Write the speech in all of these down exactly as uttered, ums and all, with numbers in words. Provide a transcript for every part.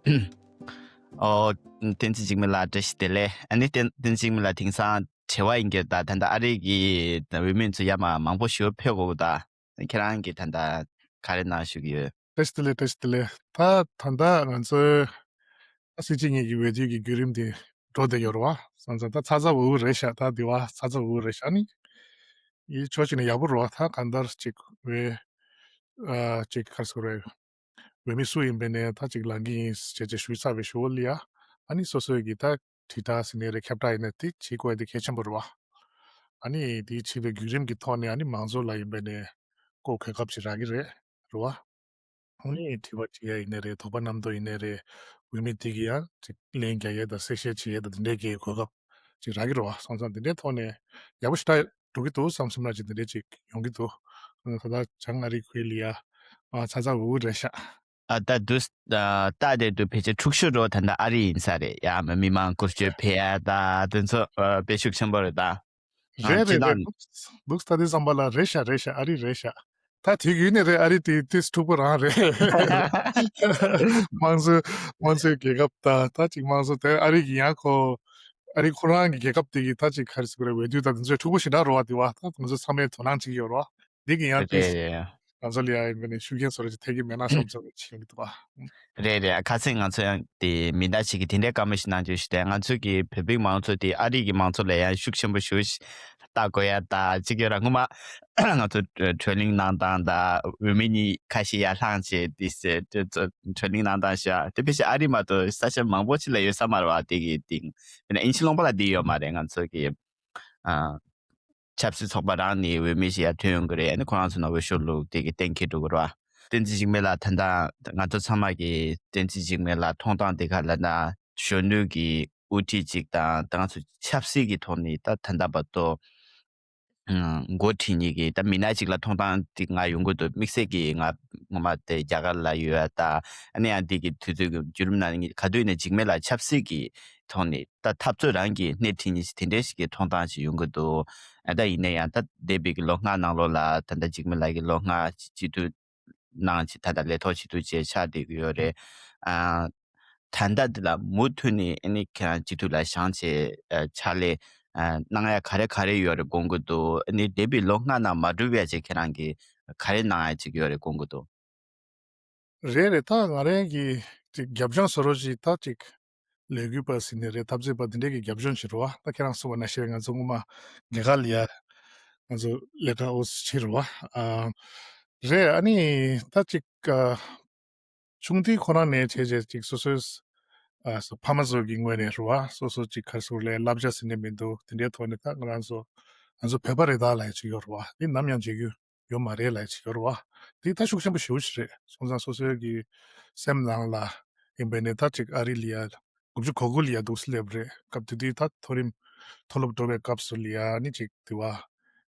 ཨོ། བསྟན་འཛིན་འཇིགས་མེད་ལགས་བཀྲ་ཤིས་བདེ་ལེགས། ཨ་ནི་བསྟན་བསྟན་འཛིན་འཇིགས་མེད་ལགས་དེང་སང་བྲེལ་བ་ཡིན་གྱི་ད་ད་ལྟ་ཨ་རི་གི་འོས་མི་ཚོ་ཡར་མར་མང་པོ་ཞིག་ཕེབས་དགོས་ད། ཁྱེད་རང་གིས་ད་ལྟ་ག་རེ་གནང་བཞུགས་ཀྱི་ཡོད། བཀྲ་ཤིས་བདེ་ལེགས། བཀྲ་ཤིས་བདེ་ལེགས། ད་ད་ལྟ་ང་ཚོའི་ད་སྲིད་སྤྱི་གཉིས་ཀྱི་འོས་བསྡུ་གི་བརྒྱུད་རིམ་དེ་འགྲོ་བསྡད་ཡོད་རེད་བ། སོང་ཙང་ད་ཚ་ཚ་འུར་འུར་རེད་ཤག་ད་དེ་བ་ཚ་ཚ་འུར་འུར་རེད་ཤག་ཨ་ནི་ཡིད་ཆོག་ཅིག་ནས་ཡག་པོ་རེད་བ། ད་གང་ལྟར་ཅིག་འོས་ཨ་ཅིག་ག་རེ་ཟེར་དགོས་རེད། འོས་མི་སུ་ཡིན་པའི་ནས་ད་ཅིག་ལངས་ཀྱི་ཡིན་ཟེར་བྱས་ཞུས་ཚར་བའི་གཞུག་ལ་ཡ། ཨ་ནི་སོ་སོའི་གི་ད་དྲིལ་བསྒྲགས་ཟེར་ནའི་རེད། ཁྱབ་བསྒྲགས་ཡིན་ནའི་དེ་བྱེད་དགོས་དེ་གལ་ཆེན་པོ་རེད་བ། ཨ་ནི་དེ་བྱེད་པའི་བརྒྱུད་རིམ་གྱི་ཐོག་ནས་ཨ་ནི་མང་ཚོགས་ལ་ཡིན་པའི་ནས་ཀོ་གོ་སྐབས་ཅིག་རག་གི་རེད་རེད་བ། ཨ་ནི་དྲི་བ་དྲི་ཡ་ཡིན་ནའི་རེད། དོགས་པ་རྣམ་རྟོག་ཡིན་ནའི་རེད། འོས་མི་དེ་གི་ཡང་ཅིག་ལན་རྒྱག་ཡས་དང་གསལ་བཤད་བྱེད་ཡས་དང་དེ་འདྲའི་གི་གོ་སྐབས་ཅིག་རག་གི་རེད་བ། སོང་ཙང་དེ་འདྲའི་ཐོག་ནས་ཡག་པོ་ཞེ་དྲག་འགྲོ་གི་འདུག་བསམ་སེམས་ལ་ཅིག་དེ་འདྲའི་ཅིག་ཡོང་གི་འདུག་ད་ལྟ་བྱང་ཨ་རི་ཁུལ་ལ་ཡ་ཨ་ཚ་ཚ་འུར་འུར་རེད་ཤག་ཨ་ད་དུས་ད་ལྟ་དེ་དུ་ཕལ་ཆེར་འཁྲུག་ཤོར་འགྲོ་ད་ལྟ་ཨ་རི་ཡིན་ས་རེད་ཡ། མི་མང་སྐོར་སྐྱོད་ཕེབས་ཡ་ད་དེ་ཚོ་ཨ་དཔེ་ཤུགས་ཆེན་པོ་རེད་ད། རེད་རེད་རེད། ལུགས་ལུགས་ལྟ་དུས་ཙམ་པ་ལ་རེད་ཤག་རེད་ཤག་ཨ་རི་རེད་ཤག་ད་དུས་རྒྱུན་ནས་རེད། ཨ་རི་དེ་དུས་འཁྲུག་པོ་རང་རེད། དམངས་གཙོའི་དམངས་གཙོའི་རྒྱལ་ཁབ་ད་ད་ཅིག་དམངས་གཙོ་དེ་ཨ་རི་གི་ཡང་ཁོ་ཨ་རི་ཁོ་རང་གི་རྒྱལ་ཁབ་དེ་གི་ད་ཅིག་ག་རེ་ཟེར་དགོས་རེད། འོས་བསྡུ་ད་དེ་ཚོའི་འཁྲུག་པོ་ཞེ་དྲག་རེད་བ། དེ་བ་ད་ང་ཚོ་ཚང་མས་དོ་སྣང་བྱེད་ཀྱི་ཡོད་རེད་བ། འདི་གི་ཡང་དེ་རེད་རེད། ང་ཚོ་ལ་ཡང་ཡིན་པ་ནི་ཤུགས་རྐྱེན་བཟོ་རྒྱུ་ཐད་ཀྱི་མེད་ན་བསམ་ཚོར་བྱེད་ཀྱི་འདུག་བ། རེད་རེད། ཁ་སང་ང་ཚོ་ཡང་དེ་མི་འདྲ་ཞིག་གིས་དེ་འདྲའི་བཀའ་མོལ་ཞིག་གནང་རྒྱུ་ཞིག་དེ། ང་ཚོ་གི་བོད་པའི་མང་ཚོགས་དེ་ཨ་རི་གི་མང་ཚོགས་ལས་ཡང་ཤུགས་ཆེན་པོ་ཞིག་ལྟ་དགོས་ཡ་ད་ཅིག་ཡོད་ར། སྔོན་མ་ང་ཚོ་བགྲོ་གླེང་གནང་སྟངས་ད་འོས་མི་གཉིས་ཁ་ཤས་ཡར་ལྷན་ཅིག་དེ་བགྲོ་གླེང་གནང་སྟངས་ཤག་དེ་ཕལ་ཆེར་ཨ་རི་མ་གཏོགས་ས་ཆ་མང་པོ་ཅིག་ལ་ཡོད་ས་མ་རེད་བ། དེ་གི་སྟེང་དབྱིན་ཇི་ལུང་པ་ལ་དེ་ཡོད་མ་རེད། ང་ཚོ་གི་ཨ། ཆབ་སྲིད་ཚོགས་པ་རང་ནས་འོས་མི་ཞིག་ཡར་ཐོན་ཡོང་གི་རེད། ཨ་ནི་ཁོ་རང་ཚོ་ནང་འོས་ཤོག་བླུགས་དེ་གི་གཏན་འཁེལ་འགྲོ་གི་རེད་བ། བསྟན་འཛིན་འཇིགས་མེད་ལགས་ད་ལྟ་ང་ཚོ་ཚང་མ་གི་བསྟན་འཛིན་འཇིགས་མེད་ལགས་མཐོང་སྟངས་དེ་ག་ལ་ན་གཞོན་ནུ་གི་དབུ་ཁྲིད་ཅིག་དང་ད་ང་ཚོ་ཆབ་སྲིད་ཀྱི་ཐོག་ནས་ད་ད་ལྟ་བར་དུ་འགོ་ཁྲིད་མཁན་གྱི་ད་མི་སྣ་ཅིག་ལ་མཐོང་སྟངས་དེ་ང་ཡོང་གི་འདུག་དམིགས་བསལ་གྱི་ང་ངོ་མ་དེ་རྒྱ་གར་ལ་ཡོད་ད། ཨ་ནི་ཡང་འདི་གི་དུས་ཚོད་ཀྱི་བརྒྱུད་རིམ་ནང་ག་དུས་ཡིན་ན་འཇིགས་མེད་ལགས་ཆབ་སྲིད་ཀྱི་ཐོག་ནས་ད་འཐབ་རྩོད་རང་གི་སྣེ་ཁྲིད་མཁན་ཞིག་དེ་འདྲའི་ཞིག་གི་མཐོང་སྟངས་ཤིག་ཡོང་གི་འདུག་ཨ་ད་ཡིན་ན་ཡང་ད་འདས་པའི་གི་ལོ་ལྔ་ནང་ལོགས་ལ་ད་ལྟ་འཇིགས་མེད་ལགས་ཀྱི་ལོ་ལྔ་སྤྱི་འཐུས་ནང་ཅིག་ད་ལྟ་ལས་ཐོག་སྤྱི་འཐུས་བཅས་ཆགས་བསྡད་ཀྱི་ཡོད་རེད། ཨ་ད་ལྟ་འདི་ལ་མུ་མཐུད་ནས་ཨ་ནི་ཁྱེད་རང་སྤྱི་འཐུས་ལ་བཞེངས་བྱས་ཨ་ཕྱག་ལས་ཨ་གནང་ཡ་ག་རེ་ག་རེ་ཡོད་རེད་དགོངས་ཀྱི་འདུག་ཨ་ནི་འདས་པའི་ལོ་ལྔ་ནང་མ་འགྲུབ་ཡ་ཅིག་ཁྱེད་རང་གིས་ག་རེ་གནང་ཡ་ཅིག་ཡོད་རེད་དགོངས་ཀྱི་འདུག་རེད་རེད། ད་ང་རང་གི་ཅིག་རྒྱབ་ལྗོངས་བཟོ་འདྲ་ཅིག་ད་ཅིག་ལས་འགུལ་པ་ཟེར་ནའི་རེད། འཐབ་རྩོད་པ་འདི་འདྲའི་གི་རྒྱབ་ལྗོངས་ཅིག་རེད་བ། ད་ཁྱེད་རང་གསུངས་པ་ནང་བཞིན་རེད། ང་ཚོ་སྔོན་མ་རྒྱ་གར་ལ་ཡ་ང་ཚོ་ལས་ཀ་འོ་ཙམ་བྱས་རེད་བ། ཨ་རེད། ཨ་ནི་ད་ཅིག་ཨ་ཆུང་དུས་ཁོ་རང་ནས་བྱས་བྱས་ཅིག་སོ་སོའི་ཨ་སོ་ཕ་མ་ཚོ་གི་ངོས་ནས་རེད་བ། སོ་སོ་ཅིག་ག་རེ་ཟེར་དགོས་རེད། བསླབ་བྱ་ཟེར་ནས་མི་འདུག་དེ་འདྲའི་ཐོག་ནས་ད་ང་རང་ཚོ་ང་ཚོ་བོད་པ་རེད་ད་ལབ་ཡ་ཅིག་ཡོད་རེད་བ། དེ་ནམ་ཡང་བརྗེད་རྒྱུ་ཡོད་མ་རེད་ལབ་ཅིག་ཡོད་རེད་བ། དེ་ད་ཤུགས་ཆེན་པོ་ཞེ་པོ་ཅིག་རེད། སོང་ཙང་སོ་སོའི་གི་སེམས་ནང་ལ་ཡིན་པའི་ནས་ད་ཅིག་ཨ་རི་ལ་ཡ་དགུ་བཅུ་གོ་དགུ་ལ་ཡ་འདུག་སེ་སླེབས་རེད། སྐབས་དེ་དུས་ད་མཐོ་རིམ་མཐོ་སློབ་འགྲོ་བའི་སྐབས་སུ་ལ་ཡ་ནི་ཅིག་དེ་བ་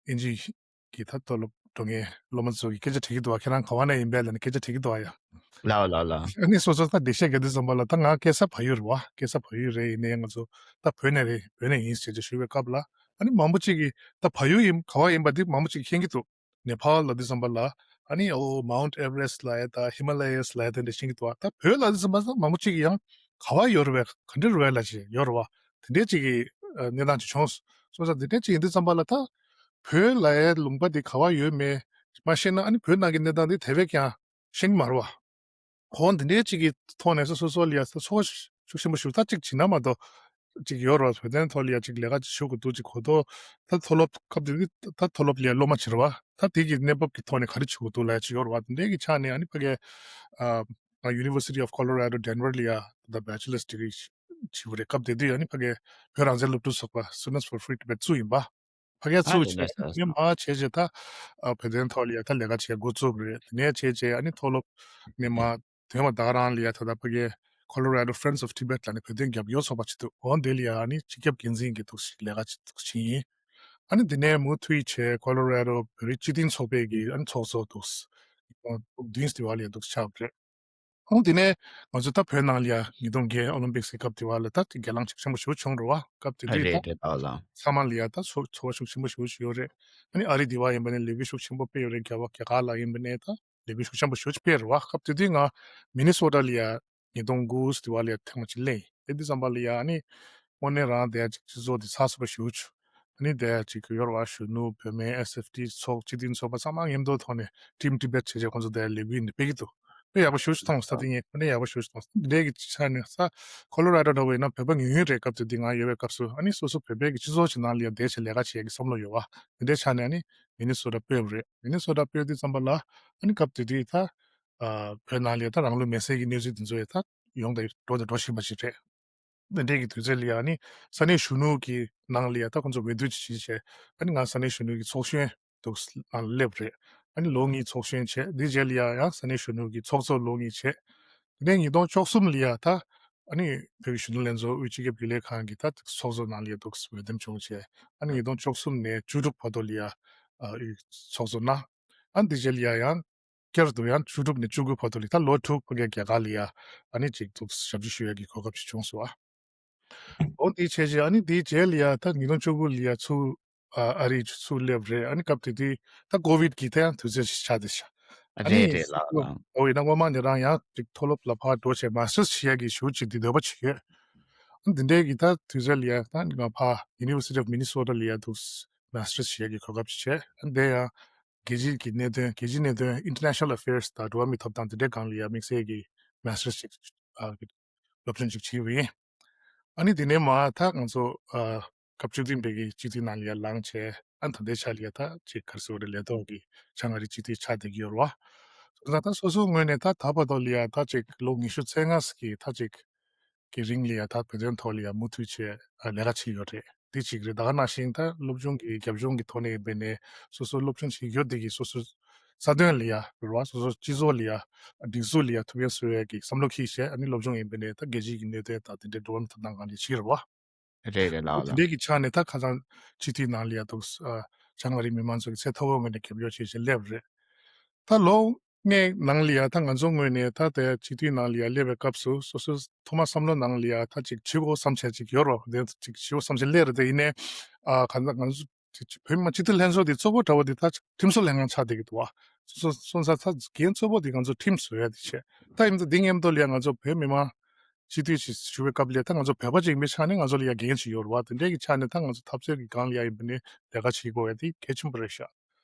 དབྱིན་ཇི་གི་ད་མཐོ་སློབ་འགྲོ་མཁན་སློབ་མ་ཚོ་གི་སྐད་ཆ་དྲི་གི་འདུག་བ། ཁྱེད་རང་ག་བ་ནས་ཡིན་པས་ལབ་ནས་སྐད་ཆ་དྲི་གི་འདུག་བ་ཡ། ལའོ་ལའོ་ལའོ། ཨ་ནི་སོ་སོ་ད་འགྲེལ་བཤད་རྒྱག་དུས་ཙམ་པ་ལ་ད་ང་སྐྱེས་ས་བལ་ཡུལ་རེད་བ། སྐྱེས་ས་བལ་ཡུལ་རེད། ཡིན་ནའི་ང་ཚོ་ད་བོད་ནས་རེད། བོད་ནས་ཡིན་ཟེར་ཅིག་ཞུ་བའི་སྐབས་ལ་ཨ་ནི་མང་པོ་ཅིག་གིས་ད་བལ་ཡུལ་ཡིན་ག་བ་ཡིན་པ་འདི་མང་པོ་ཅིག་མཁྱེན་གྱི་འདུག་ནེ་པཱལ་ལབ་དུས་ཙམ་པ་ལ་ཨ་ནི་ཨོ་མའུནཊ་ཨེ་ཝ་རེ་སི་ལབ་ཡ་ད་ཧི་མ་ལ་ཡ་ལབ་ཡ་དེ་འདྲ་ཤེས་ཀྱི་འདུག་ད་བོད་ལབ་དུས་ཙམ་པ་ལ་མང་པོ་ཅིག་གིས་ཡང་ག་བ་ཡོད་རེད་པས། ག་འདྲ་རེད་པས་ལབ་ཅིག་ཡོད་རེད་བ། དེ་འདྲའི་ཅིག་གི་གནས་སྟངས་ཅིག་བྱུང་སོང་ཙང་། དེ་འདྲའི་ཅིག་ཡིན་དུས་ཙམ་པ་ལ་ད་བོད་ལབ་ཡའི་ལུང་པ་འདི་ག་བ་ཡོད་མེད་མ་ཤེས་ན་ཨ་ནི་བོད་ནང་གི་གནས་སྟངས་འདི་དེ་བས་ཀྱང་ཤེས་ཀྱི་མ་རེད་བ། གོང་འདི་འདྲའི་ཅིག་གི་ཐོག་ནས་སོ་སོ་སོ་ལ་ཡ་ཚོ་ཚོར་བ་ཤུགས་ཆེན་པོ་ཞིག་ད་ཅིག་བྱིན་ན་མ་གཏོགས་ཅིག་ཡོད་རེད་བ། བོད་དོན་ཐོག་ལ་ཡ་ཅིག་ལས་ཀ་ཅིག་ཞུ་དགོས་འདུག་ཅིག་གོ་ཐོག་ད་མཐོ་སློབ་སྐབས་དེ་དུས་ད་མཐོ་སློབ་ལ་ཡ་སློབ་མ་བྱེད་རེད་བ། ད་དེ་གི་གནས་བབ་ཀྱི་ཐོག་ནས་ག་རེ་བྱེད་དགོས་འདུག་ལབ་ཡ་ཅིག་ཡོད་རེད་བ། དེ་འདྲའི་གི་ཆ་ནས་ཨ་ནི་ཕ་གི་ཨ་ང་University of Colorado Denver་ལ་ཡ་ད་Bachelor's degree བྱས་པ་རེད། སྐབས་དེ་དུས་ཨ་ནི་ཕ་གི་བོད་རང་བཙན་སློབ་ཕྲུག་ཚོགས་པ་Students for Free Tibet བཙུགས་ཡིན་པ། ཕ་གིར་ཨ་ཚུགས་དེ་བྱས་འདྲ་ས་ནས་མར་བྱས་བྱས་ད་ཨ་བོད་དོན་ཐོག་ལ་ཡ་ད་ལས་ཀ་བྱེད་འགོ་བཙུགས་པ་རེད། དེ་ནས་བྱས་བྱས་ཨ་ནི་མཐོ་སློབ་ནས་མར་དེ་མ་ད་ག་རང་ལ་ཡ་ད་ལྟ་ཕ་གིའི་Colorado Friends of Tibet ལབ་ནས་བོད་དོན་རྒྱབ་སྐྱོར་ཚོགས་པ་ཅིག་འདུག་འོ་དེ་ལ་ཡ་ཨ་ནི་སྤྱི་ཁྱབ་འགན་འཛིན་གྱི་འདུག་ཞིག་ལས་ཀ་ཅིག་འདུག་བྱས་ཡིན། ཨ་ནི་དེ་ནས་མུ་མཐུད་བྱས་Colorado བོད་རིགས་སྤྱི་མཐུན་ཚོགས་པའི་གི་ཨ་ནི་ཚོགས་གཙོ་འདུག་ཕྲུ་གུ་བདུན་དེ་བ་ལ་ཡ་འདུག་ཆགས་པ་རེད། ཨང་དེ་ནས་ང་ཚོ་ད་བོད་ནང་ལ་ཡ་ཉིས་སྟོང་བརྒྱད་ཨོ་ལིམ་པིག་སི་གི་སྐབས་དེ་བ་ལ་ད་དེ་གྱེན་ལངས་ཤུགས་ཆེན་པོ་ཞེ་པོ་བྱུང་རེད་བ། སྐབས་དེ་དུས་རེད་ད་རེད་ཨ་ལ། ཚང་མ་ལ་ཡ་ད་ཚོ་ཚོར་བ་ཤུགས་ཆེན་པོ་ཞེ་པོ་ཞིག་ཡོད་རེད། ཨ་ནི་ཨ་རི་དེ་བ་ཡིན་པ་ནས་ལས་འགུལ་ཤུགས་ཆེན་པོ་སྤེལ་ཡོད་རེད། རྒྱ་བ་རྒྱ་གར་ལ་ཡིན་པ་ནས་ད་ལས་འགུལ་ཤུགས་ཆེན་པོ་ཞེ་པོ་ཅིག་སྤེལ་རེད་བ། སྐབས་དེ་དུས་ང་མི་ནི་སོ་ཊ་ལ་ཡ་ ཉིས་སྟོང་དགུ་དེ་བ་ལ་ཡ་ཐེངས་མ་གཅིག་སླེབས་ཡིན། དེ་དུས་ཙམ་པ་ལ་ཡ་ཨ་ནི་དངོས་གནས་རང་དེ་ཡ་ཅིག་སྤྱི་ཚོགས་དེ་ཚགས་ཚུད་པ་ཞེ་པོ་བྱུང་། ཨ་ནི་དེ་ཡ་ཅིག་ཡོད་རེད་བ། གཞོན་ནུ་བུད་མེད་ཨེས་ཨེཕ་ཊི་ཚོགས་སྤྱི་མཐུན་ཚོགས་པ་ཚང་མ་མཉམ་དུ་ཐོག་ནས་team debate བྱས་བྱས་ཁོང་ཚོ་དེ་ཡ་ལས་འགུལ་འདི་སྤེལ་གྱི་འདུག་དཔེ་ཡག་པོ་ཞེ་པོ་ཅིག་མཐོང་སོང་། ད་དེ་ངས་དངོས་གནས་ཡག་པོ་ཞེ་པོ་ཅིག་མཐོང་སོང་། འདི་འདྲའི་གི་ཆ་ནས་ས་ཁོ་ལོ་ར་ཌོ་འདྲ་བོ་ཡིན་ན་བོད་པ་ཉུང་ཉུང་རེད། སྐབས་དེ་དུས་ང་ཡོད་པའི་སྐབས་སུ་ཨ་ནི་སོ་སོ་བོད་པའི་གི་སྤྱི་ཚོགས་ཀྱི་ནང་ལ་ཡ་བསྡད་བྱས་ལས་ཀ་བྱེད་ཡ་གི་བསམ་བློ་ཡོད་བ། དེ་འདྲའི་ཆ་ནས་ཨ་ནི་མི་ནི་སོ་ཊ་སྤོས་པ་རེད། མི་ནི་སོ་ཊ་སྤོས་དུས་ཙམ་པ་ལ་ཨ་ནི་སྐབས་དེ་དུས་ད་ཨ་བོད་ནང་ལ་ཡ་ད་རང་ལུས་མེར་སྲེག་གི་གནས་ཚུལ་དེ་ཚོ་ཡ་ད་ཡོང་དང་འགྲོ་དང་འགྲོ་བཞིན་པ་ཞིག་རེད། འདི་འདྲའི་གི་དུས་ཚོད་ལ་ཡ་ཨ་ནི་ས་གནས་གཞོན་ནུ་གི་ནང་ལ་ཡ་ད་ཁོང་ཚོ་འོས་བསྡུ་ཅིག་བྱས་བྱས་ཨ་ནི་ང་ས་གནས་གཞོན་ནུ་གི་ཚོགས་གཞོན་དུ་ནང་ལ་སླེབས་རེད། ཨ་ནི་ལོ་གཉིས་ཚོགས་གཞོན་བྱས། འདི་རྗེས་ལ་ཡ་ཡང་ས་གནས་གཞོན་ནུ་གི་ཚོགས་གཙོ་ལོ་གཉིས་བྱས། དེ་ནས་ཉིས་སྟོང་བཅུ་གསུམ་ལ་ཡ་ད་ཨ་ནི་བོད་ཀྱི་གཞོན་ནུ་ལྷན་ཚོགས་དབུས་སྤྱི་ཁྱབ་རྒྱུན་ལས་ཁང་གི་ད་ཚོགས་གཙོ་ནང་ལ་ཡ་འདུག་འོས་འདེམས་བྱུང་བྱས། ཨ་ནི་ཉིས་སྟོང་བཅུ་གསུམ་ནས་བཅུ་དྲུག་བར་དུ་ལ་ཡ་ཨ་དབུས་ཚོགས་གཙོ་གནང་། ཨ་ནི་འདི་རྗེས་ལ་ཡ་ཡང་བསྐྱར་དུ་ཡང་བཅུ་དྲུག་ནས་བཅུ་དགུ་བར་དུ་ལ་ད་ལོ་དྲུག་ཕ་གིར་རྒྱ་གར་ལ་ཡ་ཨ་ནི་ཅིག་འདུག་ཞབས་ཕྱི་ཞུ་ཡ་གི་གོ་སྐབས་ཅིག་བྱུང་སོང་བ། འོ་དེའི་བྱས་རྗེས་ཨ་ནི་དེའི་རྗེས་ལ་ཡ་ད་ཉིས་སྟོང་བཅུ་དགུ་ལ་ཡ་ཚུར་ཨ་ཨ་རི་ཚུར་སླེབས་རེད། ཨ་ནི་སྐབས་དེ་དུས་ད་ཀོ་ཝིད་ཀྱི་ད་ཡང་དུས་ཚོད་ཅིག་ཆགས་བསྡད་ཤག་ཨ་ཨ་ནི་རེད་རེད་ལགས་ལགས། འོ་ཡིན་ན་སྔོན་མ་ནས་རང་ཡང་ཅིག་མཐོ་སློབ་ལ་ཕར་འགྲོ་བྱས་མ་སི་ཊར་བྱེད་ཡ་གི་ཞུ་ཅིག་དེ་འདོད་པ་ཅིག་ཡོད། ཨ་ནི་དེ་འདྲའི་གི་ད་དུས་ཚོད་ལ་ཡ་ད་ང་ཕར་University of Minnesota ལ་ཡ་འདུག་མ་སི་ཊར་བྱེད་ཡ་གི་གོ་སྐབས་ཅིག་བྱས། ཨ་ནི་དེ་ཡང་རྒྱལ་སྤྱིའི་གི་གནད་དོན་རྒྱལ་སྤྱིའི་གནད་དོན་International Affairs དང་འགྲོ་བ་མིའི་ཐོབ་ཐང་དེ་འདྲའི་སྒང་ལ་ཡ་དམིགས་བསལ་གྱི་མ་སི་ཊར་ཅིག་ཨ་སློབ་སྦྱོང་ཅིག་བྱས་པ་ཡིན། ཨ་ནི་དེ་ནས་མར་ད་ང་ཚོ་ཨ་སྐབས་བཅུ་བདུན་པའི་གི་སྤྱི་འཐུས་ནང་ལ་ཡ་ལངས་བྱས། ཨ་ནི་ད་ལྟའི་ཆ་ལ་ཡ་ད་ཅིག་ག་རེ་ཟེར་དགོས་རེད། ལས་ཐོག་གི་བྱང་ཨ་རིའི་སྤྱི་འཐུས་ཆགས་བསྡད་ཀྱི་ཡོད་རེད་བ། སོང་ཙང་ད་སོ་སོའི་ངོས་ནས་ད་ད་བར་དུ་ལ་ཡ་ད་ཅིག་ལོ་ཉི་ཤུ་རྩ་ལྔ་གི་ད་ཅིག་གི་རིང་ལ་ཡ་ད་བོད་དོན་ཐོག་ལ་ཡ་མུ་མཐུད་བྱས་ཨ་ལས་ཀ་བྱས་ཡོད་རེད། དེ་གཅིག་རེད། ད་ག་ནང་བཞིན་ད་སློབ་སྦྱོང་གི་རྒྱབ་ལྗོངས་ཀྱི་ཐོག་ནས་ཡིན་པ་ཡིན་ནའི་སོ་སོ་སློབ་སྦྱོང་བྱེད་ཡོད་དེ་གི་སོ་སོ་རྩ་དོན་ལ་ཡ་རེད་བ། སོ་སོ་སྤྱི་ཚོགས་ལ་ཡ་སྒྲིག་འཛུགས་ལ་ཡ་ཐུགས་ཕན་གསོས་ཡ་གི་བསམ་བློ་འཁྱེར་བྱས། ཨ་ནི་སློབ་སྦྱོང་ཡིན་པ་ཡིན་ནའི་ད་རྒྱལ་སྤྱིའི་གི་གནད་དོན་དང་དེ་འདྲའི་འགྲོ་བ་མིའི་ཐོབ་ཐང་སྒང་ལ་བྱས་རེད་བ། རེད་རེད་ལགས་ལགས། དེ་འདྲའི་གི་ཆ་ནས་ད་ཁ་སང་སྤྱི་འཐུས་ནང་ལ་ཡ་འདུག་ཨ་བྱང་ཨ་རིའི་མི་མང་ཚོ་གི་ཚད་མཐོ་བོའི་ངོས་ནས་རྒྱབ་སྐྱོར་བྱས་བྱས་སླེབས་རེད། ད་ལོ་ལྔའི་ནང་ལ་ཡ་ད་ང་ཚོ་ངོས་ནས་ད་དེ་སྤྱི་འཐུས་ནང་ལ་ཡ་སླེབས་པའི་སྐབས་སུ་སོ་སོའི་ཐོག་མ་བསམ་བློ་ནང་ལ་ཡ་ད་ཅིག་བྱེད་དགོས་བསམ་བྱས་ཅིག་ཡོད་རེད་བ། དེ་ཅིག་བྱེད་དགོས་བསམ་བྱས་སླེབས་རེད། དེ་ཡིན་ནའི་ཨ་གང་ལྟར་ང་ཚོ་ཅིག་བོད་མི་མང་སྤྱི་འཐུས་ལྷན་ཚོགས་དེ་གཙོ་བོ་འདྲ་བོ་དེ་ད་ཅིག་ཁྲིམས་བཟོ་ལྷན་ཁང་ཆགས་བསྡད་ཀྱི་འདུག་བ། སོ་སོ་སོང་ཙང་ད་འགན་གཙོ་བོ་དེ་ང་ཚོ་ཁྲིམས་བཟོ་ཡ་དེ་བྱས། ད་ཡིན་ཙང་འདི་མཉམ་དུ་ལ་ཡ་ང་ཚོ་བོད་མི་མང་སྤྱི་འཐུས་ཤིག་ཞུ་བའི་སྐབས་ལ་ད་ང་ཚོ་བོད་པ་ཅིག་ཡིན་པའི་ཆ་ནས་ང་ཚོ་ལ་ཡ་འགན་ཅིག་ཡོད་རེད་བ། དེ་འདྲའི་གི་ཆ་ནས་ད་ང་ཚོ་འཐབ་རྩོད་ཀྱི་སྒང་ལ་ཡ་ཡིན་པ་ནས་ལས་ཀ་བྱེད་དགོས་ཡ་དེ་གལ་ཆེན་པོ་རེད་ཤག་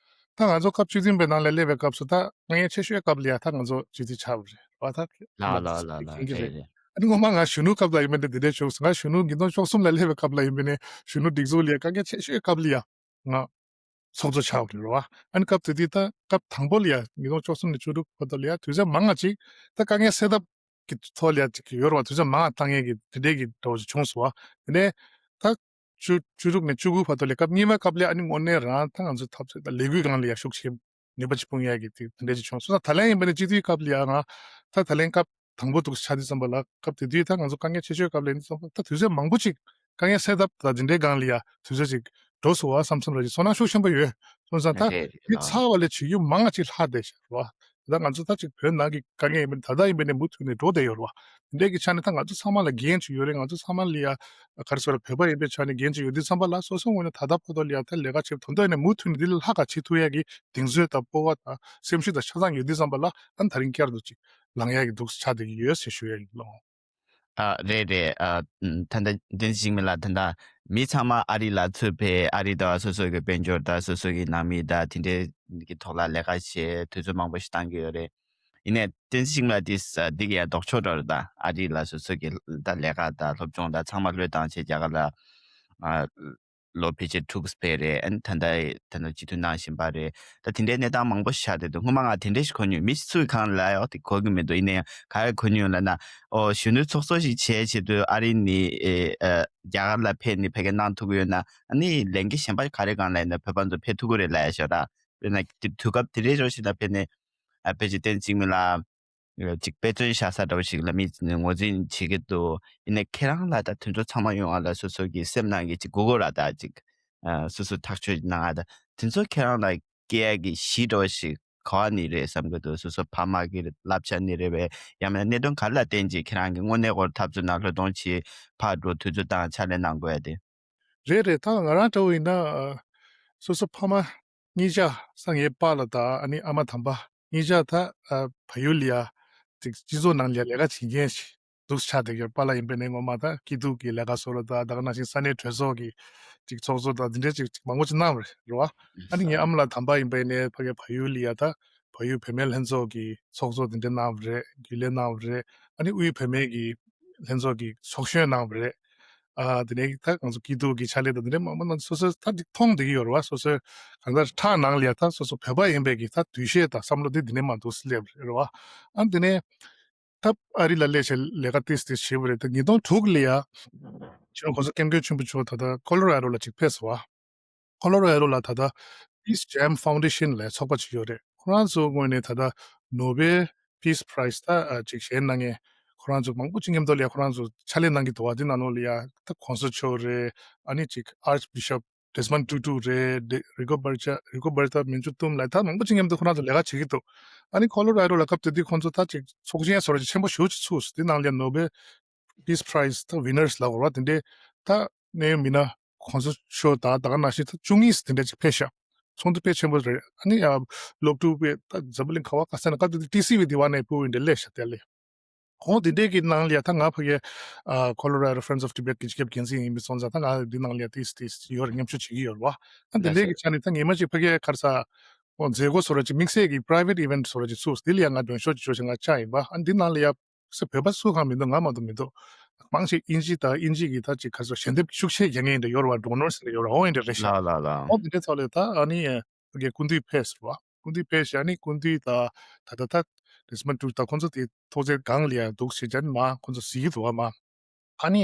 ད་ང་ཚོ་སྐབས་བཅུ་བདུན་པའི་ནང་ལ་སླེབས་པའི་སྐབས་སུ་ད་དཀའ་ངལ་ཆེ་ཤོས་སྐབས་ལ་ཡ་ད་ང་ཚོ་སྤྱི་འཐུས་ཆགས་པ་རེད་བ། ད་ལ་ལ་ལ་ལ་ཡིན་གྱི་རེད་རེད། རེད། ཨ་ནི་སྔོན་མ་ང་གཞོན་ནུ་སྐབས་ལ་ཡིན་པ་ནས་དེ་འདྲའི་བྱུང་སོང་། ང་གཞོན་ནུ་ཉིས་སྟོང་བཅུ་གསུམ་ལ་སླེབས་པའི་སྐབས་ལ་ཡིན་པ་ནས་གཞོན་ནུ་སྒྲིག་འཛུགས་ལ་ཡ་དཀའ་ངལ་ཆེ་ཤོས་སྐབས་ལ་ཡ་ང་ཚོགས་གཙོ་ཆགས་པ་རེད་བ། ཨ་ནི་སྐབས་དེ་དུས་ད་སྐབས་དང་པོ་ལ་ཡ་ཉིས་སྟོང་བཅུ་གསུམ་ནས་བཅུ་དྲུག་བར་དུ་ལ་ཡ་དུས་ཚོད་མང་ང་ཅིག་ད་དཀའ་ངལ་སེལ་ཐབས་ཀྱི་ཐོག་ལ་ཡ་ཅིག་ཡོད་རེད་བ། དུས་ཚོད་མང་ང་བཏང་ཡས་ཀྱི་དེ་འདྲའི་གི་འདྲ་བོ་ཞིག་བྱུང་སོང་བ། དེ་ནས་ད་བཅུ་བཅུ་དྲུག་ནས་བཅུ་དགུ་བར་དུ་ལ་སྐབས་གཉིས་པའི་སྐབས་ལ་ཨ་ནི་དངོས་གནས་རང་ད་ང་ཚོ་འཐབ་རྩོད་དང་ལས་འགུལ་སྒང་ལ་ཡ་ཤུགས་ཆེ་ནུས་པ་ཅིག་སྤུངས་ཡ་གི་དེ་དེ་འདྲ་ཅིག་བྱུང་སོང་། ད་ལན་ཡིན་པ་ནི་སྤྱི་འཐུས་སྐབས་ལ་ཡ་ང་ད་ད་ལན་སྐབས་དང་པོ་འདུག་ཆགས་དུས་ཙམ་པ་ལ་སྐབས་དེ་དུས་ད་ང་ཚོ་དཀའ་ངལ་ཆེ་ཤོས་སྐབས་ལ་ཡིན་ཙམ་པ་ད་དུས་ཚོད་མང་པོ་ཅིག་དཀའ་ངལ་སེལ་ཐབས་ད་དེ་འདྲའི་སྒང་ལ་ཡ་དུས་ཚོད་ཅིག་འགྲོ་སོང་བ་བསམ་བསམ་ར་ཅིག་ཚོར་སྣང་ཤུགས་ཆེན་པོ་ཡོད། སོང་ཙང་ད་རེད་རེད་དེ་ཨ། ཚར་བ་ལས་བྱེད་རྒྱུ་མང་ང་ཅིག་ལྷག་བསྡད་ཤག་ར། ད་ང་ཚོ་ད་ཅིག་བོད་ནང་གི་དཀའ་ངལ་ཡིན་པ་ནི་ད་ལྟ་ཡིན་པ་ནི་མུ་མཐུད་ནས་འགྲོ་བསྡད་ཡོད་རེད་བ། དེ་འདྲའི་གི་ཆ་ནས་ད་ང་ཚོ་ཚང་མ་ལ་འགན་ཅིག་ཡོད་རེད། ང་ཚོ་ཚང་མ་ལ་ཡ་ག་རེ་ཟེར་བོད་པ་ཡིན་པའི་ཆ་ནས་འགན་ཅིག་ཡོད་དུས་ཙམ་པ་ལ་སོ་སོ་ངོས་ནས་ད་ལྟ་བར་དུ་ལ་ཡ་ད་ལས་ཀ་བྱེད་དོན་དུ་ནས་མུ་མཐུད་ནས་འདི་ལས་ལྷག་ག་བྱེད་ཐུབ་ཡ་གི་གདེང་ཚོད་དང་སྤོབས་པ་དང་སེམས་ཤུགས་དང་ཆ་ཚང་ཡོད་དུས་ཙམ་པ་ལ་ཨ་ནི་ད་རིང་བསྐྱར་དུ་ཅིག་ལངས་ཡ་གི་འདུག་ཆགས་བསྡད་ཀྱི་ཡོད་ཟེར་ཞུ་ཡ་ཡིན་ལགས། ཨ་རེད་རེད། ཨ་ད་ལྟ་བསྟན་འཛིན་འཇིགས་མེད་ལགས། ད་ལྟ་མི་ཚང་མ་ཨ་རི་ལ་ཚུར་ཕེབས། ཨ་རི་དང་སོ་སོ་གི་དཔལ་འབྱོར་དང་སོ་སོ་གི་ནང་མི་དང་དེ་འདྲའི་གི་ཐོག་ལ་ལས་ཀ་བྱེད་དུས་ཚོད་མང་པོ་ཞིག་བཏང་གི་ཡོད་རེད། ཡིན་ནའི་བསྟན་འཛིན་འཇིགས་མེད་ལགས་འདི་འདི་གི་ཡང་ལྡོག་ཕྱོགས་འདྲ་རེད། ད་ཨ་རི་ལ་སོ་སོ་གི་ད་ལས་ཀ་དང་སློབ་སྦྱོང་དང་ཚང་མ་བློས་བཏང་བྱས་རྒྱ་གར་ལ་ཨ་ལོ་ཕལ་ཆེར་དྲུག་ཕེབས་རེད། ཨ་ནི་ད་ལྟ་ད་ལྟ་སྤྱི་འཐུས་གནང་བཞིན་པ་རེད། ད་དེ་འདྲའི་གནས་སྟངས་མང་པོ་ཤར་བསྡད་འདུག་སྔོན་མ་ང་དེ་འདྲ་ཞིག་གོ་མྱོང་། མི་ཚོས་གང་ལ་ཡོད་དེ་གོ་གི་མི་འདུག་ཡིན་ན་ཡང་ག་རེ་གོ་མྱོང་ལབ་ན། ཨོ་གཞོན་ནུ་ཚོགས་གཙོ་ཞིག་བྱས་ཆེད་དུ་ཨ་རི་ནས་ཨེ་ཨ་རྒྱ་གར་ལ་ཕེབས་ནས་ཕ་གིར་གནང་ཐུབ་ཀྱི་ཡོད་ན། ཨ་ནི་ལས་འགན་གཞན་པ་ག་རེ་གང་ལ་ཡིན་ན་བོད་པ་ཚོ་ཕེབས་ཐུབ་ཀྱི་རེད་ལབ་ཡ་ཞོག་ར། དཔེར་ན་དེ་དུས་སྐབས་དེ་འདྲའི་ཞོག་ཞིག་ལ་ཕེབས་ནས་ཨ་ཕལ་ཆེར་བསྟན་འཛིན་འཇིགས་མེད་ལགས་ཅིག་དཔེ་མཚོན་བཞག་ས་འདྲ་བོ་ཞིག་ལ་མིས་ངོས་འཛིན་བྱེད་ཀྱི་འདུག་ཡིན་ནའི་ཁྱེད་རང་ལ་ད་དེ་ཚོ་ཚང་མ་ཡོང་བ་ལ་སོ་སོ་གི་སེམས་ནང་གི་ཅིག་དགོས་མཁོ་ར་ད་ཅིག་ཨ་སོ་སོ་ཐག་གཅོད་གནང་ཡ་ད་དེ་ཚོ་ཁྱེད་རང་ལ་སྐྱེ་ཡ་གི་གཞི་འདྲ་བོ་ཞིག་ག་བ་ནས་རེད་བསམ་གྱི་འདུག་སོ་སོ་ཕ་མ་གི་བསླབ་བྱ་ནས་རེད་པས། ཡང་མིན་ན་གནད་དོན་ག་རེ་ལ་བརྟེན་ཅིག་ཁྱེད་རང་གི་དངོས་གནས་སྒོར་འཐབ་རྩོད་ནང་བློས་གཏོང་བྱེད་ཕར་འགྲོ་དུས་ཚོད་བཏང་ཕྱག་ལས་གནང་དགོས་ཡ་དེ། རེད་རེད། ད་ང་རང་འདྲ་བོ་ཡིན་ན་ཨ་སོ་སོ་ཕ་མ་གཉིས་ཆ་ས་ངའི་པཱ་ལགས་དང་ཨ་ནི་ཨ་མ་དམ་པ་གཉིས་ཆ་ད་ཨ་བལ་ཡུལ་ལ་ཡ་ཅིག་སྤྱི་ཚོགས་ནང་ལ་ཡ་ལས་ཀ་བྱེད་མཁན་ཞིག་ འདུག་ཆགས་བསྡད་ཀྱི་ཡོད། པཱ་ལགས་ཡིན་པ་ཡིན་ནའི་སྔོན་མ་ད་སྐྱིད་སྡུག་གི་ལས་ཀ་བཟོ་རོགས་དང་། ད་ག་ནང་བཞིན་ས་གནས་གྲོས་ཚོགས་ཀྱི་ཅིག་ཚོགས་གཙོ་དང་འདི་འདྲའི་ཅིག་ཅིག་མང་པོ་ཅིག་གནང་བ་རེད་བ། ཨ་ནི་ངའི་ཨ་མ་ལགས་དམ་པ་ཡིན་པ་ཡིན་ནའི་ཕ་གིའི་བལ་ཡུལ་ལ་ཡ་ད་བལ་ཡུལ་བུད་མེད་ལྷན་ཚོགས་ཀྱི་ཚོགས་གཙོ་དེ་འདྲ་གནང་བ་རེད། རྒྱུན་ལས་གནང་བ་རེད། ཨ་ནི་དབུས་བུད་མེད་ཀྱི་ལྷན་ཚོགས་ཀྱི་ཚོགས་གཞོན་གནང་བ་རེད། ཨ་དེ་ནས་ད་ང་ཚོ་སྐྱིད་སྡུག་གི་ཕྱག་ལས་དང་དེ་འདྲ་མང་པོ་གནང་། སོ་སོའི་ད་འདི་མཐོང་བསྡད་ཀྱི་ཡོད་རེད་བ། སོ་སོའི་གང་ལྟར་ཁྲག་ནང་ལ་ཡ་ད་སོ་སོ་བོད་པ་ཡིན་པའི་གི་ད་འདུ་ཤེས་དང་བསམ་བློ་དེ་འདི་ནས་མར་འདུག་སེ་སླེབས་རེད་བ། ཨ་དེ་ནས་ད་ཨ་རི་ལ་སླེབས་བྱས་ལས་ཀ་ཏིས་ཏིས་བྱས་པ་རེད། ད་ཉིས་སྟོང་དྲུག་ལ་ཡ་ཁྱོད་གོང་ས་སྐྱབས་མགོན་ཆེན་པོ་མཆོག་ད་ལྟ་ཁོ་ལོ་ར་རོ་ལ་ཅིག་ཕེབས་སོང་བ། ཁོ་ལོ་ར་རོ་ལ་ད་ལྟ་Peace Jam Foundation ལ་ཚོགས་པ་ཅིག་ཡོད་རེད། ཁོ་རང་ཚོ་ངོས་ནས་ད་ལྟ་ནོ་བེལ་Peace Prize ད་ཨ་ཅིག་བཞེས་གནང་མཁན་ཁོ་རང་ཚོ་མང་པོ་ཅིག་མཉམ་དུ་ལ་ཡ་ཁོ་རང་ཚོ་ཕྱག་ལས་གནང་གི་འདུག་བ། དེ་ནང་ལོགས་ལ་ཡ་ད་གོང་ས་མཆོག་རེད། ཨ་ནི་ཅིག་Archbishop Desmond Tutu རེད། Rigoberta Rigoberta Menchú Tum ལ་ད་མང་པོ་ཅིག་མཉམ་དུ་ཁོ་རང་ཚོ་ལས་ཀ་བྱེད་ཀྱི་འདུག་ཨ་ནི་ཁོ་ལོ་ར་རོ་ལ་སྐབས་དེ་དུས་ཁོང་ཚོ་ད་ཅིག་ཚོགས་ཆེན་བཟོ་འདྲ་ཅིག་ཆེན་པོ་ཞེ་པོ་ཅིག་ཚུགས་སོང་། དེ་ནང་ལ་ཡ་ནོ་བེལ་Peace Prize ད་winners ལ་གོ་ར་དེ་འདྲའི་ད་གནད་ཡོད་མི་སྣ་གོང་ས་མཆོག་དང་ད་ག་ནང་བཞིན་ད་བཅུ་གཉིས་དེ་འདྲ་ཅིག་ཕེབས་ཤག་ཚོགས་འདུ་དཔེ་ཆེན་པོ་རེད། ཨ་ནི་ཡ་སློབ་ཕྲུག་དཔེ་ད་འཛམ་བུ་གླིང་ག་བ་ག་ས་ནས་སྐབས་དེ་དུས་ཊི་སི་ཝི་དེ་བ་ནས་ཕུལ་བ་འདྲ་སླེབས་ཤག་དེ་ལས། ཁོང་དེ་འདྲའི་གི་ནང་ལ་ཡ་ད་ང་ཕ་གི་ཨ་Colorado Friends of Tibet གི་སྤྱི་ཁྱབ་འགན་འཛིན་ཡིན་པའི་སོང་ཙང་ད་ང་འདི་ནང་ལ་ཡ་ཏིས་ཏིས་ཡོད་རེད། མཉམ་ཞུགས་བྱེད་ཀྱི་ཡོད་རེད་བ། ཨ་འདི་འདྲའི་གི་ཆ་ནས་ད་ངེས་མ་ཅིག་ཕ་གི་ག་རེ་ཟ་ཨོ་མཛད་སྒོ་བཟོ་འདྲ་ཅིག་དམིགས་བསལ་གྱི་private event བཟོ་འདྲ་ཅིག་ཚུགས། འདི་ལ་ཡ་ང་མགྲོན་ཤོག་ཅིག་འབྱོར་བྱས་ང་བཅར་ཡིན་པ། ཨ་འདི་ནང་ལ་ཡ་ས་བོད་པ་སུ་གང་མི་འདུག་ང་མ་གཏོགས་མི་འདུག་མང་ཆེ་དབྱིན་ཇི་དང་དབྱིན་ཇི་གི་ད་ཅིག་ག་རེ་ཟ་ཞལ་འདེབས་ཤུགས་ཆེ་རྒྱག་མཁན་འདྲ་ཡོད་རེད་བ། ཌོ་ནར་ཟེར་ཡོད་རེད། ཨོ་འདི་འདྲ་རེད་ཤག་ལ་ལ་ལ། ཨོ་འདི་འདྲའི་ཐོག་ལ་ད་ཨ་ནི་ཕ་གི་སྐུ་མདུན་ཕེབས་རེད་བ། སྐུ་མདུན་ཕེབས་བྱས་ཨ་ནི་སྐུ་མདུན་ད་ད་ད་ད་Desmond Tutu ད་ཁོང་ཚོ་དེ་ཐོག་བརྩེགས་སྒང་ལ་ཡ་འདུག་བྱས་བྱས་ཨ་ནི་མ་ཁོང་ཚོ་གཟིགས་ཀྱི་འདུག་བ་མ། ཨ་ནི་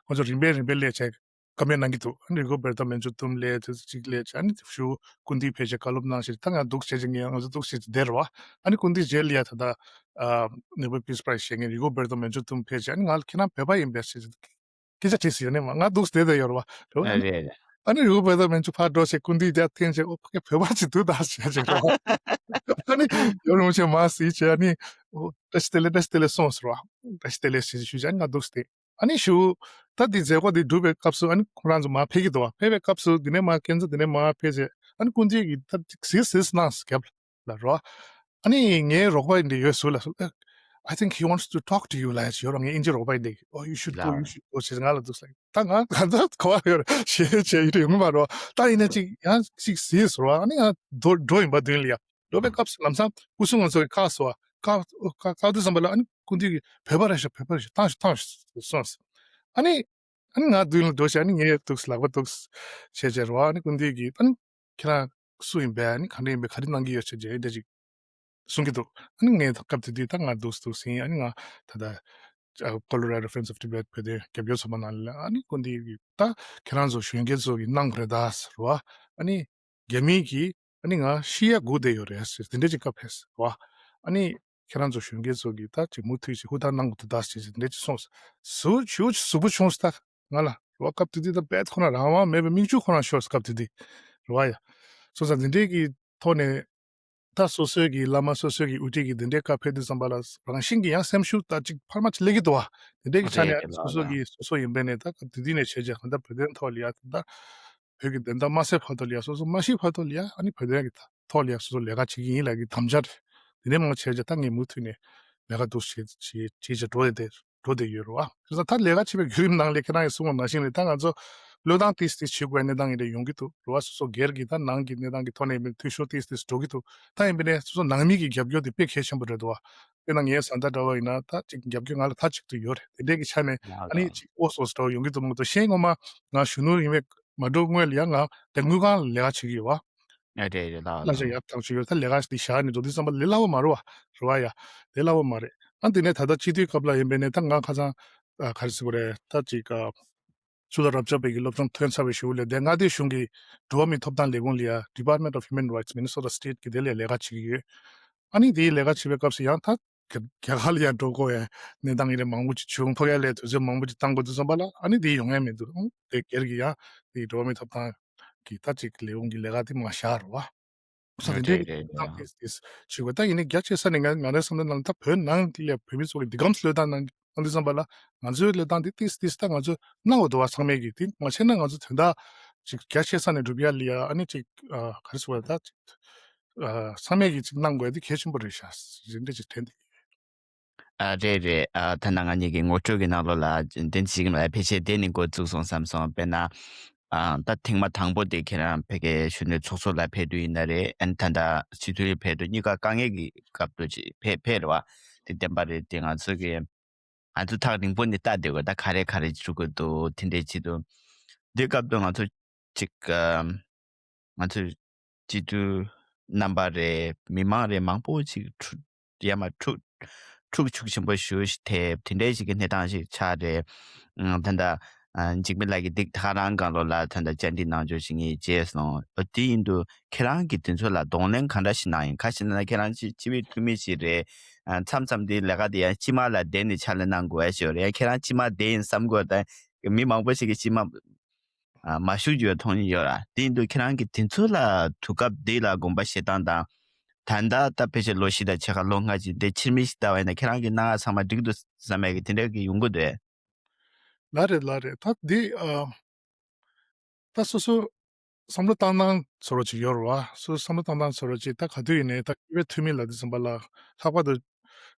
ཁོང་ཚོ་རིམ་པས་རིམ་པས་སླེབས་བྱས་བཀའ་མོལ་གནང་གི་འདུག་ཨ་ནི་Rigoberta Menchú Tum སླེབས་དུས་གཅིག་སླེབས་བྱས་ཨ་ནི་ཞུ་སྐུ་མདུན་ཕེབས་བྱས་བཀའ་སློབ་གནང་བྱས་ད་ང་འདུག་བྱས་བྱས་ངས་ང་ཚོ་འདུག་བྱས་བྱས་བསྡད་རེད་བ། ཨ་ནི་སྐུ་མདུན་རྗེས་ལ་ཡ་ད་ད་ཨ་Nobel Peace Prize བཞེས་མཁན་Rigoberta Menchú Tum ཕེབས་བྱས་ཨ་ནི་ང་ལ་ཁྱེད་རང་བོད་པ་ཡིན་པས་ཟེར་བྱས་སྐད་ཆ་དྲིས་སོང་། ཡོད་ནས་མ་ང་འདུག་བསྡད་བསྡད་ཡོད་རེད་བ། རེད་བ། ཨ་ནི་རེད་རེད། ཨ་ནི་རི་བོ་བོད་ཟླ་མན་ཆུ་ཕར་འགྲོ་བྱས་སྐུ་མདུན་དེ་འཐེན་བྱས་ཨོ་ཕ་གི་བོད་པ་ཅིག་འདུག་ད་བྱས་བྱས་རེད་བ། ཨ་ནི་ཡོད་རུང་བྱས་མ་གཟིགས་བྱས་ཨ་ནི་ཨོ་བཀྲ་ཤིས་བདེ་ལེགས་བཀྲ་ཤིས་བདེ་ལེགས་སོང་ཟེར་བ། བཀྲ་ཤིས་བདེ་ལེགས་ཞེས་ཞུས་བྱས་ཨ་ནི་ང་འདུག་བསྡད། ཨ་ནི་ཞུ་ད་འདི་མཛད་སྒོ་འདི་གྲུབ་པའི་སྐབས་སུ་ཨ་ནི་ཁོང་རང་ཚོ་མར་ཕེབས་ཀྱི་འདུག་བ། ཕེབས་པའི་སྐབས་སུ་འདི་ནས་མར་ཁྱེད་ཚོ་འདི་ནས་མར་ཕེབས་བྱས་ཨ་ནི་སྐུ་མདུན་གྱིས་ད་ཅིག་གཟིགས་གཟིགས་གནང་ཟེར་རྒྱབ་ལ་རོ། ཨ་ནི་ངའི་རོགས་པ་འདི་ཡོད་ཟུར་ལ་སོ། I think he wants to talk to you ལབ་ཡ་ཅིག་ཡོད་ར། ངའི་དབྱིན་ཇི་རོགས་པ་ཡིན་དེ། Oh, you should go, you should go ཞེས་ང་ལ་འདུག་ཟེར། ད་ང་གང་ཚ་གོ་བ་ཡོད་ར་ཞེས་བྱས་ཡིན་དུ་ཡོང་གི་མ་རོ། ད་ཡིན་ན་ཅིག་ཡང་ཅིག་གཟིགས་ཟེར་བ། ཨ་ནི་ང་འགྲོ་འགྲོ་ཡིན་པ་མདུན་ལ་ཡ། འགྲོ་བའི་སྐབས་སུ་ལམ་སང་སྐུ་གཟུགས་ང་ཚོ་གི་ཁ་སོ་བ་ཁ་ཁ་ཁ་དུས་ཙམ་པ་ལ་ཨ་ནི་སྐུ་མདུན་གྱིས་བོད་པ་རེད་ཤག་བོད་པ་རེད་ཤག་བཏང་ཤག་བཏང་ཤག་གསུངས་ཟེར། ཨ་ནི། ཨ་ནི་ང་མདུན་ལ་འགྲོ་བྱས་ཨ་ནི་ངས་འདུག་ལག་པ་འདུག་བྱས་བྱས་རོ། ཨ་ནི་སྐུ་མདུན་གྱིས་ཨ་ནི་ཁྱེད་རང་སུ་ཡིན་པས་ཨ་ནི་ག་འདྲ་ཡིན་པས་ག་རེ་གནང་གི་ཡོད་བྱས་བྱས་འདྲ་ཅིག་གསུང་གི་འདུག་ཨ་ནི་ངས་ད་སྐབས་དེ་དུས་ད་ང་འདུག་འདུག་ཟིན། ཨ་ནི་ང་ད་ལྟ་ཨ་Colorado Friends of Tibet བོད་དོན་རྒྱབ་སྐྱོར་ཚོགས་པ་ནང་ལ་ཨ་ནི་སྐུ་མདུན་གྱིས་ད་ཁྱེད་རང་ཚོ་གཞོན་སྐྱེས་ཚོ་གིས་གནང་དགོས་རེད་ད་ཟེར་བ། ཨ་ནི་རྒྱ་མི་གིས་ཨ་ནི་ང་ཤི་ཡ་སྒུག་བསྡད་ཡོད་རེད་ཟེར་དེ་འདྲ་ཅིག་བཀའ་ཕེབས་ཟེར་བ། ཨ་ནི་ཁྱེད་རང་ཚོ་གཞོན་སྐྱེས་ཚོ་གིས་ད་ཅིག་མུ་མཐུད་ཅིག་ཧུར་ཐག་གནང་དགོས་འདུག་ད་ཟེར་དེ་འདྲ་ཅིག་གསུངས་ཟེར། ཞེ་པོ་ཅིག་ཟུག་པོ་བྱུང་ཟེར་ད་ང་ལ་རོ། སྐབས་དེ་དུས་ད་རྦད་ཁོ་རང་རང་དབང་མེད་པའི་མིག་ཆུ་ཁོ་རང་ཤོར་ཟེར་སྐབས་དེ་དུས་རེད་བ་ཡ། སོང་ཙང་དེ་འདྲའི་གི་ཐོག་ནས། ད་སོ་སོའི་གི་བླ་མ་སོ་སོའི་གི་དབུ་ཁྲིད་ཀྱི་དེ་འདྲའི་བཀའ་ཕེབས་དུས་ཙམ་པ་ལ་རང་བཞིན་གྱི་ཡང་སེམས་ཤུགས་ད་ཅིག་འཕར་མ་ཅིག་སླེབས་ཀྱི་འདུག་བ། དེ་འདྲའི་གི་ཆ་ནས་རེད་རེད་ལགས་སོ་སོ་ལགས། གི་སོ་སོ་ཡིན་པས་ནས་ད་སྐབས་དེ་དུས་ནས་བྱས་རྗེས་གང་ལྟར་བོད་དོན་ཐོག་ལ་ཡ་ད་བོད་ཀྱི་བདེན་མཐའ་མ་གསལ་བར་དུ་ལ་ཡ་སོ་སོ་མ་ཤི་བར་དུ་ལ་ཡ་ཨ་ནི་བོད་དོན་གི་ཐོག་ལ་ཡ་སོ་སོ་ལས་ཀ་བྱེད་ཀྱི་ཡིན་ལབ་ཀྱི་དམ་བཅའ་རེད། དེ་ནས་མང་བྱས་རྗེས་ད་ངས་མུ་མཐུད་ནས་ལས་ཀ་འདུག་བྱེད་བྱེད་བྱེད་བྱེད་འགྲོ་ཡ་དེ། འགྲོ་བསྡད་ཡོད་རེད་བ། བྱས་ཙང་ད་ལས་ཀ་བྱེད་པའི་བརྒྱུད་རིམ་ནང་ལས་ཁྱེད་རང་གིས་གསུངས་པ་ནང་བཞིན་རེད། ད་ང་ཚོ་བློས་བཏང་ཏིས་ཏིས་བྱེད་དགོས་པའི་གནས་སྟངས་ཡིན་རེད་ཡོང་གི་འདུག་རེད་བ། སོ་སོ་སྒེར་གྱི་ད་ནང་གི་གནས་སྟངས་ཀྱི་ཐོག་ནས་ཡིན་པའི་འཐུས་ཤོར་ཏིས་ཏིས་འགྲོ་གི་འདུག་ད་ཡིན་པ་ནས་སོ་སོ་ནང་མི་གི་རྒྱབ་སྐྱོར་དེ་དཔེ་གལ་ཆེན་པོ་རེད་འདུག་བ། དཔེར་ན་ངའི་བཟའ་ཟླ་འདྲ་བོ་ཡིན་ན་ད་ཅིག་རྒྱབ་སྐྱོར་ང་ལ་མཐའ་གཅིག་ཏུ་ཡོད་རེད། དེ་འདྲའི་གི་ཆ་ནས་ལགས་ཨ་ནི་ལགས། ཅིག་ཨོ་སོ་སོ་འདྲ་བོ་ཡོང་གི་འདུག་མ་གཏོགས་གཞན་ངོ་མ་ང་གཞོན་ནུ་ཡིན་པའི་མ་འགྲོ་སྔོན་ལ་ཡང་ང་དེ་དངུལ་ཁང་ལ་ལས་ཀ་བྱེད་ཀྱི་ཡོད་བ། ཨ་རེད་རེད་ལགས་གླ་ཆ་ལགས། ཡར་ཐག་ཆོད་ཡོད། ད་ལས་ཀ་འདི་བཞག་ནས་འགྲོ་དུས་ཙམ་པ་ལས་སླ་བོ་མ་རེད་བ། རེད་བ་ཡ། ལས་སླ་བོ་མ་རེད། ཨ་འདི་ནས་ད་ལྟ་སྤྱི་འཐུས་སྐབས་ལ་ཡིན་པས་ནས་ད་ང་ཁ་སང་ཨ་ག་རེ་ཟེར་དགོས་རེད། ད་ཅིག་ཨ་ཆུ་ལ་རབ་ཆགས་པའི་གི་སློབ་སྦྱོང་ཐོན་ཚར་བའི་གཞུག་ལ་དེ་མངའ་སྡེ་གཞུང་གི་འགྲོ་བ་མིའི་ཐོབ་ཐང་ལས་ཁུངས་ལ་ཡ་Department of Human Rights Minnesota State གི་དེ་ལ་ལས་ཀ་བྱེད་ཀྱི་ཡོད། ཨ་ནི་དེའི་ལས་ཀ་བྱེད་པའི་སྐབས་སུ་ཡང་ད་རྒྱ་རྒྱ་གར་ལ་ཡ་འགྲོ་དགོས་ཡ་གནས་སྟངས་ཡིན་རེད། མང་པོ་ཅིག་བྱུང་། ཕ་གི་ལ་དུས་ཚོད་མང་པོ་ཅིག་བཏང་དགོས་དུས་ཙམ་པ་ལ་ཨ་ནི་དེ་ཡོང་ཡ་མི་འདུག་ཨང་དེ་སྒེར་གྱི་ཡ་དེ་འགྲོ་བ་མིའི་ཐོབ་ཐང་གི་ད་ཅིག་ལས་ཁུངས་ཀྱི་ལས་ཀ་དེ་མ་བཞག་རེད་བ། ས་དེ་རེད་འདྲའི་རེད་རེད། ཏང་ཏིས་ཏིས་བྱེད་དགོས། ད་ཡིན་ནའི་རྒྱ་ཆེ་ས་ནས་ང་ང་རའི་བསམ་བློ་ནང་ད་བོད་ནང་ལ་བོད་མི་ཚོ་གི་འདི་གམ་བློས་བཏང་གནང་གནང་དུས་ཙམ་པ་ལ་ང་ཚོའི་བློས་བཏང་འདི་ཏིས་ཏིས་ད་ང་ཚོ་གནང་དགོས་འདུག་བ། ཚང་མས་ཀྱི་དེ་མ་བྱས་ན་ང་ཚོ་དོན་དག་ཅིག་རྒྱ་ཆེ་ས་ནས་སྒྲུབ་ཡ་ལ་ཡ་ཨ་ནི་ཅིག་ཨ་ག་རེ་ཟེར་བ་ད་ཅིག་ཨ་ཚང་མས་ཀྱི་ཅིག་གནང་དགོས་འདི་གལ་ཆེན་པོ་རེད་ཤག་ཟེར་འདྲ་ཅིག་དྲན་འདུག་ཨ་རེད་རེད། ཨ་ད་ནང་ང་གཉིས་ཀྱི་ངོ་སྤྲོད་ཀྱི་ནང་ལོགས་ལ་འདི་ཞིག་ལ་ཕལ་ཆེར་དེ་ནི་འགོ་བཙུགས་སོང་བསམ་སོང་། དཔེར་ན། ཨ་ད་ཐེངས་མ་དང་པོ་དེ་ཁྱེད་རང་ཕ་གིའི་གཞོན་ནུའི་ཚོགས་གཙོ་ལ་ཕེབས་དུས་ཡིན་ན་རེད། ཨ་ནི་ད་ལྟ་སྤྱི་འཐུས་ཕེབས་དུས་གཉིས་ཀ་དཀའ་ངལ་གྱི་སྐབས་དུ་ཅིག་ཕེབས་ཕེབས་རེད་བ། དེ་བདེན་པ་རེད། དེ་ང་ཚོ་གི་ང་ཚོ་ཐག་རིང་པོ་ནས་ལྟ་བསྡད་དགོས། ད་ག་རེ་ག་རེ་བྱེད་དགོས་འདུག་དེ་འདྲའི་ཆེད་དུ། དེ་སྐབས་དུ་ང་ཚོ་ཅིག་ཨ་ང་ཚོ་སྤྱི་འཐུས་རྣམ་པ་རེད། མི་མང་རེད། མང་པོ་ཅིག་འཁྲུག་ཡ་མ་འཁྲུག་འཁྲུག་ཤུགས་ཆེན་པོ་ཞེ་པོ་ཞིག་ཐེབས། དེ་འདྲའི་ཞིག་གི་གནས་སྟངས་ཤིག་ཆགས་རེད། ཨ་ད་ལྟ་ཨ་འཇིགས་མེད་ལགས་ཀྱིས་འདི་ད་ག་རང་སྒང་ལོགས་ལ་ད་ལྟ་བཅར་འདྲི་གནང་ཕྱོགས་ཤིག་ངས་བྱས་སོང་། ཨ་དེ་ཡིན་དུས་ཁྱེད་རང་གིས་དེ་ཚོ་ལ་གདོང་ལེན་ག་འདྲ་ཞིག་གནང་ཡིན། ག་ཞིག་ན་ཁྱེད་རང་སྤྱི་སྤྱི་པའི་འཐུས་མི་ཞིག་རེད། ཨ་མཚམས་མཚམས་དེ་ལས་ཀ་དེ་ཡང་སྤྱི་དམངས་ལ་བསྡད་ནས་ཕྱག་ལས་གནང་དགོས་ཡ་ཞིག་ཡོད་རེད། ཡང་ཁྱེད་རང་སྤྱི་དམངས་བསྡད་ཡིན་བསམ་དགོས། ད་མི་མང་པོ་ཞིག་གིས་སྤྱི་དམངས་ཨ་མ་ཞུགས་རྒྱུ་མཐོང་ཡོད་ར། དེ་ཡིན་དུས་ཁྱེད་རང་གིས་དེ་ཚོ་ལ་དུས་སྐབས་འདི་ལ་དགོངས་པ་བཞེས་སྟངས་དང་། ད་ལྟ་ད་ཕལ་ཆེར་ལོ་བཞི་དང་ཕྱེད་ཀ་ལོ་ལྔ་ཅིག་འདི་ཕྱིར་མིག་ཅིག་ལྟ་བ་ཡིན་ན་ཁྱེད་རང་གི་སྣང་བ་ཚང་མ་འགྲིག་འདུག་བསམ་ཡ་གི་དེ་འདྲ་གི་ཡོང་གི་འདུག་ཨེ། ལགས་རེད་ལགས་རེད། ད་འདི་ཨ་ད་སོ་སོ་བསམ་བློ་བཏང་སྟངས་བཟོ་འདྲ་ཅིག་ཡོད་རེད་བ། སོ་སོ་བསམ་བློ་བཏང་སྟངས་བཟོ་འདྲ་ཅིག་ད་ག་དུས་ཡིན་ནའི་ད་སྤྱི་པའི་འཐུས་མི་ལ་འདི་ཙམ་པ་ལ་ལྷག་པར་དུ་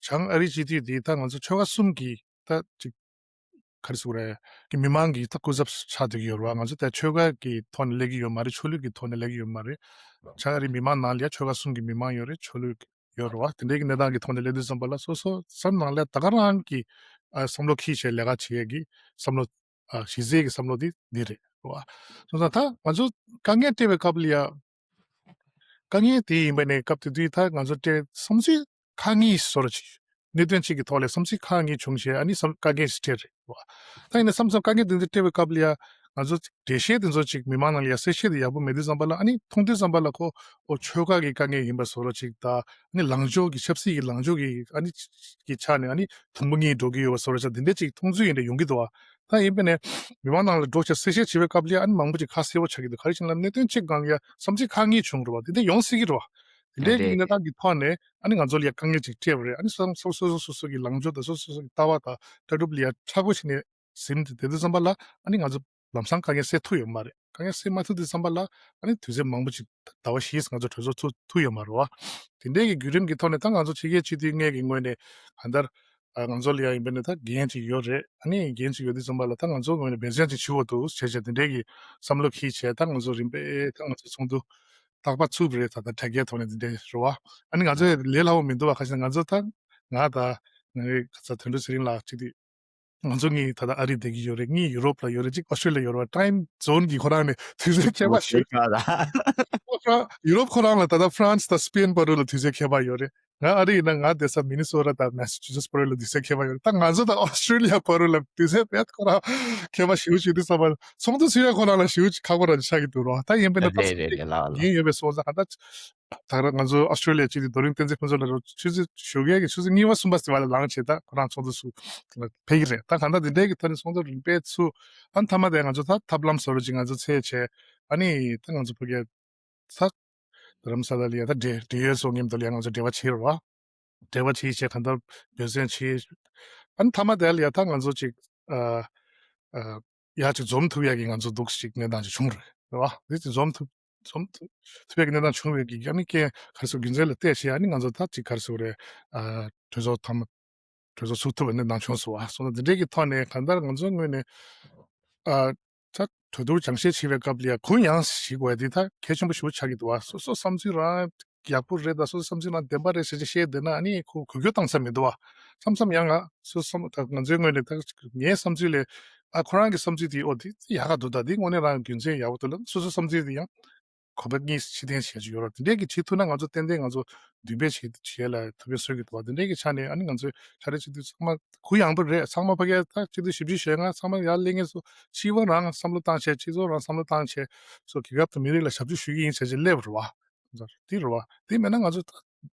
བྱང་ཨ་རིའི་སྤྱི་འཐུས་འདི་ད་ང་ཚོ་ཆོལ་ཁ་གསུམ་གྱི་ད་ཅིག་ག་རེ་ཟེར་དགོས་རེད། གི་མི་མང་གི་ད་སྐུ་ཚབ་ཆགས་བསྡད་ཀྱི་ཡོད་རེད་བ། ང་ཚོ་ད་ཆོལ་ཁ་གི་ཐོག་ནས་སླེབས་ཀྱི་ཡོད་མ་རེད། ཆོས་ལུགས་ཀྱི་ཐོག་ནས་སླེབས་ཀྱི་ཡོད་མ་རེད། བྱང་ཨ་རིའི་མི་མང་ནང་ལ་ཡ་ཆོལ་ཁ་གསུམ་གྱི་མི་མང་ཡོད་རེད། ཆོས་ལུགས་ཡོད་རེད་བ། དེ་འདྲའི་གི་གནས་སྟངས་ཀྱི་ཐོག་ནས་སླེབས་དུས་ཙམ་པ་ལ་སོ་སོ་སེམས་ནང་ལ་ད་ག་རང་གི་ཨ་བསམ་བློ་འཁྱེར་བྱས་ལས་ཀ་བྱེད་ཡས་ཀྱི་བསམ་བློ་ཨ་གཞི་རྩའི་གི་བསམ་བློ་དེ་འདི་རེད་བ། སོང་ཙང་ད་ང་ཚོ་དཀའ་ངལ་འཕྲད་པའི་སྐབས་ལ་ཡ་དཀའ་ངལ་དེ་ཡིན་པ་ནས་སྐབས་དེ་དུས་ད་ང་ཚོ་སྤྲད་བསམ་ཚུལ་ཁག་གཉིས་བཟོ་འདྲ་ཅིག་གནད་དོན་གཅིག་གི་ཐོག་ལ་བསམ་ཚུལ་ཁག་གཉིས་བྱུང་བྱས་ཨ་ནི་བསམ་དཀའ་ངལ་ཞིག་འཕྲད་རེད་བ། ད་ཡིན་ན་བསམ་བསམ་དཀའ་ངལ་དེ་འདྲ་འཕྲད་པའི་སྐབས་ལ་ཡ་ང་ཚོ་འགྲེལ་བཤད་དེ་ཚོ་ཅིག་མི་མང་ནང་ལ་ཡ་གསལ་བཤད་དེ་ཡག་པོ་མེད་དུས་ཙམ་པ་ལ་ཨ་ནི་མཐོང་དུས་ཙམ་པ་ལ་ཁོ་ཨོ་ཆོལ་ཁ་གི་དཀའ་ངལ་ཡིན་པ་བཟོ་འདྲ་ཅིག་ད་ཨ་ནི་ལངས་ཕྱོགས་ཀྱི་ཆབ་སྲིད་ཀྱི་ལངས་ཕྱོགས་ཀྱི་ཨ་ནི་ཀྱི་ཆ་ནས་ཨ་ནི་དུམ་བུ་གཉིས་འགྲོ་གི་ཡོད་པ་བཟོ་འདྲ་ཅིག་དེ་འདྲ་ཅིག་མཐོང་ཚུལ་ཡིན་འདྲ་ཡོང་གི་འདུག་བ། ད་ཡིན་པ་ནས་མི་མང་ནང་ལ་འགྲོ་བྱས་གསལ་བཤད་བྱེད་པའི་སྐབས་ལ་ཨ་ནི་མང་པོ་ཅིག་ཁ་གསལ་པོ་ཆགས་ཀྱི་འདུག་ག་རེ་ཡིན་ལབ་གནད་དོན་གཅིག་སྒང་ལ་བསམ་ཚུལ་ཁག་གཉིས་བྱུང་རེད་བ། དེ་འདྲ་ཡོང་སྲིད་ཀྱི་རེད་བ། དེ་འདྲའི་གི་རེད་གནས་རེད། སྟངས་ཀྱི་ཐོག་ནས་ཨ་ནི་ང་ཚོ་ལ་ཡ་དཀའ་ངལ་ཅིག་འཕྲད་པ་རེད། ཨ་ནི་སོ་སོ་སོ་སོ་སོ་སོ་གི་ལངས་ཕྱོགས་དང་སོ་སོ་སོ་སོ་གི་ལྟ་བ་དང་ལྟ་གྲུབ་ལ་ཡ་མཁྲེགས་པོ་བྱས་ནས་ཟིན་ཏེ་དེ་དུས་ཙམ་པ་ལ་ཨ་ནི་ང་ཚོ་ལམ་སང་དཀའ་ངལ་སེལ་ཐུབ་ཡོད་མ་རེད། དཀའ་ངལ་སེལ་མ་ཐུབ་དུས་ཙམ་པ་ལ་ཨ་ནི་དུས་ཚོད་མང་པོ་ཅིག་ཟླ་བ་བཞི་ང་ཚོ་གྲོས་ཚོགས་ཚུགས་ཐུབ་ཡོད་མ་རེད་བ། དེ་འདྲའི་གི་བརྒྱུད་རིམ་གྱི་ཐོག་ནས་ད་ང་ཚོ་ཕྱི་རྒྱལ་སྤྱི་འཐུས་ལྔ་གི་ངོས་ནས་གང་ལྟར་ཨ་ང་ཚོ་ལ་ཡང་ཡིན་པ་ནི་ད་འགན་ཅིག་ཡོད་རེད། ཨ་ནི་འགན་ཅིག་ཡོད་དུས་ཙམ་པ་ལ་ད་ང་ཚོ་ངོས་ནས་འབད་བརྩོན་ཅིག་བྱེད་དགོས་འདུག་བྱས་བྱས་དེ་འདྲའི་གི་བསམ་བློ་འཁྱེར་བྱས་ད་ང་ཚོ་རིམ་པས་ད་ང་ཚོ་ཚོགས་འདུ་རྟག་པར་ཚུགས་པ་རེད། ད་ད་དྲ་རྒྱའི་ཐོག་ནས་དེ་འདྲའི་རེད་བ། ཨ་ནི་ང་ཚོ་ལས་སླ་བོ་མི་འདུག་བ། ཁ་ཤས་ང་ཚོ་ད་ང་ད་ང་རེད་ཁ་ཚ་དོན་གྲུབ་ཚེ་རིང་ལགས་གཅིག་དེ་ང་ཚོ་གཉིས་ད་ལྟ་ཨ་རི་བསྡད་ཀྱི་ཡོད་རེད། གཉིས་ཡུ་རོབ་ལ་ཡོད་རེད། གཅིག་ཨོ་སི་ཀྲི་ལི་ཡ་ཡོད་རེད། ཊའིམ་ཛོན་གྱི་ཁོ་རང་ནས་དུས་ཚོད་ཁྱད་པར་ཞིག་ཡུ་རོབ་ཁོ་རང་ལ་ད་ལྟ་ཧྥ་རན་སི་དང་སི་པེན་བར་དུ་ལ་དུས་ཚོད་ཁྱད་པར་ཡོད་རེད། ང་ཨ་རི་ཡིན་ན་ང་བསྡད་ས་མི་ནི་སོ་ཊ་དང་མེ་སི་ཆུ་སེ་ཊི་བར་དུ་ལ་དུས་ཚོད་ཁྱད་པར་ཡོད་རེད། ད་ང་ཚོ་དང་ཨོ་སི་ཀྲི་ལི་ཡ་བར་དུ་ལ་དུས་ཚོད་དཔེ་ཁོ་རང་ཁྱད་པར་ཞེ་པོ་ཞིག་འདུག་བསམ་པ། ཚོགས་འདུ་ཚུགས་ཡ་ཁོ་རང་ལ་ཞེ་པོ་ཅིག་ཁག་པོ་རང་ཆགས་ཀྱི་འདུག་རོ། ད་ཡིན་པས་ན་ད་རེད་རེད་རེད་ལགས་ལགས། ཉིན་ཡོད་པའི་སོང་ཙང་ད་ད་ག་རང་ང་ཚོ་ཨོ་སི་ཀྲི་ལི་ཡ་སྤྱི་འཐུས་རྡོ་རིང་བསྟན་འཛིན་ཕུན་ཚོགས་ལགས་རང་ཆུ་ཚོད་ཞོགས་ཀའི་གི་ཆུ་ཚོད་གཉིས་པ་གསུམ་པ་ཟེར་བ་ལ་ལངས་བྱས་ད་ཁོ་རང་ཚོགས་འདུ་ཚུགས་ཕེབས་ཀྱི་རེད། ད་གང་ལྟར་འདི་འདྲའི་གི་ཐོག་ནས་ཚོགས་འདུ་རིམ་པས་ཚུགས། ཨ་མཐའ་མ་དེ་ང་ཚོ་ད་ཐབས་ལམ་བཟོ་འདྲ་ཅིག་ང་ཚོ་འཚོལ་བྱས་ཨ་ནི་ད་ང་ཚོ་ཕ་གིའི་ད་རྡ་རམ་ས་ལ་ལ་ཡ་ད་འབྲེལ་འབྲེལ་ཡོད་ཚོ་མཉམ་དུ་ལ་ཡ་ང་ཚོ་འབྲེལ་བ་བྱས་རེད་བ། འབྲེལ་བ་བྱས་བྱས་གང་ལྟར་འབད་བརྩོན་བྱས། ཨ་ནི་མཐའ་མ་དེ་ལ་ཡ་ད་ང་ཚོ་ཅིག་ཨ་ཨ་ཡ་ཅིག་འཛོམས་ཐུབ་ཡ་གི་ང་ཚོ་འདུག་ཅིག་གནས་སྟངས་ཅིག་བྱུང་རེད་རེད་བ། དེ་ཅིག་འཛོམས་ཐུབ་འཛོམས་ཐུབ་ཐུབ་ཡ་གི་གནས་སྟངས་བྱུང་བའི་གི་ཨ་ནི་རྐྱེན་ག་རེ་ཟེར་རྒྱུ་མཚན་ལ་བལྟས་བྱས་ཨ་ནི་ང་ཚོ་ད་ཅིག་ག་རེ་ཟེར་རེད། ཨ་གྲོས་ཚོགས་མཐའ་མ་གྲོས་ཚོགས་ཚུགས་ཐུབ་པ་ནི་གནང་བྱུང་སོང་བ། སོང་ཙང་འདི་འདྲའི་གི་ཐོག་ནས་གང་ལྟར་ང་ཚོའི་ངོས་ནས་ཨ་ད་གྲོས་བསྡུར་སྦྱང་བཤད་བྱེད་པའི་སྐབས་ལ་ཡ་གུ་ཡངས་ཤིག་དགོས་དེ་ད་གལ་ཆེན་པོ་ཞེ་པོ་ཆགས་ཀྱི་འདུག་བ། སོ་སོ་བསམ་ཚུལ་རང་ཡག་པོ་རེད་ད་སོ་སོ་བསམ་ཚུལ་རང་བདེན་པ་རེད་ཟེར་བྱས་བཤད་བསྡད་ན་ཨ་ནི་ཁོ་གུ་གུ་བཏང་ས་མི་འདུག་བ། མཚམས་མཚམས་ཡང་ང་སོ་སོ་བསམ་ད་ང་ཚོའི་ངོས་ནས་ད་ངའི་བསམ་ཚུལ་ལས་ཨ་ཁོ་རང་གི་བསམ་ཚུལ་དེ་ཨོ་དེ་ཡག་ག་འདུག་ད་དེ་དངོས་གནས་རང་རྒྱུ་མཚན་ཡག་པོ་འདུག་ལ་སོ་སོ་བསམ་ཚུལ་དེ་ཡང་གོ་བ་གཉིས་ཕྱིར་འཐེན་བྱེད་ཀྱི་ཡོད་རེད། དེ་འདྲའི་གི་བྱེད་ཐུབ་ན་ང་ཚོ་ཏན་ཏན་ང་ཚོ་འདུན་པ་བྱེད་བྱེད་ལ་ཐུགས་ཕན་གསོས་ཀྱི་འདུག་བ། དེ་འདྲའི་གི་ཆ་ནས་ཨ་ནི་ང་ཚོས་ཕྱག་ལས་བྱེད་དུས་ཚང་མ་གུ་ཡངས་པོ་རེད། ཚང་མ་ཕ་གིའི་ད་སྤྱི་འཐུས་བཞི་བཅུ་ཞེ་ལྔ་ཚང་མ་ཡར་སླེབས་མཁན་ཚོ་སྤྱི་པ་རང་བསམ་བློ་བཏང་བྱས་སྤྱི་ཚོགས་རང་བསམ་བློ་བཏང་བྱས་སོ་རྒྱལ་ཁབ་དང་མི་རིགས་ལ་ཞབས་ཞུ་ཞུ་གི་ཡིན་བྱས་བྱས་སླེབས་རེད་བ། དེ་རེད་བ། དེ་མེད་ན་ང་ཚོ་ད་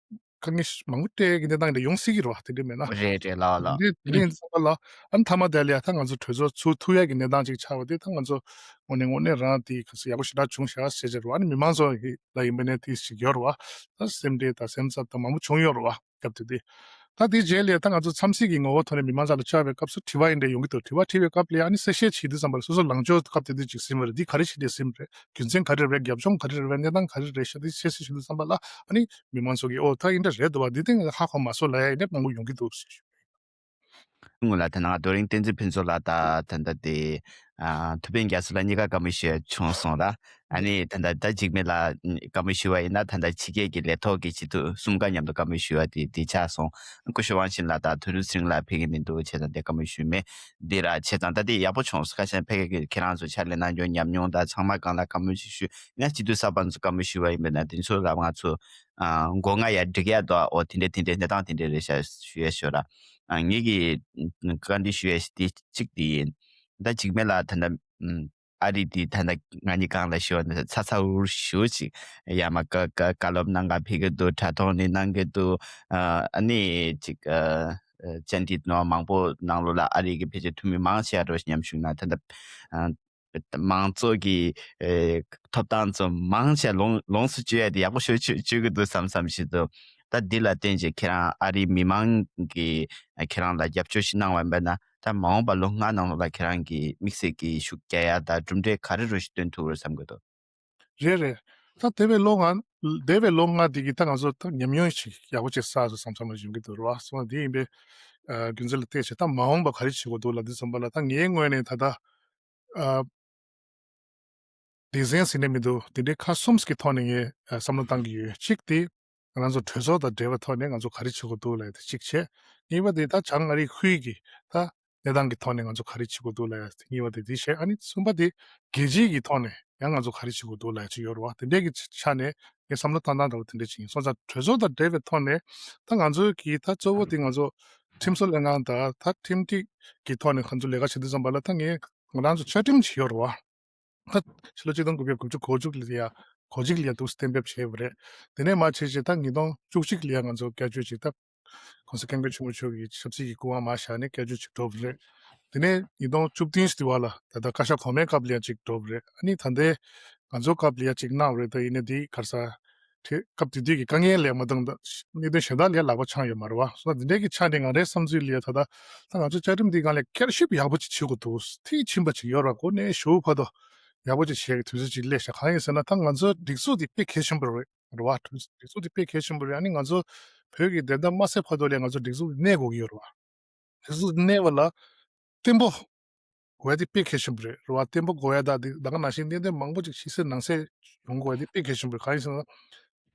དཀའ་ངལ་མང་པོ་འཕྲད་ཀྱི་གནས་སྟངས་དེ་ཡོང་སྲིད་ཀྱི་རེད་བ། དེ་འདྲ་མེད་ན། རེད་རེད་ལགས་ལགས། དེ་དེ་ཡིན་ཙང་ལ་ཨ་ནི་མཐའ་མ་དེ་ལ་ཡ་ད་ང་ཚོ་གྲོས་ཚོགས་ཚུགས་ཐུབ་ཡ་གི་གནས་སྟངས་ཅིག་ཆགས་པ་དེ་ད་ང་ཚོ་དངོས་གནས་དངོས་གནས་རང་དེ་ག་ཚོད་ཡག་པོ་ཞེ་དྲག་བྱུང་ཤག་ཟེར་བྱས་རེད་བ། ཨ་ནི་མི་མང་ཚོ་ལ་ཡིན་པ་ནས་དེ་ཞིག་ཡོད་རེད་བ། ད་སེམས་ཁྲལ་དང་སེམས་འཚབ་དང་མང་པོ་བྱུང་ཡོད་རེད་བ། སྐབས་དེ་དུས། ད་དེའི་རྗེས་ལ་ད་ང་ཚོ་འཚམས་གཟིགས་ཀྱི་ངོ་བོ་ཐོག་ནས་མི་མང་ཚོ་ལ་བཅར་བའི་སྐབས་སུ་དྲི་བ་ཡིན་འདྲ་ཡོང་གི་འདུག་དྲི་བ་དྲིས་པའི་སྐབས་ལ་ཨ་ནི་གསལ་བཤད་བྱེད་དུས་ཙམ་པ་ལ་སོ་སོ་ལངས་ཕྱོགས་སྐབས་དེ་དུས་ཅིག་ཟིན་པ་རེད། འདི་ག་རེ་བྱེད་དེ་ཟིན་པ་རེད། རྒྱུ་མཚན་ག་རེ་རེད། རྒྱབ་ལྗོངས་ག་རེ་རེད། གནས་སྟངས་ག་རེ་རེད་ཤག་འདི་གསལ་བཤད་བྱེད་དུས་ཙམ་པ་ལ་ཨ་ནི་མི་མང་ཚོ་གིས་ཨོ་ད་ཡིན་འདྲ་རེད་འདུག་བ། འདི་སྟེང་ལ་ཧ་གོ་མ་སོང་ལབ་ཡ་ཡིན་འདྲ་མང་པོ་ཡོང་གི་འདུག་ཟེར་ཞུ། སྔོན་ལ་ད་ནང་རྡོ་རིང་བསྟན་འཛིན་ཕུན་ཚོགས་ལགས་དང་ད་ལྟ་དེ་ཨ་ཐུབ་པའི་རྒྱ་མཚོ་ལགས་གཉིས་ཀ་བཀའ་མོལ་ཞུ་ཡ་བྱུང་སོང་ལ། ཨ་ནི་ད་ལྟ་ད་འཇིགས་མེད་ལགས་བཀའ་མོལ་ཞུ་བ་ཡིན་ན་ད་ལྟ་ཕྱི་རྒྱལ་གྱི་ལས་ཐོག་གི་སྤྱི་འཐུས་གསུམ་ཀ་མཉམ་དུ་བཀའ་མོལ་ཞུ་བ་དེ་དེ་ཆགས་སོང་། སྐུ་ཞབས་དབང་ཆེན་ལགས་དང་དོན་གྲུབ་ཚེ་རིང་ལགས་ཕེབས་ཀྱི་མི་འདུག་བྱས་ཙང་དེ་བཀའ་མོལ་ཞུས་མེད། འདི་ར་བྱས་ཙང་ད་ལྟ་ཡག་པོ་བྱུང་སོང་། ཁ་ཤས་ཕ་གི་ཁྱེད་རང་ཚོ་ཕྱག་ལས་གནང་རྒྱུ་ཉམས་མྱོང་དང་ཚང་མ་སྒང་ལ་བཀའ་མོལ་ཞིག་ཞུ་ཡང་སྤྱི་འཐུས་གསར་པ་ཚོ་བཀའ་མོལ་ཞུ་བ་ཡིན་པས་ན་དེ་ཚོ་ལ་ང་ཚོ་ཨ་མགོ་རྔ་ཡར་སྒྲིག་ཡ་དོ་ཨོ་དེ་འདྲས་དེ་འདྲས་གནས་སྟངས་དེ་འདྲས་རེད་ཤག་ཞུ་ཡ་ཞོར་ལ་ཨ་ངེད་ཀྱི་བཀའ་འདྲི་ཞུ་ཡ་ཞིག་དེ་གཅིག་དེ་ཡིན། ད་འཇིགས་མེད་ལ་ད་ལྟ་ཨ་རི་དེ་ད་ལྟ་ང་གཉིས་སྒང་ལ་ཞུ་བ་ནི་ཚ་ཚ་འུར་ཞུ་ཅིག་ཡ་མ་བཀའ་བཀའ་བཀའ་སློབ་གནང་ག་ཕེབས་ཀྱི་འདུག་དྲ་ཐོག་ནས་གནང་གི་འདུག་ཨ་ནི་ཅིག་ཨ། བཅར་འདྲི་ནང་མང་པོ་ནང་ལོགས་ལ་ཨ་རི་གི་ཕལ་ཆེར་འཐུས་མི་མང་ཆེ་བ་རོ་མཉམ་ཞུགས་གནང་། ད་ལྟ་ཨ་མང་གཙོ་གི་ཨེ་ཐོབ་ཐང་ཚོ་མང་ཆེ་ལོངས་ལོངས་སུ་སྤྱོད་ཡ་དེ་ཡག་པོ་ཞེ་པོ་སྤྱོད་སྤྱོད་ཀྱི་འདུག་བསམ་བསམ་ཞིག་འདུག་ད་འདི་ལ་བརྟེན་བྱས་ཁྱེད་རང་ཨ་རིའི་མི་མང་གིས་ཁྱེད་རང་ལ་རྒྱབ་སྐྱོར་ཞིག་གནང་བ་ཡིན་པ་ན་ད་མ་འོངས་པ་ལོ་ལྔ་ནང་ལོགས་ལ་ཁྱེད་རང་གིས་དམིགས་བསལ་གྱི་ཤུགས་རྒྱག་ཡ་ད་གྲུབ་འབྲས་ག་རེ་རུ་ཞིག་སྟོན་ཐུབ་རུ་བསམ་གྱི་འདུག་རེད་རེད། ད་འདས་པའི་ལོ་ལྔ་འདས་པའི་ལོ་ལྔ་དེ་གི་ད་ང་ཚོ་ད་ཉམས་མྱོང་ཞིག་ཡག་པོ་ཅིག་བསགས་སོང་བསམ་བསམ་ཡོང་གི་འདུག་རེད་བ། སོང་ཙང་དེ་ཡིན་པའི་ཨ་རྒྱུ་མཚན་ལ་བལྟས་བྱས་ད་མ་འོངས་པ་ག་རེ་བྱེད་དགོས་འདུག་ལབ་དུས་ཙམ་པ་ལ་ད་ངའི་ངོས་ནས་ད་ལྟ་ཨ་སྡེ་ཚན་ཟེར་ནས་མི་འདུག་དེ་འདྲའི་ཁག་གསུམ་གྱི་ཐོག་ནས་ངས་ཨ་བསམ་བློ་བཏང་གི་ཡོད། གཅིག་དེ་ང་རང་ཚོ་གྲོས་ཚོགས་དང་འབྲེལ་བའི་ཐོག་ནས་ང་ཚོ་ག་རེ་བྱེད་དགོས་འདུག་ལབ་དེ་གཅིག་བྱས། གཉིས་པ་དེ་ད་བྱང་ཨ་རི་ཁུལ་གྱི་ད་གནས་སྟངས་ཀྱི་ཐོག་ནས་ང་ཚོ་ག་རེ་བྱེད་དགོས་འདུག་ལབ་ཡ་དེ་གཉིས་པ་དེ་དེ་བྱས། ཨ་ནི་གསུམ་པ་དེ་རྒྱལ་སྤྱིའི་གི་ཐོག་ནས་ཡང་ང་ཚོ་ག་རེ་བྱེད་དགོས་འདུག་ལབ་ཡ་ཅིག་ཡོད་རེད་བ། དེ་འདྲའི་གི་ཆ་ནས་ངས་བསམ་བློ་བཏང་སྟངས་འདྲ་བོ་དེ་འདྲ་ཅིག་ཡིན། སོང་ཙང་གྲོས་ཚོགས་དང་འབྲེལ་བའི་ཐོག་ནས་ད་ང་ཚོའི་གི་ད་གཙོ་བོ་དེ་ང་ཚོ་ཁྲིམས་བཟོ་ལྷན་ཁང་དང་ད་ཁྲིམས་སྒྲིག་གི་ཐོག་ནས་ང་ཚོ་ལས་ཀ་བྱེད་དུས་ཙམ་པ་ལ་ད་ངས་ང་རང་ཚོ་བཅའ་ཁྲིམས་ཅིག་ཡོད་རེད་བ། ད་ཕྱི་ལོ་ཆིག་སྟོང་དགུ་བརྒྱ་དགུ་བཅུ་གོ་དྲུག་ལ་ཡ་གོ་གཅིག་ལ་ཡ་འདུག་སེ་གཏན་འབེབས་བྱས་པ་རེད། དེ་ནས་མར་བྱས་རྗེས་ད་ཉིས་སྟོང་བཅུ་གཅིག་ལ་ཡ་ང་ཚོ་བསྐྱར་བཅོས་ཅིག་ད་༸གོང་ས་༸སྐྱབས་མགོན་ཆེན་པོ་མཆོག་གི་ཆབ་སྲིད་ཀྱི་སྐུ་དབང་མར་བཞག་ནས་བསྐྱར་བཅོས་ཅིག་འགྲོ་བ་རེད། དེ་ནས་ཉིས་སྟོང་བཅུ་བདུན་ཙམ་དུས་བ་ལ་ད་ལྟ་བཀའ་ཤག་གོང་མའི་སྐབས་ལ་ཡ་ཅིག་འགྲོ་བ་རེད། ཨ་ནི་ད་ལྟའི་ང་ཚོའི་སྐབས་ལ་ཡ་ཅིག་གནང་བ་རེད། ད་ཡིན་ན་དེ་ག་རེ་ཟེར། དེ་སྐབས་དེ་དུས་ཀྱི་དཀའ་ངལ་ལས་མ་འདང་ད་གནད་དོན་གཞན་དག་ལས་ལག་པ་འཆང་ཡོད་མ་རེད་བ། སོ་ད་འདི་འདྲའི་གི་ཆ་ནས་ང་རའི་བསམ་ཚུལ་ལ་ཡ་ད་ལྟ་ད་ང་ཚོ་བཅའ་ཁྲིམས་འདི་སྒང་ལ་བསྐྱར་ཞིབ་ཡག་པོ་ཅིག་བྱེད་དགོས་འདུག་མཐིལ་ཕྱིན་པ་ཅིག་ཡོད་རེད་བ། གོ་གནས་ཞུ་བ་ཕར་དུ་ཡག་པོ་ཅིག་བྱེད་ཀྱི་དུས་ཚོད་ཅིག་སླེབས་ཤག་གང་ཡིན་ཟེར་ན་ད་ང་ཚོའི་སྒྲིག་འཛུགས་འདི་དཔེ་གལ་ཆེན་པོ་རེད་རེད་བ། སྒྲིག་འཛུགས་འདི་དཔེ་གལ་ཆེན་པོ་རེད། ཨ་ནི་ང་ཚོ་བོད་ཀྱི་བདེན་མཐའ་མ་གསལ་བར་དུ་ལ་ང་ཚོ་སྒྲིག་འཛུགས་འདི་གནས་དགོས་ཀྱི་ཡོད་རེད་བ། སྒྲིག་འཛུགས་འདི་གནས་པ་ལ་བརྟན་པོ་དགོས་ཡ་དེ་དཔེ་གལ་ཆེན་པོ་རེད་རེད་བ། བརྟན་པོ་དགོས་ཡ་ད་དེ་ད་ག་ནང་བཞིན་གནད་དོན་མང་པོ་ཅིག་ཕྱི་གསལ་ནང་གསལ་ཡོང་དགོས་ཡ་དེ་དཔེ་གལ་ཆེན་པོ་རེད། གང་ཡིན་ཟེར་ན་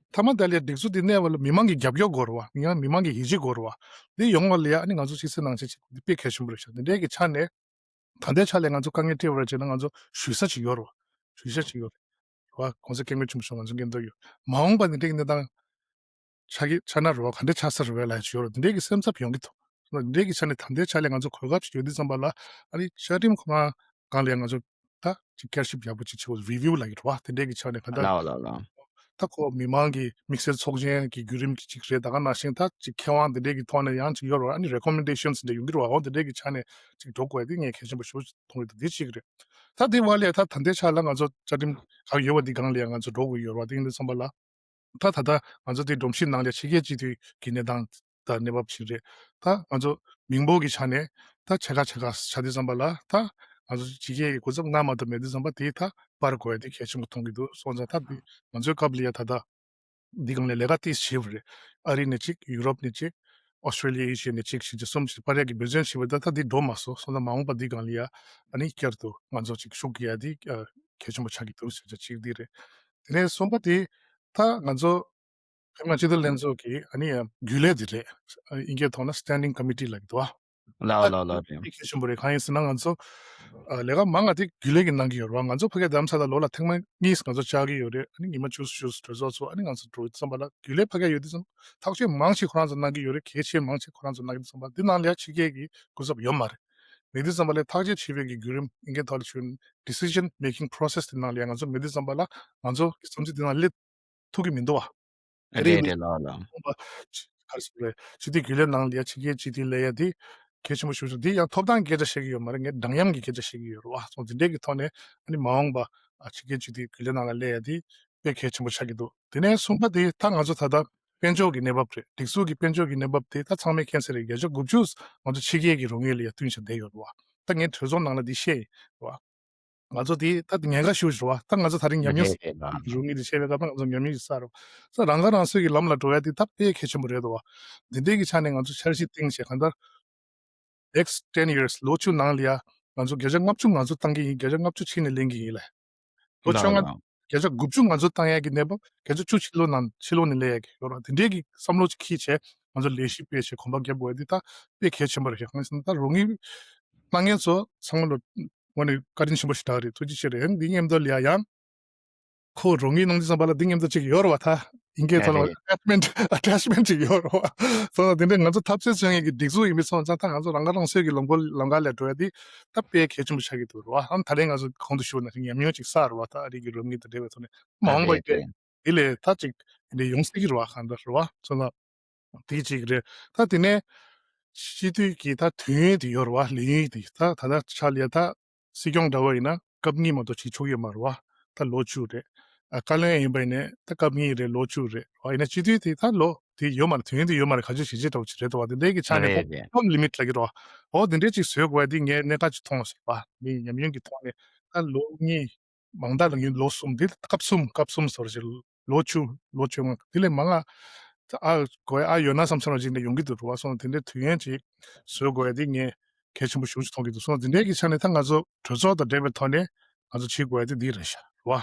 མཐའ་མ་ད་ལ་སྒྲིག་འཛུགས་འདི་གནས་པ་ལ་མི་མང་གི་རྒྱབ་སྐྱོར་དགོས་རེད་བ། མི་མང་མི་མང་གི་ཡིད་ཆེས་དགོས་རེད་བ། འདི་ཡོང་བ་ལ་ཡ་ཨ་ནི་ང་ཚོ་ཕྱི་གསལ་ནང་གསལ་བྱེད་དགོས་འདི་དཔེ་གལ་ཆེན་པོ་རེད་ཤག་འདི་འདྲའི་གི་ཆ་ནས་ད་ལྟའི་ཆ་ལ་ང་ཚོ་དཀའ་ངལ་འཕྲད་པ་རེད་བྱས་ན་ང་ཚོ་ཞུ་ས་ཅིག་ཡོད་རེད་བ། ཞུ་ས་ཅིག་ཡོད་རེད་བ། གོང་ས་སྐྱབས་མགོན་ཆེན་པོ་མཆོག་ང་ཚོ་མཉམ་དུ་ཡོད། མ་འོངས་པ་འདི་འདྲའི་གི་གནས་སྟངས་ཆགས་ཀྱི་ཆགས་ན་རེད་བ། ག་འདྲ་ཆགས་ས་རེད་བས་ལབ་ཡ་ཅིག་ཡོད་རེད། འདི་འདྲའི་གི་སེམས་འཚབ་ཡོང་གི་འདུག་འདི་འདྲའི་གི་ཆ་ནས་ད་ལྟའི་ཆ་ལ་ང་ཚོ་གོ་སྐབས་ཅིག་ཡོད་དུས་ཙམ་པ་ལ་ཨ་ནི་བཅའ་ཁྲིམས་ཁོ་རང་སྒང་ལ་ང་ཚོ་ད་ཅིག་བསྐྱར་ཞིབ་ཡག་པོ་ཅིག་བྱེད་དགོས། རི་བིའུ་ལབ་ཀྱི་རེད་བ། དེ་འདྲའི་གི་ཆ་ནས་ག་འདྲ་ལའོ་ལའོ་ལའོ། ད་ཁོ་མི་མང་གི་དམིགས་བསལ་ཚོགས་ཆེན་གྱི་བརྒྱུད་རིམ་གྱི་ཅིག་རེད། ད་ག་ནང་བཞིན་ད་ཅིག་མཁས་དབང་དེ་འདྲའི་གི་ཐོག་ནས་ཡང་ཅིག་ཡོད་རེད་བ། ཨ་ནི་རེ་ཀོ་མེན་ཌེ་ཤན་ཟེར་འདྲ་ཡོང་གི་རེད་བ། འོ་དེ་འདྲའི་གི་ཆ་ནས་ཅིག་འགྲོ་དགོས་ཡ་དེ་ངས་གལ་ཆེན་པོ་ཞེ་པོ་ཅིག་མཐོང་གི་འདུག་འདི་གཅིག་རེད། ད་དེ་བ་ལས་ད་ད་ལྟའི་ཆ་ལ་ང་ཚོ་བཅའ་ཁྲིམས་ག་ཡོད་པ་འདི་སྒང་ལ་ཡང་ང་ཚོ་འགྲོ་དགོས་ཡོད་རེད་བ། དེ་ཡིན་དུས་ཙམ་པ་ལ་ད་ད་ལྟ་ང་ཚོ་དེ་སྒྲོམ་གཞི་ནང་ལ་ཕྱི་རྒྱལ་སྤྱི་འཐུས་ཀྱི་གནས་སྟངས་དང་གནས་བབ་ཅིག་རེད། ད་ང་ཚོ་མི་འབོར་གྱི་ཆ་ནས་ད་ཕྱེད་ཀ་ཕྱེད་ཀ་ཆགས་དུས་ཙམ་པ་ལ་ད་ང་ཚོ་ཕྱི་རྒྱལ་གྱི་སྐུ་ཚབ་སྔ་མ་དང་མེད་དུས་ཙམ་པ་དེ་ད་སྤར་དགོས་ཡ་དེ་གལ་ཆེན་པོ་མཐོང་གི་འདུག་སོང་ཙང་ད་འདི་ང་ཚོའི་སྐབས་ལ་ཡ་ད་ལྟ་འདི་སྒང་ལ་ལས་ཀ་ཏོག་ཙམ་བྱས་པ་རེད། ཨ་རི་ནས་གཅིག་ཡུ་རོབ་ནས་གཅིག་ཨོ་སི་ཀྲེ་ལི་ཡ་ཨེ་ཤི་ཡ་ནས་གཅིག་བྱས་རྗེས་གསུམ་བྱས་པ་རེད། གི་འབད་བརྩོན་བྱས་པ་ད་ད་འདི་འགྲོ་མ་སོང་། སོང་ཙང་མ་འོངས་པ་འདི་སྒང་ལ་ཡ་ཨ་ནི་བསྐྱར་དུ་ང་ཚོ་གཅིག་ཤུགས་རྒྱག་ཡ་འདི་གལ་ཆེན་པོ་ཆགས་ཀྱི་འདུག་ཟེར་ཆ་གཅིག་འདི་རེད། དེ་ནས་གསུམ་པ་དེ་ད་ང་ཚོ་བོད་མི་མང་སྤྱི་འཐུས་ལྷན་ཚོགས་ཀྱི་ཨ་ནི་རྒྱུན་ལས་འདི་རེད། ཨིན་སྐད་ཐོག་ན་Standing Committee་ལབ་ཀྱི་འདུག་བ། ལའོ་ལའོ་ལའོ་རེད། དེ་གལ་ཆེན་པོ་རེད། གང་ཡིན་ཟེར་ན་ང་ཚོ་ཨ་ལས་ཀ་མང་ང་དེ་རྒྱུན་ལས་ཀྱིས་གནང་གི་ཡོད་རེད་བ། ང་ཚོ་ཕ་གིར་རྡ་རམ་ས་ལ་ལོ་ལ་ཐེངས་མ་གཉིས་ང་ཚོ་བཅར་གྱི་ཡོད་རེད། ཨ་ནི་ཉི་མ་བཅུ་གྲོས་ཚོགས་ཚོ་ཨ་ནི་ང་ཚོ་འགྲོ་ཙམ་པ་ལ་རྒྱུན་ལས་ཕ་གིར་ཡོད་དུས་ཙམ་ཐག་གཅོད་མང་ཆེ་ཁོ་རང་ཚོ་གནང་གི་ཡོད་རེད། གལ་ཆེ་མང་ཆེ་ཁོ་རང་ཚོ་གནང་གི་འདུག་ཙམ་པ་འདི་ནང་ལ་ཡ་ཕྱི་རྒྱལ་གྱི་སྐུ་ཚབ་ཡོད་མ་རེད། མེད་དུས་ཙམ་པ་ལ་ཐག་གཅོད་བྱེད་པའི་གི་བརྒྱུད་རིམ་ཨིན་སྐད་ཐོག་ལ་ཞུ་ན་decision making process་དེ་ནང་ལ་ཡ་ང་ཚོ་མེད་དུས་ཙམ་པ་ལ་ང་ཚོ་གི་བསམ་ཚུལ་དེ་ནང་སླེབས་ཐུབ་ཀྱི་མི་འདུག་བ། རེད་རེད་ལགས་ལགས། ཁོང་པ་ག་རེ་ཟེར་དགོས་རེད། སྤྱི་འཐུས་རྒྱུན་ལས་ནང་ལ་ཡ་ཕྱི་རྒྱལ་སྤྱི་འཐུས་ལབ་ཡ་དེ་གལ་ཆེན་པོ་ཞིག་རེད། དེ་ཡང་ཐོབ་ཐང་གི་སྐད་ཆ་བཤད་ཀྱི་ཡོད་མ་རེད། ངས་འདྲ་མཉམ་གྱི་སྐད་ཆ་བཤད་ཀྱི་ཡོད་རེད་བ། སོང་དེ་འདྲའི་གི་ཐོག་ནས་ཨ་ནི་མ་འོངས་པ་ཨ་ཕྱི་རྒྱལ་སྤྱི་འཐུས་རྒྱུན་ལས་ནང་ལ་སླེབས་ཡ་དེ་དཔེ་གལ་ཆེན་པོ་ཆགས་ཀྱི་འདུག་དེ་ནས་གསུམ་པ་དེ་ད་ང་ཚོ་ད་ལྟ་དཔལ་འབྱོར་གྱི་གནས་བབ་རེད། སྒྲིག་འཛུགས་ཀྱི་དཔལ་འབྱོར་གྱི་གནས་བབ་དེ་ད་ཚང་མས་མཁྱེན་གསལ་རེད། བརྒྱ་ཆ་དགུ་བཅུ་ང་ཚོ་ཕྱི་རྒྱལ་གྱི་རོགས་དངུལ་ལ་ཡ་བསྟུན་བྱས་བསྡད་ཡོད་རེད་བ། ད་ངས་གྲོས་ཚོགས་ནང་ལ་འདི་བཤད་ཡིན་རེད་བ། ང་ཚོ་དེ་ད་ཉེན་ཁ་ཞུ་ཞུ་བ་ད་ང་ཚོ་ད་རིང་ཉམས་མྱོང་རེད་རེད་ལགས། རུ་ངེས་དེ་བཤད་པའི་སྐབས་ན་ང་ཚོ་ཉམས་མྱོང་ཞིག་བསགས་རོགས་ས་རང་ཁ་རང་གསོའི་གི་ལམ་ལ་འགྲོ་ཡ་དེ་ད་དཔེ་གལ་ཆེན་པོ་རེད་དོ། འདི་འདྲའི་གི་ཆ་ནས་ང་ཚོ་འཆར་གཞི་བཏིང་བྱས་གང་ལྟར་ next ten years ལོ་བཅུ་ནང་ལ་ཡ་ང་ཚོ་བརྒྱ་ཆ་ལྔ་བཅུ་ང་ཚོ་བཏང་གི་ཡིན། བརྒྱ་ཆ་ལྔ་བཅུ་ཕྱི་ནས་ལེན་གི་ཡིན་ལ། ལོ་ལགས་བཅོ་ལྔ། ལགས། བརྒྱ་ཆ་དགུ་བཅུ་ང་ཚོ་བཏང་ཡ་གི་གནས་བབ་བརྒྱ་ཆ་བཅུ་ཕྱི་ལོགས་ནང་ཕྱི་ལོགས་ནས་ལེན་ཡ་གི་ཡོད་རེད་བ། དེ་འདྲའི་གི་བསམ་བློ་ཅིག་འཁྱེར་བྱས་ང་ཚོ་ལས་གཞི་སྤེལ་བྱས་གོམ་པ་རྒྱབ་དགོས་ཡ་འདི་ད་དཔེ་གལ་ཆེན་པོ་རེད་ཤག་གང་ཡིན་ཟེར་ན་ད་རོགས་དངུལ་གནང་མཁན་ཚོ་ཚང་མ་ལ་དངོས་གནས་བཀའ་དྲིན་ཆེན་པོ་ཞེ་དྲག་རེད། ཐུགས་རྗེ་ཆེ་རེད། ཡང་འདི་མཉམ་དུ་ལ་ཡ་ཡང་ཁོ་རོགས་དངུལ་གནང་དུས་ཙམ་པ་ལ་འདི་མཉམ་དུ་ཅིག་ཡོད་རེད་བ། ད་ཡིན་གྱི་ཡ་ཚོ་ལ་རེད། ཨ་ཊེཆ་མེན་ཊི་ཨ་ཊེཆ་མེན་ཊི་ཅིག་ཡོད་རེད་བ། སོང་ཙང་དེ་འདྲའི་ང་ཚོ་འཐབ་རྩོད་བྱེད་མཁན་གྱི་སྒྲིག་འཛུགས་ཡིན་པའི་སོང་ཙང་ད་ང་ཚོ་རང་ཁ་རང་གསོའི་གི་ལམ་བུ་ལམ་ཁ་ལ་འགྲོ་ཡ་འདི་ད་དཔེ་གལ་ཆེན་པོ་ཆགས་ཀྱི་འདུག་རེད་བ། ཨ་ནི་ད་རེས་ང་ཚོ་གོང་དུ་ཞུས་པ་ནང་བཞིན་ཉམས་མྱོང་ཅིག་བསགས་རེད་བ། ད་ཨ་རི་གི་རོགས་དངུལ་དང་འབྲེལ་བའི་ཐོག་ནས་མ་འོངས་པ་རེད་རེད། དེ་ལས་ད་ཅིག་དེ་འདྲའི་ཡོང་སྲིད་ཀྱི་རེད་བ། གང་ལྟར་རེད་བ། སོང་ཙང་དེ་གཅིག་རེད། ད་དེ་ནས་སྤྱི་འཐུས་ཀྱི་ད་དུས་ཡུན་དེ་ཡོད་རེད་བ། ལས་ཡུན་དེ་ད་ད་ལྟ་ཆ་ལ་ད་སྲིད་སྐྱོང་འདྲ་བོ་ཡིན་ན་སྐབས་གཉིས་མ་གཏོགས་བྱེད་ཆོག་ཡོད་མ་རེད་བ། ད་ལོ་བཅུ་རེད། ཨ་བཀའ་བློན་ཡིན་པ་ཡིན་ནའི་ད་སྐབས་གཉིས་རེད། ལོ་བཅུ་རེད་བ། ཡིན་ན་སྤྱི་འཐུས་དེ་ད་ལོ་དེ་ཡོད་མ་རེད། དུས་ཡུན་དེ་ཡོད་མ་རེད། ག་ཚོད་བྱེད་བྱེད་འདྲ་བོ་ཅིག་རེད་འདུག་བ། དེ་འདྲའི་གི་ཆ་ནས་རེད་རེད། ཊརམ་ལི་མིཊ་ལབ་ཀྱི་རེད་བ། འོ་དེ་འདྲའི་ཅིག་བཟོས་དགོས་ཡ་དེ་ངས་གནད་འགག་ཅིག་མཐོང་སོང་བ། ངའི་ཉམས་མྱོང་གི་ཐོག་ནས་ད་ལོ་གཉིས། མང་དག་ལ་ངས་ལོ་གསུམ། དེ་སྐབས་གསུམ་སྐབས་གསུམ་ཟེར་བ་ཞིག་ལོ་བཅུ་ལོ་བཅོ་ལྔ་དེ་ལས་མང་ང་ཨ་དགོས་ཨ་ཡོད་ན་བསམ་བསམ་ར་ཅིག་འདི་ཡོང་གི་འདུག་རེད་བ། སོང་དེ་འདྲའི་དུས་ཡུན་ཅིག་བཟོ་དགོས་ཡ་དེ་ངས་གལ་ཆེན་པོ་ཞེ་པོ་ཅིག་མཐོང་གི་འདུག་སོང་དེ་འདྲའི་གི་ཆ་ནས་ད་ང་ཚོ་གྲོས་ཚོགས་དང་འབྲེལ་བའི་ཐོག་ནས་ང་ཚོ་བྱེད་དགོས་ཡ་དེ་འདི་རེད་ཤག་རེད་བ།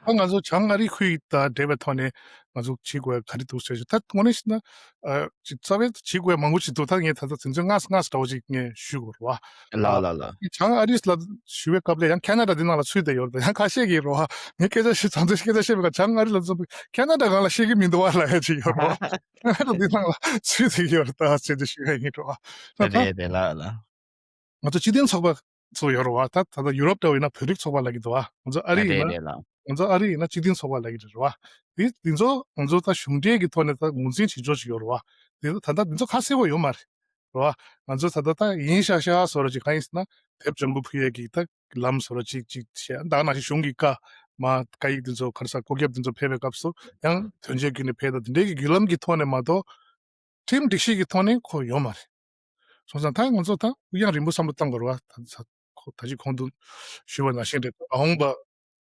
ད་ང་ཚོ་བྱང་ཨ་རི་ཁུལ་དང་འབྲེལ་བའི་ཐོག་ནས་ང་ཚོ་བྱེད་དགོས་ཡ་ག་རེ་འདུག་ཟེར་ཞིག་ད་དངོས་གནས་བཤད་ན་ཨ་ཅིག་རྩ་བའི་བྱེད་དགོས་ཡ་མང་པོ་ཅིག་འདུག་ད་ངས་ད་ལྟ་དེ་ཚོའི་ལྔ་ལྔ་འདྲ་བོ་ཅིག་ངས་ཞུ་དགོས་རེད་བ། ལགས་ལགས་ལགས། ཨ་བྱང་ཨ་རིས་ལ་ཞུ་བའི་སྐབས་ལ་ཡང་ཁེ་ན་ཌ་འདི་ནང་ལ་ཚུད་བསྡད་ཡོད་རེད། ཡང་ཁ་ཤས་ཀྱིས་རེད་བ། ངས་སྐད་ཆ་བཤད་ཚང་ཚོས་སྐད་ཆ་བཤད་པའི་སྐབས་བྱང་ཨ་རི་ལ་ཚུད་ཁེ་ན་ཌ་སྒང་ལ་ཤེས་ཀྱི་མི་འདུག་བ་ལབ་ཡ་ཅིག་ཡོད་རེད་བ། ཁེ་ན་ཌ་འདི་ནང་ལ་ཚུད་བསྡད་ཀྱི་ཡོད་རེད་ད་ཟེར་ཏེ་ཞུ་ཡ་ཡིན་རེད་བ། ད་ད་རེད་རེད། ལགས་ལགས། ང་ཚོ་སྤྱི་མཐུན་ཚོགས་པ་ཚོ་ཡོད་རེད་བ། ད་ད་ལྟ་ཡུ་རོབ་འདྲ་བོ་ཡིན་ན་བོད་རིགས་ཚོགས་པ་ལབ་ཀྱི་འདུག་བ། ང་ཚོ་ཨ་རི་ཡིན་ན་རེད་རེད་ལགས། ང་ཚོ་ཨ་རི་ཡིན་ན་སྤྱི་མཐུན་ཚོགས་པ་ལབ་ཀྱི་རེད་བ། དེ་དེ་ཚོ་ང་ཚོ་ད་གཞུང་འབྲེལ་གྱི་ཐོག་ནས་ད་ངོས་འཛིན་བྱེད་ཕྱོགས་ཅིག་ཡོད་རེད་བ། དེ་ད་ལྟ་དེ་ཚོ་ཁ་གསལ་པོ་ཡོད་མ་རེད། རེད་བ། ང་ཚོ་ད་ལྟ་ད་ཡིན་ཤག་ཤག་བཟོ་འདྲ་ཅིག་གང་ཡིན་ཟེར་ན་དེབ་ལྗང་བུ་ཕུལ་ཡས་ཀྱི་ད་ལམ་བཟོ་འདྲ་ཅིག་ཅིག་བྱས། ད་ག་ནང་བཞིན་གཞུང་གི་བཀའ་མ་བཀའ་ཡིག་དེ་ཚོ་ག་རེ་ཟེར་བཀོད་ཁྱབ་དེ་ཚོ་ཕེབས་པའི་སྐབས་སུ་ཡང་དོན་གཅོད་བརྒྱུད་ནས་ཕེབས། ད་དེ་འདྲའི་གི་བརྒྱུད་ལམ་གྱི་ཐོག་ནས་མ་གཏོགས་ཁྲིམས་སྒྲིག་གཞི་གི་ཐོག་ནས་ཁོ་ཡོད་མ་རེད། སོང་ཙང་ད་ང་ཚོ་ད་དབུགས་ཡང་རིང་པོ་བསམ་བློ་བཏང་དགོས་རེད་བ། ད་ད་ཁོ་ད་ཅི་གོང་དུ་ཞུས་པ་ནང་བཞིན་རེད། མ་འོངས་པ་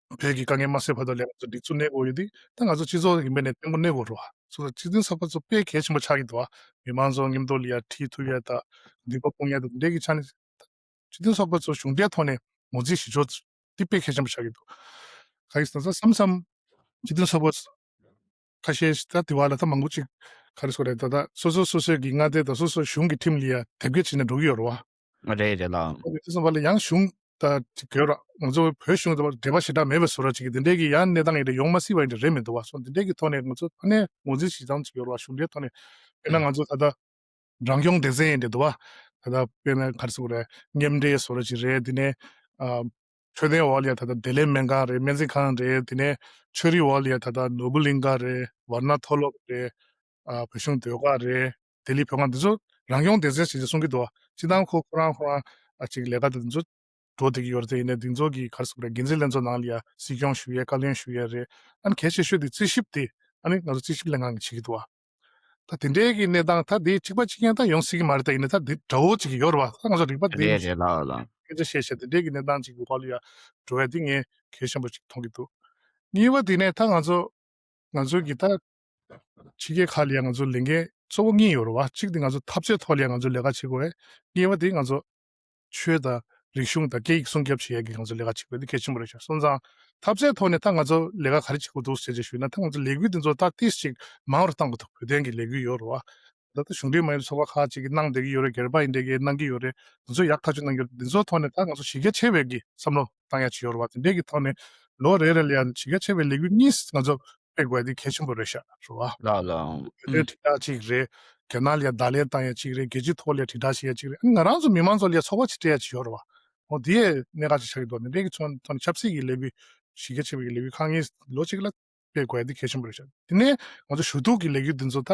བོད་ཀྱི་དཀའ་ངལ་མ་སེལ་བར་དུ་ལས་ང་ཚོ་སྒྲིག་འཛུགས་གནས་དགོས་ཡོད་དེ་ད་ང་ཚོ་སྤྱི་ཚོགས་ཡིན་པ་ནས་བརྟན་པོ་གནས་དགོས་རེད་བ། སོང་ཙང་སྤྱི་མཐུན་ཚོགས་པ་ཚོ་དཔེ་གལ་ཆེན་པོ་ཆགས་ཀྱི་འདུག་བ། མི་མང་ཚོ་མཉམ་དུ་ལ་ཡ་ཁྲིད་ཐུབ་ཡ་ད་མདུན་པ་སྤུངས་ཡ་ད་དེ་འདྲའི་གི་ཆ་ནས་སྤྱི་མཐུན་ཚོགས་པ་ཚོ་གཞུང་འབྲེལ་ཐོག་ནས་ངོས་འཛིན་བྱེད་ཕྱོགས་དེ་དཔེ་གལ་ཆེན་པོ་ཆགས་ཀྱི་འདུག་གང་ཡིན་ཟེར་ན་བསམ་བསམ་སྤྱི་མཐུན་ཚོགས་པ་ཁ་ཤས་ཤིག་ད་དེ་བ་ལ་ད་མང་པོ་ཅིག་ག་རེ་ཟེར་རེད། ད་ད་སོ་སོ་སོ་སོའི་གི་མངའ་སྡེ་དང་སོ་སོ་གཞུང་གི་ཁྲིམས་ལ་ཡ་དེབ་སྐྱེལ་བྱས་ནས་འགྲོ་གི་ཡོད་རེད་བ། རེད་རེད་ལགས། དེ་ཙམ་པ་ལ་ཡང་གཞུང་ད་ཅིག་གོ་ར་ང་ཚོ་བོད་གཞུང་དང་འབྲེལ་བ་ཞེ་དྲག་མེད་པའི་བཟོ་འདྲ་ཅིག་གི་དེ་འདྲའི་གི་ཡང་གནས་སྟངས་ཡིན་འདྲ་ཡོང་མ་སྲིད་པ་ཡིན་འདྲ་རེད་མི་འདུག་བ། སོང་དེ་འདྲའི་གི་ཐོག་ནས་ང་ཚོ་ཕ་ནས་ངོས་འཛིན་བྱེད་སྟངས་ཅིག་ཡོད་རེད་བ། གཞུང་འབྲེལ་ཐོག་ནས་དཔེར་ན་ང་ཚོ་ད་ལྟ་རང་སྐྱོང་སྡེ་ཚན་ཡིན་འདྲ་འདུག་བ། ད་ལྟ་དཔེར་ན་ག་རེ་ཟེར་དགོས་རེད། མཉམ་འབྲེལ་བཟོ་འདྲ་ཅིག་རེད། དེ་ནས་ཨ། འཕྲོད་བསྟེན་འོག་ལ་ཡ་ད་ལྟ་བདེ་ལེགས་སྨན་ཁང་རེད། སྨན་རྩིས་ཁང་རེད། དེ་ནས་ཆོས་རིག་འོག་ལ་ཡ་ད་ལྟ་ནོར་བུ་གླིང་ག་རེད། ཝར་ན་མཐོ་སློབ་རེད། ཨ་བོད་གཞུང་ཟློས་གར་རེད། ལྡི་ལི་བོད་ཁང་འདི་ཚོ་རང་སྐྱོང་སྡེ་ཚན་ཞིག་ཅེས་གསུང་གི་འདུག་བ། སྤྱིར་བཏང་ཁོ་ཁོ་རང་ཁོ་རང་ཨ་ཅིག་ལས་ཀ་དེ་འདི་ཚོ་འགྲོ་བསྡད་ཀྱི་ཡོད་རེད། དེ་ཡིན་ནའི་འདི་ཚོ་གི་ག་རེ་ཟེར་དགོས་རེད། འགན་འཛིན་ལྷན་ཚོགས་ནང་ལ་ཡ་སྲིད་སྐྱོང་ཞུ་ཡས་བཀའ་བློན་ཞུ་ཡས་རེད། ཨ་ནི་གལ་ཆེ་ཤོས་དེ་རྩིས་ཞིབ་དེ་ཨ་ནི་ང་ཚོ་རྩིས་ཞིབ་ལྷན་ཁང་གིས་བྱེད་ཀྱི་འདུག་བ། ད་དེ་འདྲའི་གི་གནས་སྟངས་ད་དེ་གཅིག་པ་གཅིག་རྐྱང་ད་ཡོང་སྲིད་ཀྱི་མ་རེད། ད་ཡིན་ན་ད་དེ་འདྲ་བོ་ཅིག་ཡོད་རེད་བ། ད་ང་ཚོ་རིག་པ་དེ་རེད་རེད་ལགས་ལགས། སྐད་ཆ་བཤད་བཤད་དེ་འདྲའི་གི་གནས་སྟངས་ཅིག་གི་འོག་ལ་ཡ་འགྲོ་ཡ་དེ་ངས་གལ་ཆེན་པོ་ཅིག་མཐོང་གི་འདུག་གཉིས་པ་དེ་ནས་ད་ང་ཚོ་ང་ཚོ་གི་ད་ཕྱི་རྒྱལ་ཁག་ལ་ཡ་ང་ཚོ་ལས་འགན་གཙོ་བོ་གཉིས་ཡོད་རེད་བ། གཅིག་དེ་ང་ཚོ་འཐབ་རྩོད་ཐོག་ལ་ཡ་ང་ཚོ་ལས་ཀ་བྱེད་དགོས་རེད། གཉིས་པ་དེ་ང་ཚོ་ཆོས་དང་རིག་གཞུང་དང་སྐད་ཡིག་སྲུང་སྐྱོབ་བྱེད་ཡ་གི་ང་ཚོ་ལས་ཀ་བྱེད་དགོས་དེ་གལ་ཆེན་པོ་རེད་ཤག་སོང་ཙང་འཐབ་རྩོད་ཐོག་ནས་ད་ང་ཚོ་ལས་ཀ་ག་རེ་བྱེད་དགོས་འདུག་ཟེར་ཅིག་ཞུས་ན་ད་ང་ཚོ་ལས་འགུལ་འདི་ཚོ་ད་ཏིས་ཅིག་མང་རུ་བཏང་དགོས་འདུག་བོད་དོན་གྱི་ལས་འགུལ་ཡོད་རེད་བ། ད་ལྟ་གཞུང་འབྲེལ་མ་ཡིན་པའི་ཚོགས་པ་ཁག་ཅིག་གིས་གནང་བསྡད་ཀྱི་ཡོད་རེད། སྒེར་པ་ཡིན་འདྲ་གིས་གནང་གི་ཡོད་རེད། འདི་ཚོ་ཡག་ཐག་ཆོད་གནང་གི་ཡོད་རེད། འདི་ཚོའི་ཐོག་ནས་ད་ང་ཚོ་གཞི་རྒྱ་ཆེ་བའི་གི་བསམ་བློ་བཏང་ཡ་ཅིག་ཡོད་རེད་བ། དེ་འདྲའི་གི་ཐོག་ནས་ལོ་རེ་རེ་ལ་ཡ་གཞི་རྒྱ་ཆེ་བའི་ལས་འགུལ་གཉིས་ང་ཚོ་སྤེལ་དགོས་ཡ་དེ་གལ་ཆེན་པོ་རེད་ཤག་རེད་བ། ལགས་ལགས། བོད་དོན་དྲིལ་བསྒྲགས་གཅིག་རེད། རྒྱ་ནག་ལ་ཡ་བརྡ་ལན་བཏང་ཡ་གཅིག་རེད། རྒྱལ་སྤྱིའི་ཐོག་ལ་ཡ་དྲིལ་བསྒྲགས་བྱེད་ཡ་གཅིག་རེད། ང་རང་ཚོ་མི་མང་ཚོ་ལ་ཡ་ཚོགས་པ་ཅིག་སྤྲད་ཡ་ཅིག་ཡོད་རེད་བ། འོ་དེ་ཡས་གནད་འགག་ཅིག་ཆགས་ཀྱི་འདུག་དེ་འདྲའི་གི་ཚོ་ཐོག་ནས་ཆབ་སྲིད་ཀྱི་ལས་འགུལ་གཞི་རྒྱ་ཆེ་བའི་ལས་འགུལ་ཁག་གཉིས་ལོ་གཅིག་ལ་སྤེལ་དགོས་ཡ་དེ་གལ་ཆེན་པོ་རེད་ཤག་དེ་ནས་ང་ཚོ་ཞུ་གཏུག་གི་ལས་འགུལ་འདི་ཚོ་ད་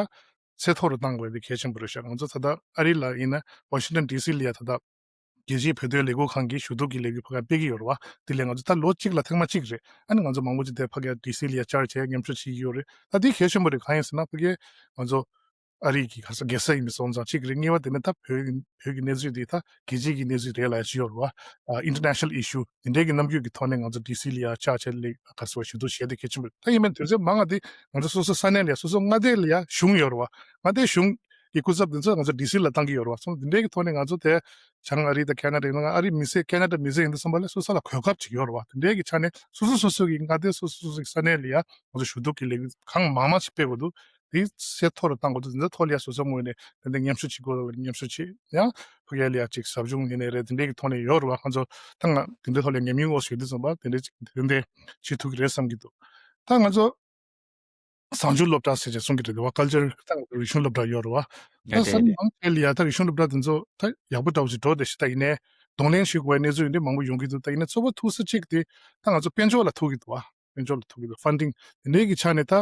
ཚད་མཐོ་རུ་གཏང་དགོས་ཡ་དེ་གལ་ཆེན་པོ་རེད་ཤག་ང་ཚོ་ད་ལྟ་ཨ་རི་ལ་ཡིན་ན་ཝ་ཤིང་ཊོན་ཌི་སི་ལ་ཡ་ད་ལྟ་རྒྱལ་སྤྱིའི་བོད་དོན་ལས་འགུལ་ཁང་གིས་ཞུ་གཏུག་གི་ལས་འགུལ་ཕ་གིར་སྤེལ་གྱི་ཡོད་རེད་བ། དེ་ལས་ང་ཚོ་ད་ལོ་གཅིག་ལ་ཐེངས་མ་གཅིག་རེད། ཨ་ནི་ང་ཚོ་མང་པོ་ཅིག་དེ་ཕ་གིར་ཌི་སི་ལ་ཡ་བཅར་བྱས་མཉམ་ཞུགས་བྱེད་ཀྱི་ཡོད་རེད། ད་དེ་གལ་ཆེན་པོ་རེད། གང་ཡིན་ཟེར་ན་ཕ་གིར་ང་ཚོ་ཨ་རི་གི་ག་ས་རྒྱལ་ས་ཡིན་པའི་སོང་ཙང་གཅིག་རེད། གཉིས་པ་དེ་ནི་ད་བོད་ཀྱི་བོད་ཀྱི་གནས་ཚུལ་དེ་ད་རྒྱལ་སྤྱིའི་གི་གནས་ཚུལ་རེད་ལབ་ཡ་ཅིག་ཡོད་རེད་བ། ཨ་ཨིན་ཊར་ནེ་ཤ་ནལ་ཨི་ཤུ་དེ་འདྲའི་གི་རྣམ་འགྱུར་གྱི་ཐོག་ནས་ང་ཚོ་ཌི་སི་ལ་ཡ་བཅར་བྱས་ལས་ག་ས་བ་ཞུ་གཏུག་བྱས་དེ་གལ་ཆེན་པོ་རེད། ད་ཡིན་ནའི་དུས་ཚོད་མང་བ་དེ་ང་ཚོ་སོ་སོ་ས་གནས་ལ་ཡ་སོ་སོ་མངའ་སྡེ་ལ་ཡ་གཞུང་ཡོད་རེད་བ། མངའ་སྡེ་གཞུང་ གི་སྐུ་ཚབ་དེ་ཚོ་ང་ཚོ་ཌི་སི་ལ་བཏང་གི་ཡོད་རེད་བ། སོང་དེ་འདྲའི་གི་ཐོག་ནས་ང་ཚོ་དེ་བྱང་ཨ་རི་དང་ཁེ་ན་ཌ་ཡིན་ན་ཨ་རི་མི་སེར་ཁེ་ན་ཌ་མི་སེར་ཡིན་དུས་ཙམ་པ་ལ་སོ་སོ་ལ་གོ་སྐབས་ཅིག་ཡོད་རེད་བ། དེ་འདྲའི་གི་ཆ་ནས་སོ་སོ་སོ་སོ་གི་མངའ་སྡེ་སོ་སོ་སོ་སོ་གི་ས་གནས་ལ་ཡ་ང་ཚོ་ཞུ་གཏུག་གི་ལས་འགུལ་གང་མང་མང་ཞིག་སྤེལ་དགོས་འདུག་དེ་གསལ་ཐོ་རུ་བཏང་དགོས་འདུག་དེ་ཚོ་ཐོག་ལ་ཡ་སོ་སོ་ངོས་ནས་དེ་འདྲ་མཉམ་ཞུགས་བྱེད་དགོས་ལ་མཉམ་ཞུགས་བྱེད་ཡང་ཕ་གིར་ལ་ཡ་ཅིག་ཟབ་སྦྱོང་ཡིན་ནའི་རེད། དེ་འདྲའི་གི་ཐོག་ནས་ཡོད་རེད་བ། ང་ཚོ་ད་ང་དེ་འདྲའི་ཐོག་ལ་ཉམས་མྱོང་ངོ་ཤེས་དུས་ཙམ་པ་དེ་འདྲའི་ཅིག་དེ་འདྲའི་བྱེད་ཐུབ་ཀྱི་རེད་བསམ་གྱི་འདུག་ད་ང་ཚོ་བཟང་སྤྱོད་སློབ་གྲྭ་ཟེར་ཅིག་གསུང་གི་རེད་བ། ཀལ་ཅར་ད་རིག་གཞུང་སློབ་གྲྭ་ཡོད་རེད་བ། ད་ས་གནས་མང་ཆེ་ལ་ཡ་ད་རིག་གཞུང་སློབ་གྲྭ་དེ་ཚོ་ད་ཡག་པོ་འདྲ་བོ་ཞིག་འགྲོ་བསྡད་ཤག་ད་ཡིན་ནའི་གདོང་ལེན་ཞུ་དགོས་པའི་གནས་ཚུལ་ཡིན་དེ་མང་པོ་ཡོང་གི་འདུག་ད་ཡིན་ནའི་གཙོ་བོ་ཐུག་ས་གཅིག་དེ་ད་ང་ཚོ་དཔལ་འབྱོར་ལ་ཐུག་གི་འདུག་བ། དཔལ་འབྱོར་ལ་ཐུག་གི་འདུག་ཕན་ཌིང་དེ་འདྲའི་གི་ཆ་ནས་ད་དེ་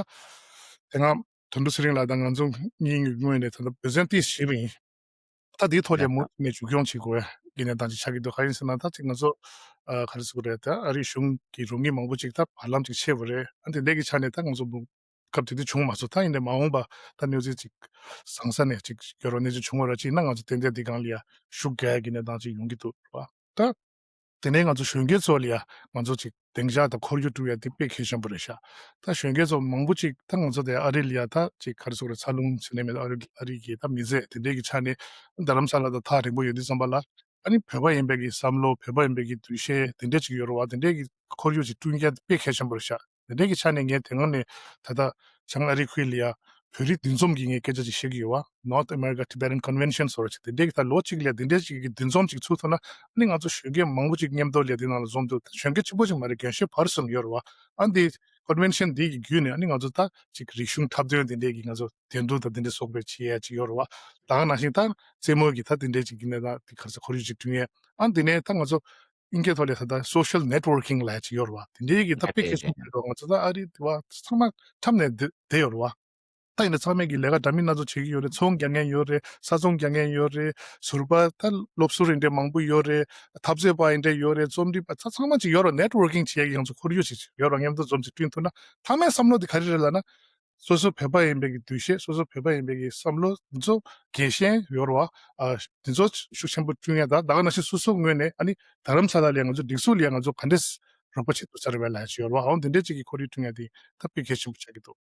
སྔ་དོན་གྲུབ་ཚེ་རིང་ལགས་དང་ང་ཚོ་གཉིས་ཀྱི་ངོས་ནས་ད་ལྟ་འབད་བརྩོན་ཏོག་ཙམ་བྱས་པ་ཡིན། ད་དེའི་ཐོག་ལ་མུ་མཐུད་ནས་མཇུག་སྐྱོང་བྱེད་དགོས་ཡ་གི་གནས་སྟངས་ཅིག་ཆགས་ཀྱི་འདུག་ག་རེ་ཡིན་ཟེར་ན་ད་ཅིག་ང་ཚོ་ཨ་ག་རེ་ཟེར་དགོས་རེད། ད་ཨ་རིའི་གཞུང་གི་རོགས་དངུལ་མང་པོ་ཅིག་ད་བར་ལམ་ཅིག་ཆད་པ་རེད། ཨ་དེ་འདྲའི་གི་ཆ་ནས་ད་ང་ཚོ་མུ་སྐབས་དེ་དུས་བྱུང་མ་སོང་། ད་ཡིན་ནའི་མ་འོངས་པ་ད་གནས་ཚུལ་ཅིག་བཟང་ས་ནས་ཅིག་ཡོད་རོགས་གནས་ཚུལ་བྱུང་བ་ར་ཅིག་ན་ང་ཚོ་ཏན་ཏན་དེ་སྒང་ལ་ཡ་ཤུགས་རྒྱག་ཡ་གི་གནས་སྟངས་ཅིག་ཡོང་གི་འདུག་བ། ད། དེ་ནས་ང་ཚོ་གཞོན་སྐྱེས་ཚོ་ལ་ཡ་ང་ཚོ་ཅིག་བདེ་འཇགས་དང་ཁོར་ཡུག་སྲུང་ཡ་དེ་དཔེ་གལ་ཆེན་པོ་རེད་ཤག་ད་གཞོན་སྐྱེས་ཚོ་མང་པོ་ཅིག་ད་ང་ཚོ་དེ་ཨ་རི་ལ་ཡ་ད་ཅིག་ག་རེ་ཟེར་དགོས་རེད། འཚར་ལོངས་བྱེད་ནས་མེད། ཨ་རི་ཨ་རི་གི་ད་མི་ཚེ་དེ་འདྲའི་གི་ཆ་ནས་རྡ་རམ་ས་ལ་དང་ཐག་རིང་པོ་ཡོད་དུས་ཙམ་པ་ལ་ཨ་ནི་བོད་པ་ཡིན་པའི་གི་བསམ་བློ། བོད་པ་ཡིན་པའི་གི་འདུ་ཤེས་དེ་འདྲ་ཅིག་ཡོད་རེད་བ། དེ་འདྲའི་གི་ཁོར་ཡུག་ཅིག་བསྐྲུན་རྒྱུ་དཔེ་གལ་ཆེན་པོ་རེད་ཤག་དེ་འདྲའི་གི་ཆ་ནས་ངས་དེ་སྔོན་ནས་ད་ལྟ་བྱང་ཨ་རི་ཁུལ་ལ་ཡ་བོད་རིགས་འདུ་འཛོམས་ཀྱི་ངས་སྐད་ཆ་ཅིག་བཤད་ཀྱི་ཡོད་བ། North America Tibetan Convention ཟེར་བ་ཅིག་དེ་འདྲའི་གི་ད་ལོ་གཅིག་ལ་དེ་འདྲའི་ཅིག་གི་འདུ་འཛོམས་ཅིག་ཚུགས་ཐུབ་ན་ཨ་ནི་ང་ཚོ་གཞོན་སྐྱེས་མང་པོ་ཅིག་མཉམ་དུ་ལ་དེ་ནང་ལ་འཛོམས་འདུག་གཞོན་སྐྱེས་གཅིག་པོ་ཅིག་མ་རེད། རྒན་གཞོན་བར་གསུམ་ཡོད་རེད་བ། ཨ་འདི་Convention འདི་གི་བརྒྱུད་ནས་ཨ་ནི་ང་ཚོ་ད་ཅིག་རིག་གཞུང་འཁྲབ་སྟོན་དེ་འདྲའི་གི་ང་ཚོ་དེ་འདུག་ད་དེ་འདྲའི་སོགས་པའི་བྱེད་ཡ་ཅིག་ཡོད་རེད་བ། ད་ག་ནང་བཞིན་ད་རྩེད་མོ་གི་ད་དེ་འདྲའི་ཅིག་གི་ནས་ད་དེ་ག་རེ་ཟེར་ཁོར་ཡུག་ཅིག་བསྐྲུན་ཡས། ཨ་འདི་ནས་ད་ང་ཚོ་ཨིན་སྐད་ཐོག་ལ་ད་ལྟ་social networking ལབ་ཡ་ཅིག་ཡོད་རེད་བ། དེ་འདྲའི་གི་ད་དཔེ་གལ་ཆེན་པོ་རེད་བ། ང་ཚོ་ད་ཨ་རི་དེ་བ་ཚང་མ་འཁྲབ་ནས་བསྡད་བསྡད་ཡོད་རེད་བ། ད་ཡིན་ན་ཚང་མས་ཀྱི་ལས་ཀ་འདྲ་མིན་སྣ་ཚོགས་བྱེད་ཀྱི་ཡོད་རེད། ཚོང་རྒྱག་མཁན་ཡོད་རེད། ས་ཚོང་རྒྱག་མཁན་ཡོད་རེད། ཟུར་པ་ད་སློབ་ཟུར་རེ་འདྲ་མང་པོ་ཡོད་རེད། འཐབ་རྩོད་པ་ཡིན་འདྲ་ཡོད་རེད། རྩོམ་སྒྲིག་པ་ཚ་ཚང་མ་ཅིག་ཡོད་རེད། networking བྱེད་ཡ་གི་ང་ཚོ་ཁོར་ཡུག་ཅིག་ཡོད་རེད། མཉམ་དུ་འཛོམས་ཅིག་བསྐྲུན་ཐུབ་ན་ཕ་མའི་བསམ་བློ་དེ་ག་རེ་རེད་ལབ་ན། སོ་སོ་བོད་པ་ཡིན་པའི་གི་འདུ་ཤེས། སོ་སོ་བོད་པ་ཡིན་པའི་གི་བསམ་བློ་འདི་ཚོ་རྒྱས་ཤིང་ཡོད་རེད་བ། ཨ་འདི་ཚོ་ཤུགས་ཆེན་པོ་བསྐྲུན་ཡ་ད་ད་ག་ནང་བཞིན་སོ་སོ་ངོས་ནས་ཨ་ནི་རྡ་རམ་ས་ལ་ལ་ཡ་ང་ཚོ་སྒྲིག་འཛུགས་ལ་ཡ་ང་ཚོ་ག་འདྲས་རོགས་པ་བྱེད་ཐུབ་ས་རེད་བས་ལབ་ཡ་ཅིག་ཡོད་རེད་བ། འོ་འདི་འདྲས་ཅིག་གི་ཁོར་ཡུག་བསྐྲུན་ཡ་དེ་ད་དཔེ་གལ་ཆེན་པོ་ཆགས་ཀྱི་འདུག་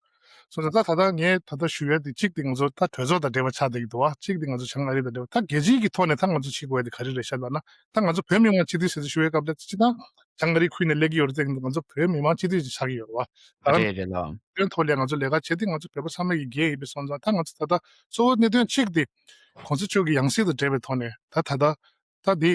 སོང་ཙང་ད་ད་ལྟ་ངས་ད་ལྟ་ཞུ་ཡ་དེ་གཅིག་དེ་ང་ཚོ་ད་གྲོས་ཚོགས་དང་འབྲེལ་བ་ཆགས་བསྡད་ཀྱི་འདུག་བ། གཅིག་དེ་ང་ཚོ་བྱང་ཨ་རི་དང་འབྲེལ་བ། ད་རྒྱལ་སྤྱིའི་གི་ཐོག་ནས་ད་ང་ཚོ་བྱེད་དགོས་ཡ་དེ་ག་རེ་རེད་ཤག་ལབ་ན། ད་ང་ཚོ་བོད་མི་མང་སྤྱི་འཐུས་ཟེར་ཞུ་བའི་སྐབས་ལ་སྤྱི་བཏང་བྱང་ཨ་རི་ཁུལ་ནས་སླེབས་ཀྱི་ཡོད་རེད་ཟེར་གྱི་འདུག་ང་ཚོ་བོད་མི་མང་སྤྱི་འཐུས་ཅིག་ཆགས་ཀྱི་ཡོད་རེད་བ། ད་རེད་རེད་ལགས། དོན་ཐོག་ལ་ང་ཚོ་ལས་ཀ་བྱེད་དུས་ང་ཚོ་བོད་པ་ཚང་མ་གི་འགན་ཡིན་པའི་སོང་ཙང་ད་ང་ཚོ་ད་ལྟ་གཙོ་བོ་གནད་དོན་གཅིག་དེ་གོང་ས་མཆོག་གི་ཡང་སྲིད་དང་འབྲེལ་བའི་ཐོག་ནས་ད་ད་ལྟ་ད་དེ་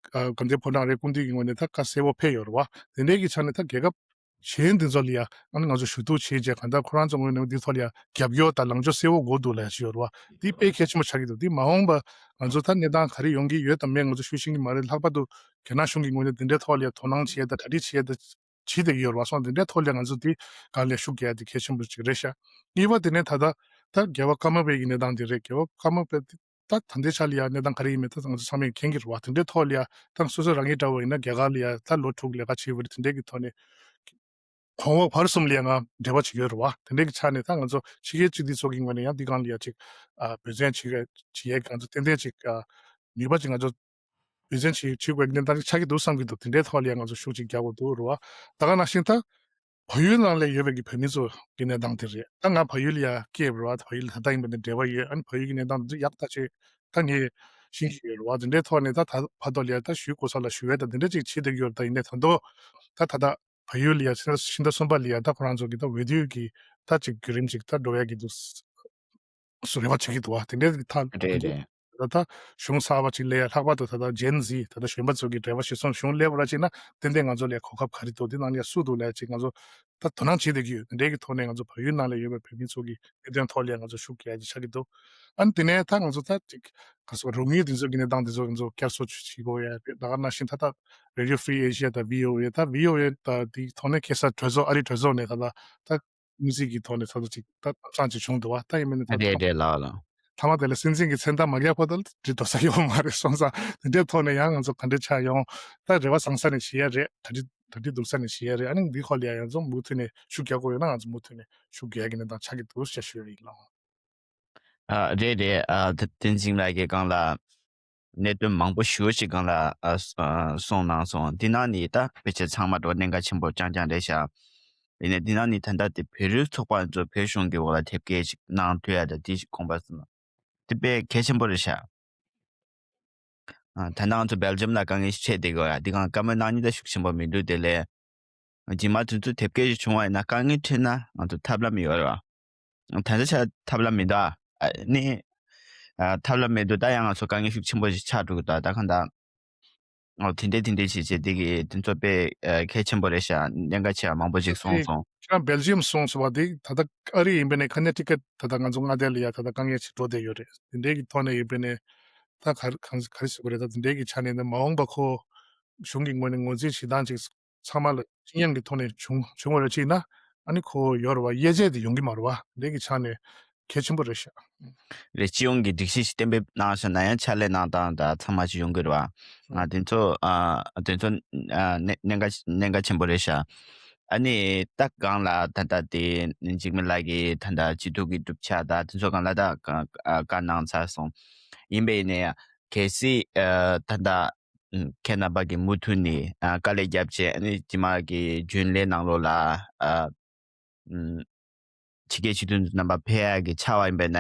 དགའ་ལྡན་ཕོ་བྲང་རེད་སྐུ་མདུན་གྱི་ངོས་ནས་ད་བཀའ་གསལ་བོ་ཕེབས་ཡོད་རེད་བ། དེ་འདྲའི་གི་ཆ་ནས་ད་རྒྱལ་ཁབ་གཞན་འདི་ཚོ་ལ་ཡ་ཨ་ནི་ང་ཚོ་ཞུ་གཏུག་བྱེད་རྗེས་གང་ལྟར་ཁོ་རང་ཚོ་ངོས་ནས་འདི་ཐོག་ལ་ཡ་རྒྱབ་སྐྱོར་དང་ལངས་ཕྱོགས་གསལ་བོ་དགོས་འདུག་ལབ་ཡ་ཞིག་ཡོད་རེད་བ། འདི་དཔེ་གལ་ཆེན་པོ་ཆགས་ཀྱི་འདུག་འདི་མ་འོངས་པ་ང་ཚོ་ད་གནས་སྟངས་ག་རེ་ཡོང་གི་ཡོད་དམ་མེད་ང་ཚོ་ཤུགས་ཤིང་གི་མ་རེད། ལྷག་པར་དུ་རྒྱ་ནག་གཞུང་གི་ངོས་ནས་འདི་འདྲའི་ཐོག་ལ་ཡ་དོ་སྣང་བྱེད་ཡ་དང་གྲ་སྒྲིག་བྱེད་ཡ་དང་བྱེད་བསྡད་ཀྱི་ཡོད་རེད་བ། སོང་འདི་འདྲའི་ཐོག་ལ་ཡ་ང་ཚོ་འདི་སྒང་ལ་ཡ་ཤུགས་རྒྱག་ཡ་དེ་གལ་ཆེན་པོ་ཅིག་རེད་ཤག་གཉིས་པ་དེ་ནས་ད་ལྟ་ད་རྒྱལ་བ་ཀརྨ་པའི་གི་གནས་སྟངས་དེ་རེད། རྒྱལ་བ་ཀརྨ་པའི་ད་ད་ལྟའི་ཆ་ལ་ཡ་གནས་སྟངས་ག་རེ་ཡིན་མིན་ད་ང་ཚོ་ཚང་མས་མཁྱེན་གྱི་རེད་བ། དེ་འདྲའི་ཐོག་ལ་ཡ་ད་སོ་སོ་རང་ཉིད་འདྲ་བོ་ཡིན་ན་རྒྱ་གར་ལ་ཡ་ད་ལོ་དྲུག་ལས་ཀ་བྱས་པ་རེད། དེ་འདྲའི་གི་ཐོག་ནས་གོང་འོག་བར་གསུམ་ལ་ཡ་ང་འབྲེལ་བ་ཅིག་ཡོད་རེད་བ། དེ་འདྲའི་གི་ཆ་ནས་ད་ང་ཚོ་ཕྱི་རྒྱལ་སྤྱི་འཐུས་ཚོ་གི་ངོས་ནས་ཡང་འདི་སྒང་ལ་ཡ་ཅིག་ཨ་འབད་བརྩོན་བྱེད་ཡ་བྱེད་ཡ་གི་ང་ཚོ་ཏན་ཏན་ཅིག་ཨ་ནུས་པ་ཅིག་ང་ཚོ་འབད་བརྩོན་བྱེད་བྱེད་དགོས་ཀྱི་གནས་སྟངས་ཅིག་ཆགས་ཀྱི་འདུག་བསམ་གྱི་འདུག་དེ་འདྲའི་ཐོག་ལ་ཡ་ང་ཚོ་ཤུགས་ཅིག་རྒྱག་དགོས་འདུག་རེད་བ། ད་ག་ནང་བཞིན་ད་བལ་ཡུལ་ནང་ལ་ཡོད་པའི་གི་བོད་མི་ཚོ་གི་གནས་སྟངས་དེ་རེད། ད་ང་བལ་ཡུལ་ལ་ཡ་སྐྱེས་པ་རེད་བ། བལ་ཡུལ་ད་ལྟ་ཡིན་པ་ནས་འབྲེལ་བ་ཡོད། ཨ་ནི་བལ་ཡུལ་གི་གནས་སྟངས་འདི་ཡག་ཐག་ཆོད་ད་ངས་ཤེས་ཀྱི་ཡོད་རེད་བ། དེ་འདྲའི་ཐོག་ནས་ད་ད་བར་དུ་ལ་ཡ་ད་ཞུ་དགོས་ས་ལ་ཞུ་ཡས་ད་དེ་འདྲ་ཅིག་བྱེད་བསྡད་ཀྱི་ཡོད་རེད། ད་ཡིན་ནའི་ད་དུང་ད་ད་ལྟ་བལ་ཡུལ་ལ་ཡ་ཕྱི་ཟླ་ཕྱི་ཟླ་གསུམ་པ་ལ་ཡ་ད་ཁོ་རང་ཚོ་གི་ད་འོས་བསྡུ་གི་ད་ཅིག་བརྒྱུད་རིམ་ཅིག་ད་འགྲོ་ཡ་གི་འདུག་སུ་རེ་བ་བྱེད་ཀྱི་འདུག་བ། དེ་འདྲའི་ཐབས་རེད་རེད། ད་ལྟ་གཞུང་གསར་པ་ཅིག་སླེབས་ཡ། ལྷག་པར་དུ་ད་ལྟ་Gen Z ད་ལྟ་གཞོན་པ་ཚོ་གི་འབྲེལ་བ་ཞིག་སོང་གཞུང་སླེབས་པ་ར་ཅིག་ན་ཏན་ཏན་ང་ཚོ་ལ་གོ་སྐབས་ག་རེ་འདུག་དེ་ནང་ལ་སུ་འདུག་ལ་ཅིག་ང་ཚོ་ད་དོ་སྣང་བྱེད་བསྡད་ཀྱི་ཡོད། དེ་འདྲའི་གི་ཐོག་ནས་ང་ཚོ་བལ་ཡུལ་ནང་ལ་ཡོད་པའི་བོད་མི་ཚོ་གི་གནད་དོན་ཐོག་ལ་ང་ཚོ་ཤུགས་རྒྱག་ཡ་ཅིག་ཆགས་ཀྱི་འདུག་ཨ་ནི་དེ་ནས་ད་ང་ཚོ་ད་ཅིག་ག་ཚོད་རོགས་དངུལ་དེ་ཚོ་གི་གནས་སྟངས་དེ་ཚོ་ང་ཚོ་བསྐྱར་གསོ་བྱེད་དགོས་ཡ་རེད། ད་ག་ནང་བཞིན་ད་ལྟ་Radio Free Asia དང་V O A ད་V O A ད་དེའི་ཐོག་ནས་ཁ་སང་གྲོས་ཚོགས་ཨ་རིའི་གྲོས་ཚོགས་ནས་ད་ལྟ་ད་དངུལ་རྩིས་ཀྱི་ཐོག་ནས་ད་ལྟ་ཅིག་ད་གཏམ་བཟང་ཅིག་བྱུང་འདུག་བ། ད་ཡིན་མིན་ནི་ད་རེད་རེད་ལགས་ལགས། ཐ་མ་དེ་ལ་སྲིད་འཛིན་གྱི་མཚན་རྟགས་མ་རྒྱག་བར་དུ་འགྲིག་འགྲོ་ས་ཡོད་མ་རེད། སོང་ཙང་དེ་འདྲའི་ཐོག་ནས་ཡང་ང་ཚོ་ག་འདྲ་ཆགས་ཡོང་། ད་རེ་བ་བཟང་ས་ནས་བྱེད་ཡ་རེད། གྲ་སྒྲིག་གྲ་སྒྲིག་སྡུག་ས་ནས་བྱེད་ཡ་རེད། ཨ་ནི་འདི་ཁོ་ལ་ཡ་ཡང་ཚོ་མུ་མཐུད་ནས་ཤུགས་རྒྱག་དགོས་ཡོད་ན་ང་ཚོ་མུ་མཐུད་ནས་ཤུགས་རྒྱག་ཡ་གི་གནས་སྟངས་ཆགས་ཀྱི་འདུག་ཅེས་ཞུ་ཡ་ཡིན་ལགས། ཨ་རེད་རེད། ཨ་ད་བསྟན་འཛིན་ལགས་ཀྱིས་སྒང་ལ་གནད་དོན་མང་པོ་ཞེ་པོ་ཅིག་སྒང་ལ་ཨ་ཨ་གསུངས་གནང་སོང་། འདི་ནང་ནས་ད་ཕལ་ཆེར་ཚང་མ་འགྲོ་གནད་འགག་ཆེན་པོ་རྐྱང་རྐྱང་རེད་ཤག་ཡིན་ནའི་འདི་ནང་ནས་ད་ལྟ་དེ་བོད་རིགས་ཚོགས་པ་ཚོ་བོད་གཞུང་གི་འོག་ལ་དེབ་སྐྱེལ་ཅིག་གནང་ཐུབ་ཡ་ད་དེ་ཞིག་དགོངས་པ་ཟིན། དེ་དཔེ་གལ་ཆེན་པོ་རེད་ཤག་ཨ། ད་ལྟ་ང་ཚོ་སྦེལ་ཇམ་ལ་དཀའ་ངལ་ཞིག་འཕྲད་བསྡད་ཡོད་ཡ། འདི་གང་བཀའ་མོལ་གནང་མཁན་ད་ཤུགས་ཆེན་པོ་མི་འདུག་དེ་ལས་རྗེས་མ་དུས་ཚོད་དེབ་སྐྱེལ་ཞིག་བྱུང་བ་ཡིན་ན་དཀའ་ངལ་འཕྲད་ན་ང་ཚོ་ཐབས་ལམ་ཡོད་རེད་བ། ད་ལྟ་ཆ་ཐབས་ལམ་མི་འདུག་ཨ་ནི། ཨ། ཐབས་ལམ་མི་འདུག་ད་ཡང་ང་ཚོ་དཀའ་ངལ་ཤུགས་ཆེན་པོ་ཞིག་ཆགས་འགྲོ་གི་འདུག་ད་གང་ལྟར། ཨོ། དེ་འདྲས་དེ་འདྲས་བྱས་བྱས་དེ་གི་དེ་ཚོ་དཔེ་ཨ་གལ་ཆེན་པོ་རེད་ཤག་གནད་འགག་ཆེ་བ་མང་པོ་ཞིག་གསུངས་སོང་། ཁྱེད་རང་སྦེལ་ཇི་ཡམ་སོང་སོང་བ་དེ་ད་ལྟ་ཨ་རི་ཡིན་པས་ནས་ཁ་ནེ་ཊི་ཀེཊ་ད་ལྟ་ང་ཚོ་མངའ་སྡེ་ལ་ཡ་ད་ལྟ་དཀའ་ངལ་ཞིག་འགྲོ་བསྡད་ཡོད་རེད། དེ་འདྲས་ཀྱི་ཐོག་ནས་ཡིན་པས་ནས་ད་ག་རེ་གང་ག་རེ་ཟེར་དགོས་རེད། ད་དེ་འདྲས་ཀྱི་ཆ་ནས་ནི་མ་འོངས་པ་ཁོ་གཞུང་གི་ངོས་ནས་ངོས་འཛིན་བྱེད་སྟངས་ཅིག་ཚང་མ་ལ་ཅི་ཡང་གི་ཐོག་ནས་བྱུང་བྱུང་བ་རེ་ཅིག་ན་ཨ་ནི་ཁོ་ཡོད་རེད་བ། དབྱེ་འབྱེད་དེ་ཡོང་གི་མ་རེད་བ། དེ་གི་ཆ་ནས་གལ་ཆེན་པོ་རེད་ཤག་རེད། སྤྱི་ཡོངས་ཀྱི་སྒྲིག་གཞི་ཞིག་གཏན་འབེབས་གནང་བཞག་ན་ཡང་ཕྱག་ལས་གནང་སྟངས་དང་ཚང་མ་ཅིག་ཡོང་གི་རེད་བ། ང་དེ་ཚོ་ཨ་དེ་ཚོ་ཨ་གནད་གནད་འགག་གནད་འགག་ཆེན་པོ་རེད་ཤག་ཨ་ནི་ད་གང་ལ་ད་ལྟ་དེ་འཇིགས་མེད་ལགས་ཀྱིས་ད་ལྟ་སྤྱི་འཐུས་ཀྱི་གྲུབ་ཆ་དང་དེ་ཚོ་གང་ལ་ད་བཀའ་གནང་ཚར་སོང་། ཡིན་པས་ནས་གལ་སྲིད་ཨ་ད་ལྟ་ཨ་ཁྱེད་རྣམ་པ་གིས་མུ་མཐུད་ནས་ཨ་དཀའ་ལས་བརྒྱབ་བྱས། ཨ་ནི་རྗེས་མ་གི་རྒྱུན་ལས་ནང་ལོགས་ལ་ཨ་ཕྱི་རྒྱལ་སྤྱི་མཐུན་རྣམ་པ་ཕེབས་ཡག་གི་ཆགས་པ་ཡིན་པས་ན།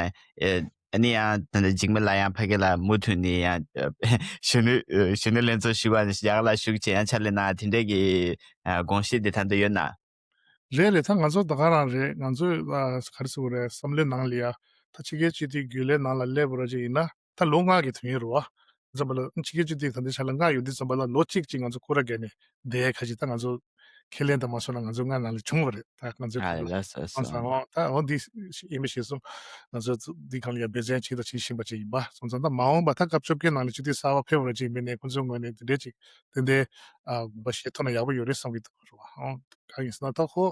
ཨ་ནི་ཡང་ད་ལྟ་འཇིགས་མེད་ལགས་ཡང་ཕ་གི་ལ་མུ་མཐུད་ནས་ཡང་གཞོན་ནུ་གཞོན་ནུ་ལྷན་ཚོགས་ཞུ་བ་ནས་ཡག་ལ་ཞུགས་བྱས་ཡང་ཕྱག་ལས་གནང་དེ་འདྲས་ཀྱི་ཨ་དགོངས་བཞེས་དེ་ད་ལྟ་ཡོད་ན། རེད་རེད། ད་ང་ཚོ་ད་ག་རང་རེད། ང་ཚོས་ཨ་ག་རེ་ཟེར་དགོས་རེད། བསམ་བློའི་ནང་ལ་ཡ་ད་ཕྱི་རྒྱལ་སྤྱི་འཐུས་རྒྱུན་ལས་ནང་ལ་སླེབས་པ་ར་ཅིག་ཡིན་ན་ད་ལོ་ལྔ་གི་དུས་ཡུན་རེད་བ། ཙམ་པ་ལ་ཕྱི་རྒྱལ་སྤྱི་འཐུས་ད་ལྟའི་ཆ་ལ་ལྔ་ཡོད་དུས་ཙམ་པ་ལ་ལོ་གཅིག་ཅིག་ང་ཚོ་སྐོར་ར་བརྒལ་ནས་བསྡད་ཡ་ཁ་ཅིག་ད་ང་ཚོ་ཁས་ལེན་དང་མ་སོང་ན་ང་ཚོ་སྔ་ནང་ལ་བྱུང་བ་རེད། ད་ང་ཚོ་ཨ་ལ་ས་ཨང་སང་ཨོ་ད་ཨོ་འདི་ཡིན་པ་ཞེས་སོང་། ང་ཚོ་འདི་གང་ལ་ཡ་འབད་བརྩོན་བྱེད་དང་བྱེད་བཞིན་པ་ཅིག་ཡིན་པ་སོང་ཙང་ད་མ་འོངས་པ་ད་སྐབས་བཅོ་བརྒྱད་ནང་ལ་སྤྱི་འཐུས་གསར་པ་ཕེབས་པ་ར་ཅིག་ཡིན་པས་ནས་ཁོང་ཚོའི་ངོས་ནས་འདི་འདྲས་ཅིག་དེ་འདྲའི་ཨ་དགོངས་པ་བཞེས་ཐུབ་ན་ཡག་པོ་ཡོད་རེད་བསམ་གྱི་འདུག་རེད་བ། ཨང་གང་ཡིན་ཟེར་ན་ད་ཁོ་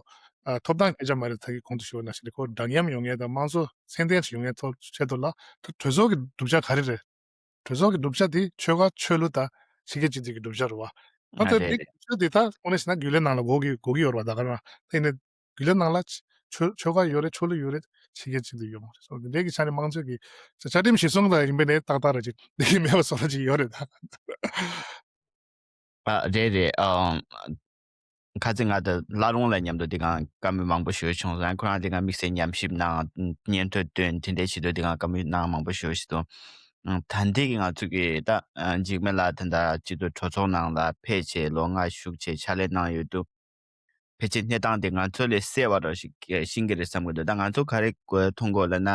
ཨ་ཐོབ་ཐང་སྐད་ཆ་མ་རེད། ད་གི་གོང་དུ་ཞུས་པ་ནང་བཞིན་རེད། ཁོ་འདྲ་མཉམ་ཡོང་ཡས་དང་དམངས་གཙོ་ཚད་ལྡན་ཞིག་ཡོང་ཡས་ཐོག་ཆེད་དུ་ལ་ད་གྲོས་ཚོགས་ཀྱི་གྲུབ་ཆ་ག་རེ་རེད། གྲོས་ཚོགས་ཀྱི་གྲུབ་ཆ་དེ་ཆོལ་ཁ་ཆོས་ལུགས་དང་ཕྱི་རྒྱལ་སྤྱི་འཐུས་ཀྱི་གྲུབ་ཆ་རེད་བ། ད་ལྟ་རེད་དེ་རེད། གྲུབ་ཆ་དེ་ད་དངོས་གནས་བྱས་ན་རྒྱུན་ལས་ནང་ལ་དགོས་ཀྱི་དགོས་ཀྱི་ཡོད་རེད་བ། ད་ག་རང་ད་ཡིན་ན་རྒྱུན་ལས་ནང་ལ་ཆོས་ཆོལ་ཁ་ཡོད་རེད། ཆོས་ལུགས་ཡོད་རེད། ཕྱི་རྒྱལ་སྤྱི་འཐུས་ཡོད་མ་རེད། སོ་འདི་འདྲའི་གི་ཆ་ནས་དམངས་གཙོ་གི་བཅའ་ཁྲིམས་གཞིར་བཟུང་དང་ཡིན་པས་ནས་ཏག་ཏག་རེད་ཅིག་འདི་གི་མེད་པ་བཟོ་ར་ཅིག་ཡོད་རེད་ད། ཨ་རེད་རེད། ཨ་ཁ་ཚིག་ང་དང་བླ་རུང་ལ་མཉམ་དུ་དེ་གང་བཀའ་མོལ་མང་པོ་ཞུ་བྱུང་སོང་། ཁོ་རང་དེ་གང་དམིགས་བསལ་ཉམས་ཞིབ་གནང་སྙན་ཐོ་བཏོན་དེ་འདྲའི་བྱེད་དུས་དེ་གང་བཀའ་མོལ་གནང་མང་པོ་ཞུ་བྱེད་དུ། ད་འདི་གི་ང་ཚོ་གི་ད་འཇིགས་མེད་ལགས་ད་ལྟ་སྤྱི་འཐུས་གྲོས་ཚོགས་ནང་ལ་ཕེབས་བྱས་ལོ་ལྔ་བཞུགས་བྱས་ཕྱག་ལས་གནང་ཡོད་དུས། ཕལ་ཆེར་གནས་སྟངས་དེ་ང་ཚོ་ལས་གསལ་བ་རོ་ཞིག་ཤེས་ཀྱི་རེད་བསམ་གྱི་འདུག་ད་ང་ཚོ་ག་རེ་མཐོང་གི་ཡོད་ལབ་ན་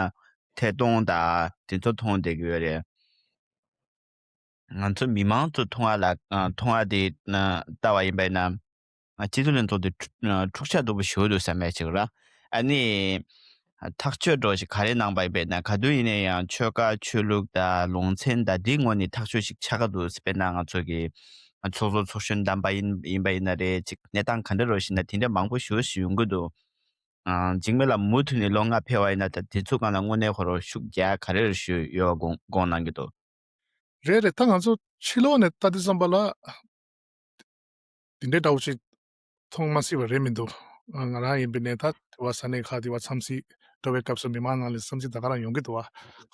ཐད་གཏོང་དང་དེ་ཚོ་མཐོང་བསྡད་ཀྱི་ཡོད་རེད། ང་ཚོ་མི་མང་ཚོ་མཐོང་བ་ལ་ཨ་མཐོང་བ་དེ་ཨ་ལྟ་བ་ཡིན་པས་ན་ཨ་སྤྱི་འཐུས་ལྷན་ཚོགས་དེ་འཁྲུག་ཨ་འཁྲུག་ཆ་སྡུག་པོ་ཞེ་པོ་འདུག་བསམ་ཡ་ཅིག་ར། ཨ་ནི་ཨ་ཐག་གཅོད་འདྲ་ཞིག་ག་རེ་གནང་པ་ཡིན་པས་ན་ག་དུས་ཡིན་ན་ཡང་ཆོལ་ཁ་ཆོས་ལུགས་དང་ལུང་ཚན་དང་འདིའི་ངོས་ནས་ཐག་གཅོད་ཞིག་ཆགས་ཀྱི་འདུག་དཔེར་ན་ང་ཚོ་གི་ཨ་ཚོགས་གཙོ་ཚོགས་གཞོན་བདམས་པ་ཡིན་ཡིན་པ་ཡིན་ན་རེད། ཅིག་གནས་སྟངས་ག་འདྲ་རོ་ཞིག་ན་དེ་འདྲ་མང་པོ་ཞེ་པོ་ཞིག་ཡོང་གི་འདུག་ཨ་འཇིགས་མེད་ལགས་མུ་མཐུད་ནས་ལོ་ལྔ་ཕེབས་པ་ཡིན་ན་ད་དེ་ཚོ་སྒང་ལ་དངོས་གནས་ཁོ་རང་ཤུགས་རྒྱག་ག་རེ་རེ་ཞུས་ཡོད་དགོངས་དགོངས་གནང་གི་འདུག་རེད་རེད། ད་ང་ཚོ་ཕྱི་ལོགས་ནས་ལྟ་དུས་ཙམ་པ་ལ་དེ་འདྲའི་འདྲ་བོ་ཞིག་མཐོང་མ་སྲིད་པ་རེད་མི་འདུག་ང་རང་ཡིན་པའི་ནས་ད་དེ་བ་ས་གནས་ཁག་དེ་བ་འཚམས་གཟིགས་འགྲོ་བའི་སྐབས་སུ་མི་མང་ནང་ལ་འཚམས་གཟིགས་ད་ག་རང་ཡོང་གི་འདུག་བ།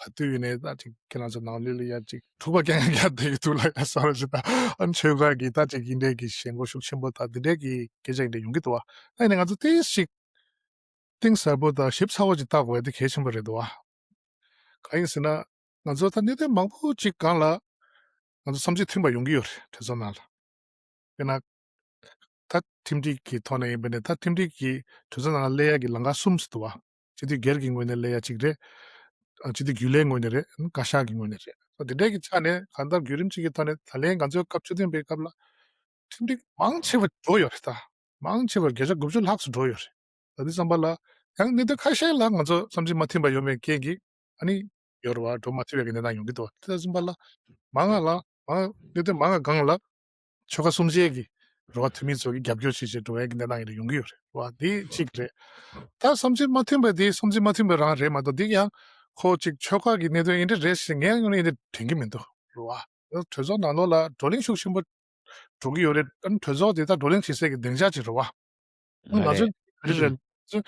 ག་དུས་ཡིན་ནས་ད་ཅིག་ཁྱེད་རང་ཚོ་ནང་ལོགས་ལ་ཡ་ཅིག་འཁྲུག་པ་རྐྱང་རྐྱང་བསྡད་ཀྱི་འདུག་ལ་ཡ་བསམ་ར་ཞིག་ད་ཨ་ནི་ཆོལ་ཁ་གི་ད་ཅིག་ཡིན་འདྲའི་གི་ཞེན་ཁོག་ཤུགས་ཆེན་པོ་ད་དེ་འདྲའི་གི་སྐད་ཆ་ཡིན་འདྲ་ཡོང་གི་འདུག་བ། ད་ཡིན་ནས་ང་ཚོ་དེ་ཞིག་གཏིང་ཟབ་པོ་དང་ཞིབ་ཚགས་པོ་ཅིག་བལྟ་དགོས་པ་དེ་གལ་ཆེན་པོ་རེད་འདུག་བ། གང་ཡིན་ཟེར་ན། ང་ཚོ་ད་གནད་དོན་མང་པོ་ཅིག་སྒང་ལ་ང་ཚོ་བསམ་ཚུལ་མཐུན་པ་ཡོང་གི་ཡོད་རེད་གྲོས་ཚོགས་ནང་ལ། དཔེར་ན། ད་ཁྲིམས་སྒྲིག་གི་ཐོག་ནས་ཡིན་པ་ནས་ད་ཁྲིམས་སྒྲིག་གི་གྲོས་ཚོགས་ནང་ལ་སླེབས་ཡ་གི་ལམ་ཁ་གསུམ་ཙམ་འདུག་བ། སྤྱི་འཐུས་སྒེར་གྱི་ངོས་ནས་སླེབས་ཡ་གཅིག་རེད། ཨ་སྤྱི་འཐུས་རྒྱུན་ལས་ངོས་ནས་རེད། བཀའ་ཤག་གི་ངོས་ནས་རེད། ད་དེ་འདྲའི་གི་ཆ་ནས་གང་ལྟར་བརྒྱུད་རིམ་གཅིག་གི་ཐོག་ནས་ད་ལན་ང་ཚོའི་སྐབས་བཅུ་བདུན་པའི་སྐབས་ལ་ཁྲིམས་སྒྲིག་མང་ཆེ་བ་འགྲོ་ཡོད་རེད་ད། མང་ཆེ་བ་བརྒྱ་ཆ་དགུ་བཅུ་ལྷག་ཙམ་འགྲོ་ཡོད་རེད། ད་དེ་ཙམ་པ་ལ་ཡང་གནད་དོན་ཁ་ཤས་ལ་ང་ཚོ་བསམ་ཚུལ་མ་མཐུན་པ་ཡོད་པའི་རྐྱེན་གྱིས་ཨ་ནི་ཡོད་རེད་བ། འགྲོ་མ་ཐུབ་པའི་གི་གནས་སྟངས་ཡོང་གི་འདུག་དེ་ཙམ་པ་ལ་མང་ང་ལ་མང་གནད་དོན་མང་ང་སྒང་ལ་ཆོལ་ཁ་གསུམ་ཆའི་གི་རེད་བ། འཐུས་མི་ཚོ་གི་རྒྱབ་སྐྱོར་བྱེད་བྱེད་འགྲོ་བའི་གི་གནས་སྟངས་ཡིན་ཡོང་གི་ཡོད་རེད་བ། དེ་གཅིག་རེད། ད་བསམ་ཚུལ་མ་མཐུན་པ་དེ་བསམ་ཚུལ་མ་མཐུན་པ་རང་རེད་མ་གཏོགས་དེ་ཡང་ཁོ་གཅིག་ཆོལ་ཁ་གི་གནད་དོན་ཡིན་འདྲ་རེད་ཞེས་ངས་ཡང་ཡིན་འདྲ་དྲན་གི་མི་འདུག་རེད་བ། གྲོས་ཚོགས་ནང་ལོགས་ལ་བགྲོ་གླེང་ཤུགས་ཆེན་པོ་འགྲོ་གི་ཡོད་རེད། ཨ་ནི་གྲོས་ཚོགས་དེ་ད་བགྲོ་གླེང་བྱེད་སའི་གི་སྡིངས་ཆ་ཅིག་རེད་བ། ཨ་ནི་ང་ཚོ་རེད་རེད། ང་ཚོ་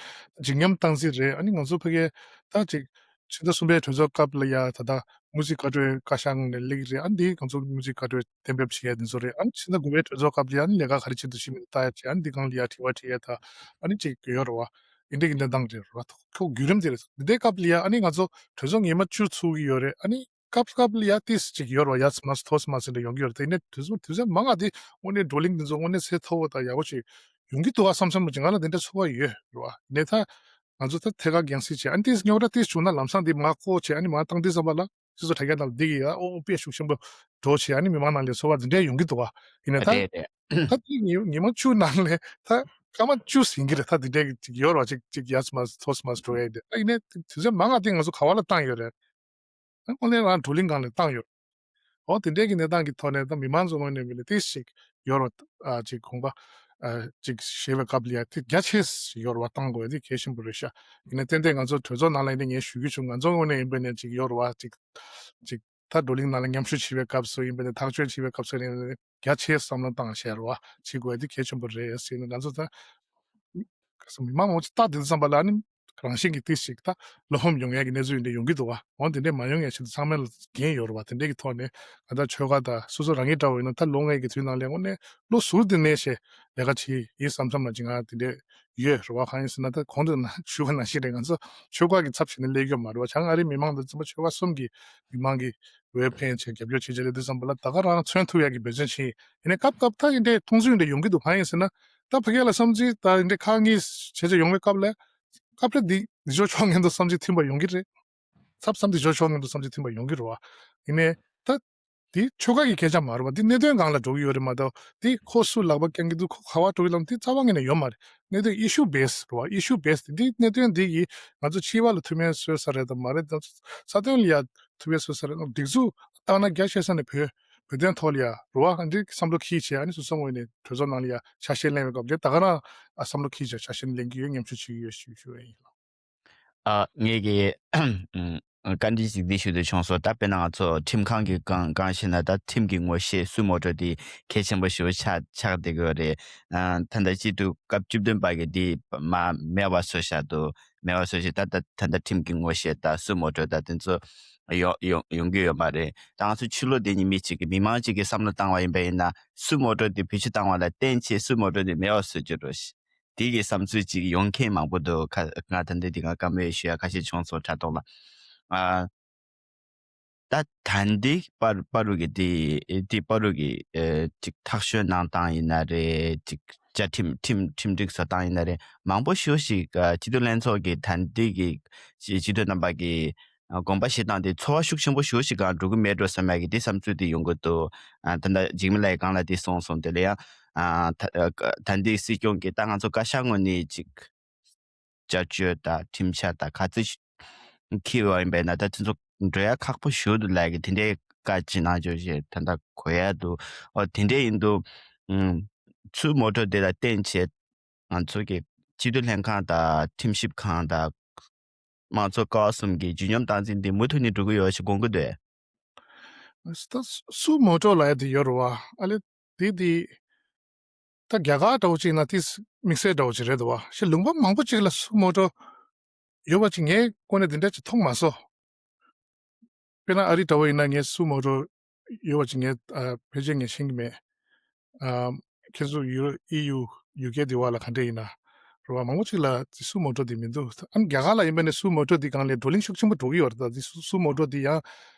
འཇིགས་ཉམས་སྟངས་ཟིག་རེད། ཨ་ནི་ང་ཚོ་ཕ་གི་ད་ཅིག་ཕྱི་ཟླ་གསུམ་པའི་གྲོས་ཚོགས་སྐབས་ལ་ཡ་ད་ལྟ་དངུལ་རྩིས་བཀའ་འཁྲོལ་བཀའ་ཤག་ནས་སླེབས་ཀྱི་རེད། ཨ་ནི་དེ་ང་ཚོ་དངུལ་རྩིས་བཀའ་འཁྲོལ་གཏན་འབེབས་བྱེད་ཡ་དེ་ཚོ་རེད། ཨ་ནི་ཕྱི་ཟླ་དགུ་པའི་གྲོས་ཚོགས་སྐབས་ལ་ཡ་ཨ་ནི་ལས་ཀ་ག་རེ་བྱེད་དུ་ཕྱིན་མིན་ལྟ་ཡ་བྱེད། ཨ་ནི་འདི་སྒང་ལ་ཡ་དྲི་བ་དྲི་ཡ་ད་ཨ་ནི་ཅིག་ཡོད་རེད་བ། ཨིན་འདྲ་གི་གནས་སྟངས་རེད་རོ། ཁོ་བརྒྱུད་རིམ་དེ་རེད། འདི་འདྲའི་སྐབས་ལ་ཡ་ཨ་ནི་ང་ཚོ་གྲོས་ཚོགས་ཉི་མ་བཅུ་ཚུགས་ཀྱི་ཡོད་རེད། ཨ་ནི་སྐབས་སྐབས་ལ་ཡ་ཏིས་ཅིག་ཡོད་རོ། ཡ་མ་ཐོས་མ་ཟིན་འདྲ་ཡོང་གི་ཡོད་རེད། དེ་ནས་དུས་ཚོད་དུས་ཚོད་མང་ང་དེ་དངོས་གནས་བགྲོ་གླེང་འདི་ཚོ་དངོས་གནས་ཚད་མཐོ་བོ་དང་ཡག་པོ་ཞིག་ཡོང་གི་འདུག་ཨ་བསམ་བསམ་ལ་ཅིག་ང་ལ་དེ་འདྲ་ཚོར་བ་ཡོད་རོ། ཨ་ནས་ད་ང་ཚོ་ད་ཐད་ཀར་རྒྱང་སྲིང་བྱས་ཨ་ནི་ཏིས་རྙོག་དྲ་ཏིས་བྱུང་ན་ལམ་སང་དེ་མ་བཀོག་བྱས་ཨ་ནི་མ་བཏང་དུས་ཙམ་པ་ལ། སྤྱི་ཚོགས་དྲ་རྒྱ་ནང་འདི་གི་ཨ་ཨོ་དཔེ་ཤུགས་ཆེན་པོ་འགྲོ་བྱས་ཨ་ནི་མི་མང་ནང་ལ་ཚོར་བ་འདི་འདྲ་ཡོང་གི་འདུག་བ། ཡིན་ནའི་ད་རེད་རེད། ད་དེ་ཉི་ཉི་མ་བཅུ་ནང་ལ་ད་སྐར་མ་བཅུ་ཟིན་གྱི་རེད། ད་འདི་འདྲ་གི་ཅིག་ཡོད་རོ། ཅིག་ཅིག་ཡ་མ་ཐོས་མ་འགྲོ་ཡ་དེ་ཨ་ཡིན་ནའི་དུས་ཚོད་མང་ང་དེ་ང་ཚོ་ག་བ་ལ་བཏང་ཡོད་རེད། ཨ་ཁོ་ནས་རང་བགྲོ་གླེང་སྒང་ལ་བཏང་ཡོད། འོ་དེ་འདྲའི་གི་གནས་སྟངས་ཀྱི་ཐོག་ནས་ད་མི་མང་ཚོ་ངོས་ནས་མི་ལ་ཏིས་ཞིག་ཡོད་རོ། ཨ་ཅིག་དགོངས་པ་ཨ་ཅིག་བཞེས་པའི་སྐབས་ལ་ཡ་དེ་རྒྱ་ཆེ་ཞིག་ཡོད་རོ་བ་བཏང་དགོས་ཡ་དེ་གལ་ཆེན་པོ་རེད་ཤག་ཡིན་ནའི་ཏན་ཏན་ང་ཚོ་གྲོས་ཚོགས་ནང་ལ་ཡིན་ནའི་ངས་ཞུ་རྒྱུ་བྱུང་། ང་ཚོ་ངོས་ནས་ཡིན་པ་ནས་ཅིག་ཡོད་རོ་བ། ཅིག་ཅིག་ད་བགྲོ་གླེང་ནང་ལ་མཉམ་ཞུགས་བྱེད་པའི་སྐབས་སུ་ཡིན་པ་ནས་ཐག་གཅོད་བྱེད་པའི་སྐབས་སུ་ཡིན་ནའི་རྒྱ་ཆེ་བསམ་བློ་བཏང་བྱས་རོ་བ་བྱེད་དགོས་ཡ་དེ་གལ་ཆེན་པོ་རེད་ཟེར་ནས་ང་ཚོ་ད། ག་ས་མི་མང་མང་ཅིག་ལྟ་དེ་ཙམ་པ་ལ་ནི་རང་བཞིན་གྱིས་ཏིས་ཞིག་ད་བློ་ཕམ་ཡོང་ཡས་ཀྱི་གནས་ཚུལ་འདི་ཡོང་གི་འདུག་བ། འོ་དེ་འདྲས་མ་ཡོང་ཡས་ཆེད་དུ་ཚང་མ་ལ་འགན་ཡོད་རེད་བ། དེ་འདྲས་ཀྱི་ཐོག་ནས་ང་ད་ཆོལ་ཁ་དང་སོ་སོ་རང་ཉིད་འདྲ་བོ་ཡིན་ན་ད་ལོ་ལྔའི་གི་དུས་ནང་ལས་དངོས་གནས་བློ་ཟུར་དུ་གནས་བྱས་ལས་ཀ་བྱེད་ཡིན་བསམ་བསམ་ལ་ཅིག་ང་དེ་འདྲས་ཡོད་རེད་བ། གང་ཡིན་ཟེར་ན་ད་གོང་དུ་ཞུས་པ་ནང་བཞིན་རེད། ང་ཚོ་ཆོལ་ཁ་གི་ཚབ་བྱས་ནས་སླེབས་ཡོད་མ་རེད་བ། བྱང་ཨ་རིའི་མི་མང་དང་ཚང་མ་ཆོལ་ཁ་གསུམ་གྱི་མི་མང་གི་འོས་འཕེན་བྱས་རྒྱབ་སྐྱོར་བྱེད་བྱེད་ལས་དུས་ཙམ་པ་ལ་ད་ག་རང་མཚོན་ཐུབ་ཡ་གི་འབད་བརྩོན་བྱེད་ཡིན། ཡིན་ནའི་སྐབས་སྐབས་ད་ཡིན་འདྲའི་མཐོང་ཚུལ་འདྲ་ཡོང་གི་འདུག་གང་ཡིན་ཟེར་ན་ད་ཕ་གི་ལ་བསམ་ཚུལ་ད་ཡིན་འདྲའི་ཁག་གཉིས་བྱས་བྱས་ཡོང་བའི་སྐབས་ལ་སྐབས་རེ་འདི་འདི་ཕྱོགས་ཕྱོགས་ངན་དུ་བསམ་ཚུལ་མཐུན་པ་ཡོང་གི་རེད། ཚབ་ཚབ་འདི་ཕྱོགས་ཕྱོགས་ངན་དུ་བསམ་ཚུལ་མཐུན་པ་ཡོང་གི་རེད་བ། ཡིན་ནའི་ད་འདི་ཆོལ་ཁ་གི་སྐད་ཆ་མ་རེད་བ། འདི་གནད་དོན་སྒང་ལ་འགྲོ་གི་ཡོད་རེད་མ་གཏོགས་འདི་ཁོ་སུ་ལག་པ་བརྐྱང་གི་འདུག་ཁོ་ག་བ་འགྲོ་གི་ལམ་འདི་རྩ་བ་ངོས་ནས་ཡོད་མ་རེད། གནད་དོན་issue base རེད་བ། issue base འདི་གནད་དོན་འདི་ཡིས་ང་ཚོ་སྤྱི་པ་ལ་ཐུགས་ཕན་གསོས་ས་རེད་དམ་མ་རེད་དམ། ས་དོན་ལ་ཡ་ཐུགས་ཕན་གསོས་ས་རེད། སྒྲིག་འཛུགས་བཏང་ན་རྒྱ་ཆེ་ས་ནས་བོད་བོད་དོན་ཐོག་ལ་ཡ་རུ་བ་འདི་བསམ་བློ་འཁྱེར་བྱས་ཨ་ནི་སོ་སོ་ངོས་ནས་གྲོས་ཚོགས་ནང་ལ་ཡ་ཆ་ཤས་ལེན་པའི་སྐབས་དེ་ད་ག་རང་ཨ་བསམ་བློ་འཁྱེར་བྱས་ཆ་ཤས་ལེན་གྱི་ཡོད། ཉམས་ཞིབ་བྱེད་ཀྱི་ཡོད་ཞུ་ཞུ་བ་ཡིན། ཨ་ངས་ཀྱི་བཀའ་འདྲི་ཞིག་འདི་ཞུ་འདོད་བྱུང་སོང་། ད་དཔེར་ན་ང་ཚོ་ཁྲིམས་ཁང་གི་སྒང་སྒང་ཞིག་ན་ད་ཁྲིམས་ཀྱི་ངོ་ཤེས་སུའོ་མོ་ཊོ་དེ་གལ་ཆེན་པོ་ཞིག་ཆགས་ཆགས་བསྡད་ཀྱི་ཡོད་རེད། ཨ་ད་ལྟ་སྤྱི་འཐུས་སྐབས་བཅུ་བདུན་པ་གི་དེ་མ་མེད་པ་བཟོས་བཞག་འདུག་མེད་པ་བཟོས་བཞག་ད་ད་ད་ལྟ་ཁྲིམས་ཀྱི་ངོ་ཤེས་ད་སུའོ་མོ་ཊོ་ད་དེ་ཚོ་ཡོང་ཡོང་ཡོང་གི་ཡོད་མ་རེད། ད་ང་ཚོ་ཕྱི་ལོགས་དེ་ཉིད་མི་གཅིག་གི་མི་མང་གཅིག་གི་བསམ་བློ་བཏང་བ་ཡིན་པ་ཡིན་ན་སུའོ་མོ་ཊོ་དེ་བེད་སྤྱོད་བཏང་བ་ལ་བརྟེན་བྱས་སུའོ་མོ་ཊོ་དེ་མེད་པ་བཟོ་རྒྱུ་རེད། དེ་གི་བསམ་ཚུལ་ཅིག་ཡོང་མཁན་མང་པོ་འདུག་ཁ་ང་ད་འདི་འདི་ང་བཀའ་མོལ་ཞུ་ཡ་ཁ་ཤས་བྱུང་སོང་དྲ་ཐོག་ལ། ཨ་ད་ད་འདི་པར་པར་རུ་གི་དེ་དེ་པར་རུ་གི་ཨེ་ཅིག་ཐག་གཅོད་གནང་སྟངས་ཡིན་ན་རེད། ཅིག་བཅའ་ཁྲིམས་ཁྲིམས་ཁྲིམས་སྒྲིག་བཟོ་སྟངས་ཡིན་ན་རེད། མང་པོ་ཞེ་པོ་ཞིག་ཨ་སྤྱི་འཐུས་ལྷན་ཚོགས་ཀྱི་ད་འདི་གི་སྤྱི་འཐུས་རྣམ་པ་གི་དགོངས་པ་བཞེས་སྟངས་དེ་ཚོར་བ་ཤུགས་ཆེན་པོ་ཞེ་པོ་ཞིག་གང་འགྲོ་གི་མེད་འགྲོ་བསམ་ཡག་གི་དེ་བསམ་ཚུལ་དེ་ཡོང་གི་འདུག་ཨ་ད་ལྟ་འཇིགས་མེད་ལགས་གང་ལ་དེ་གསུངས་སོང་། དེ་ལ་ཡང་ཨ་ད་ད་འདི་སྲིད་སྐྱོང་གི་ད་ང་ཚོ་བཀའ་ཤག་ངོས་ནས་ཅིག་བསྐྱར་བཅོས་དང་ཁྲིམས་འཆར་དང་ག་ཚོད་འཁྱེར་བ་ཡིན་པས་ན་ད་དེ་ཚོ་འགྲོ་ཡ་ཁག་པོ་ཞེ་པོ་འདུག་ལབ་ཀྱི་དེ་འདྲའི་བཀའ་ཅིག་གནང་བྱུང་ཞེས་ད་ལྟ་གོ་ཡ་འདུག་ཨོ་དེ་འདྲ་ཡིན་དུས་ཨུམ་སུའོ་མོ་ཊོ་དེ་ལ་བརྟེན་བྱས་ང་ཚོ་གི་སྤྱི་འཐུས་ལྷན་ཁང་དང་ཁྲིམས་ཞིབ་ཁང་དང་། དམངས་གཙོ་ཀ་བ་གསུམ་གྱི་ཇི་སྙོམས་སྟངས་འཛིན་འདི་མུ་མཐུད་ནས་འགྲོ་གི་ཡོད་ཞེས་དགོངས་ཀྱི་འདུག་ད་སུའོ་མོ་ཊོ་ལབ་ཡ་དེ་ཡོད་རེད་བ། ཨ་ལེ་དེ་དེ་ད་རྒྱ་གར་འདྲ་བོ་ཅིག་ན་དེ་དམིགས་བསལ་འདྲ་བོ་ཅིག་རེད་འདུག་བ། ཞེ་ལུང་པ་མང་པོ་ཅིག་ལ་སུའོ་མོ་ཊོ་ཡོད་པ་ཅིག་ངས་ཀོ་ནས་དེ་འདྲ་ཅིག་མཐོང་མ་སོང་། དཔེར་ན་ཨ་རི་འདྲ་བོ་ཡིན་ན་ངས་སུའོ་མོ་ཊོ་ཡོད་པ་ཅིག་ངས་ཨ་ཕལ་ཆེར་ངས་ཤེས་ཀྱི་མེད། ཨ་ཁྱེད་ཚོ་ཡུ་ཨི་ཡུ་ཡུ་ཀེ་དེ་བ་ལ་ག་འདྲས་ཡིན་ན་རེད་བ། མང་པོ་ཅིག་ལ་དེ་སུའོ་མོ་ཊོ་དེ་མི་འདུག་ཨ་ནི་རྒྱ་གར་ལ་ཡིན་པ་ནས་སུའོ་མོ་ཊོ་དེ་སྒང་ལ་བགྲོ་གླེང་ཤུགས་ཆེན་པོ་འགྲོ་གི་ཡོད་རེད། ད་དེ་སུའོ་སུའོ་མོ་ཊོ་དེ་ཡང་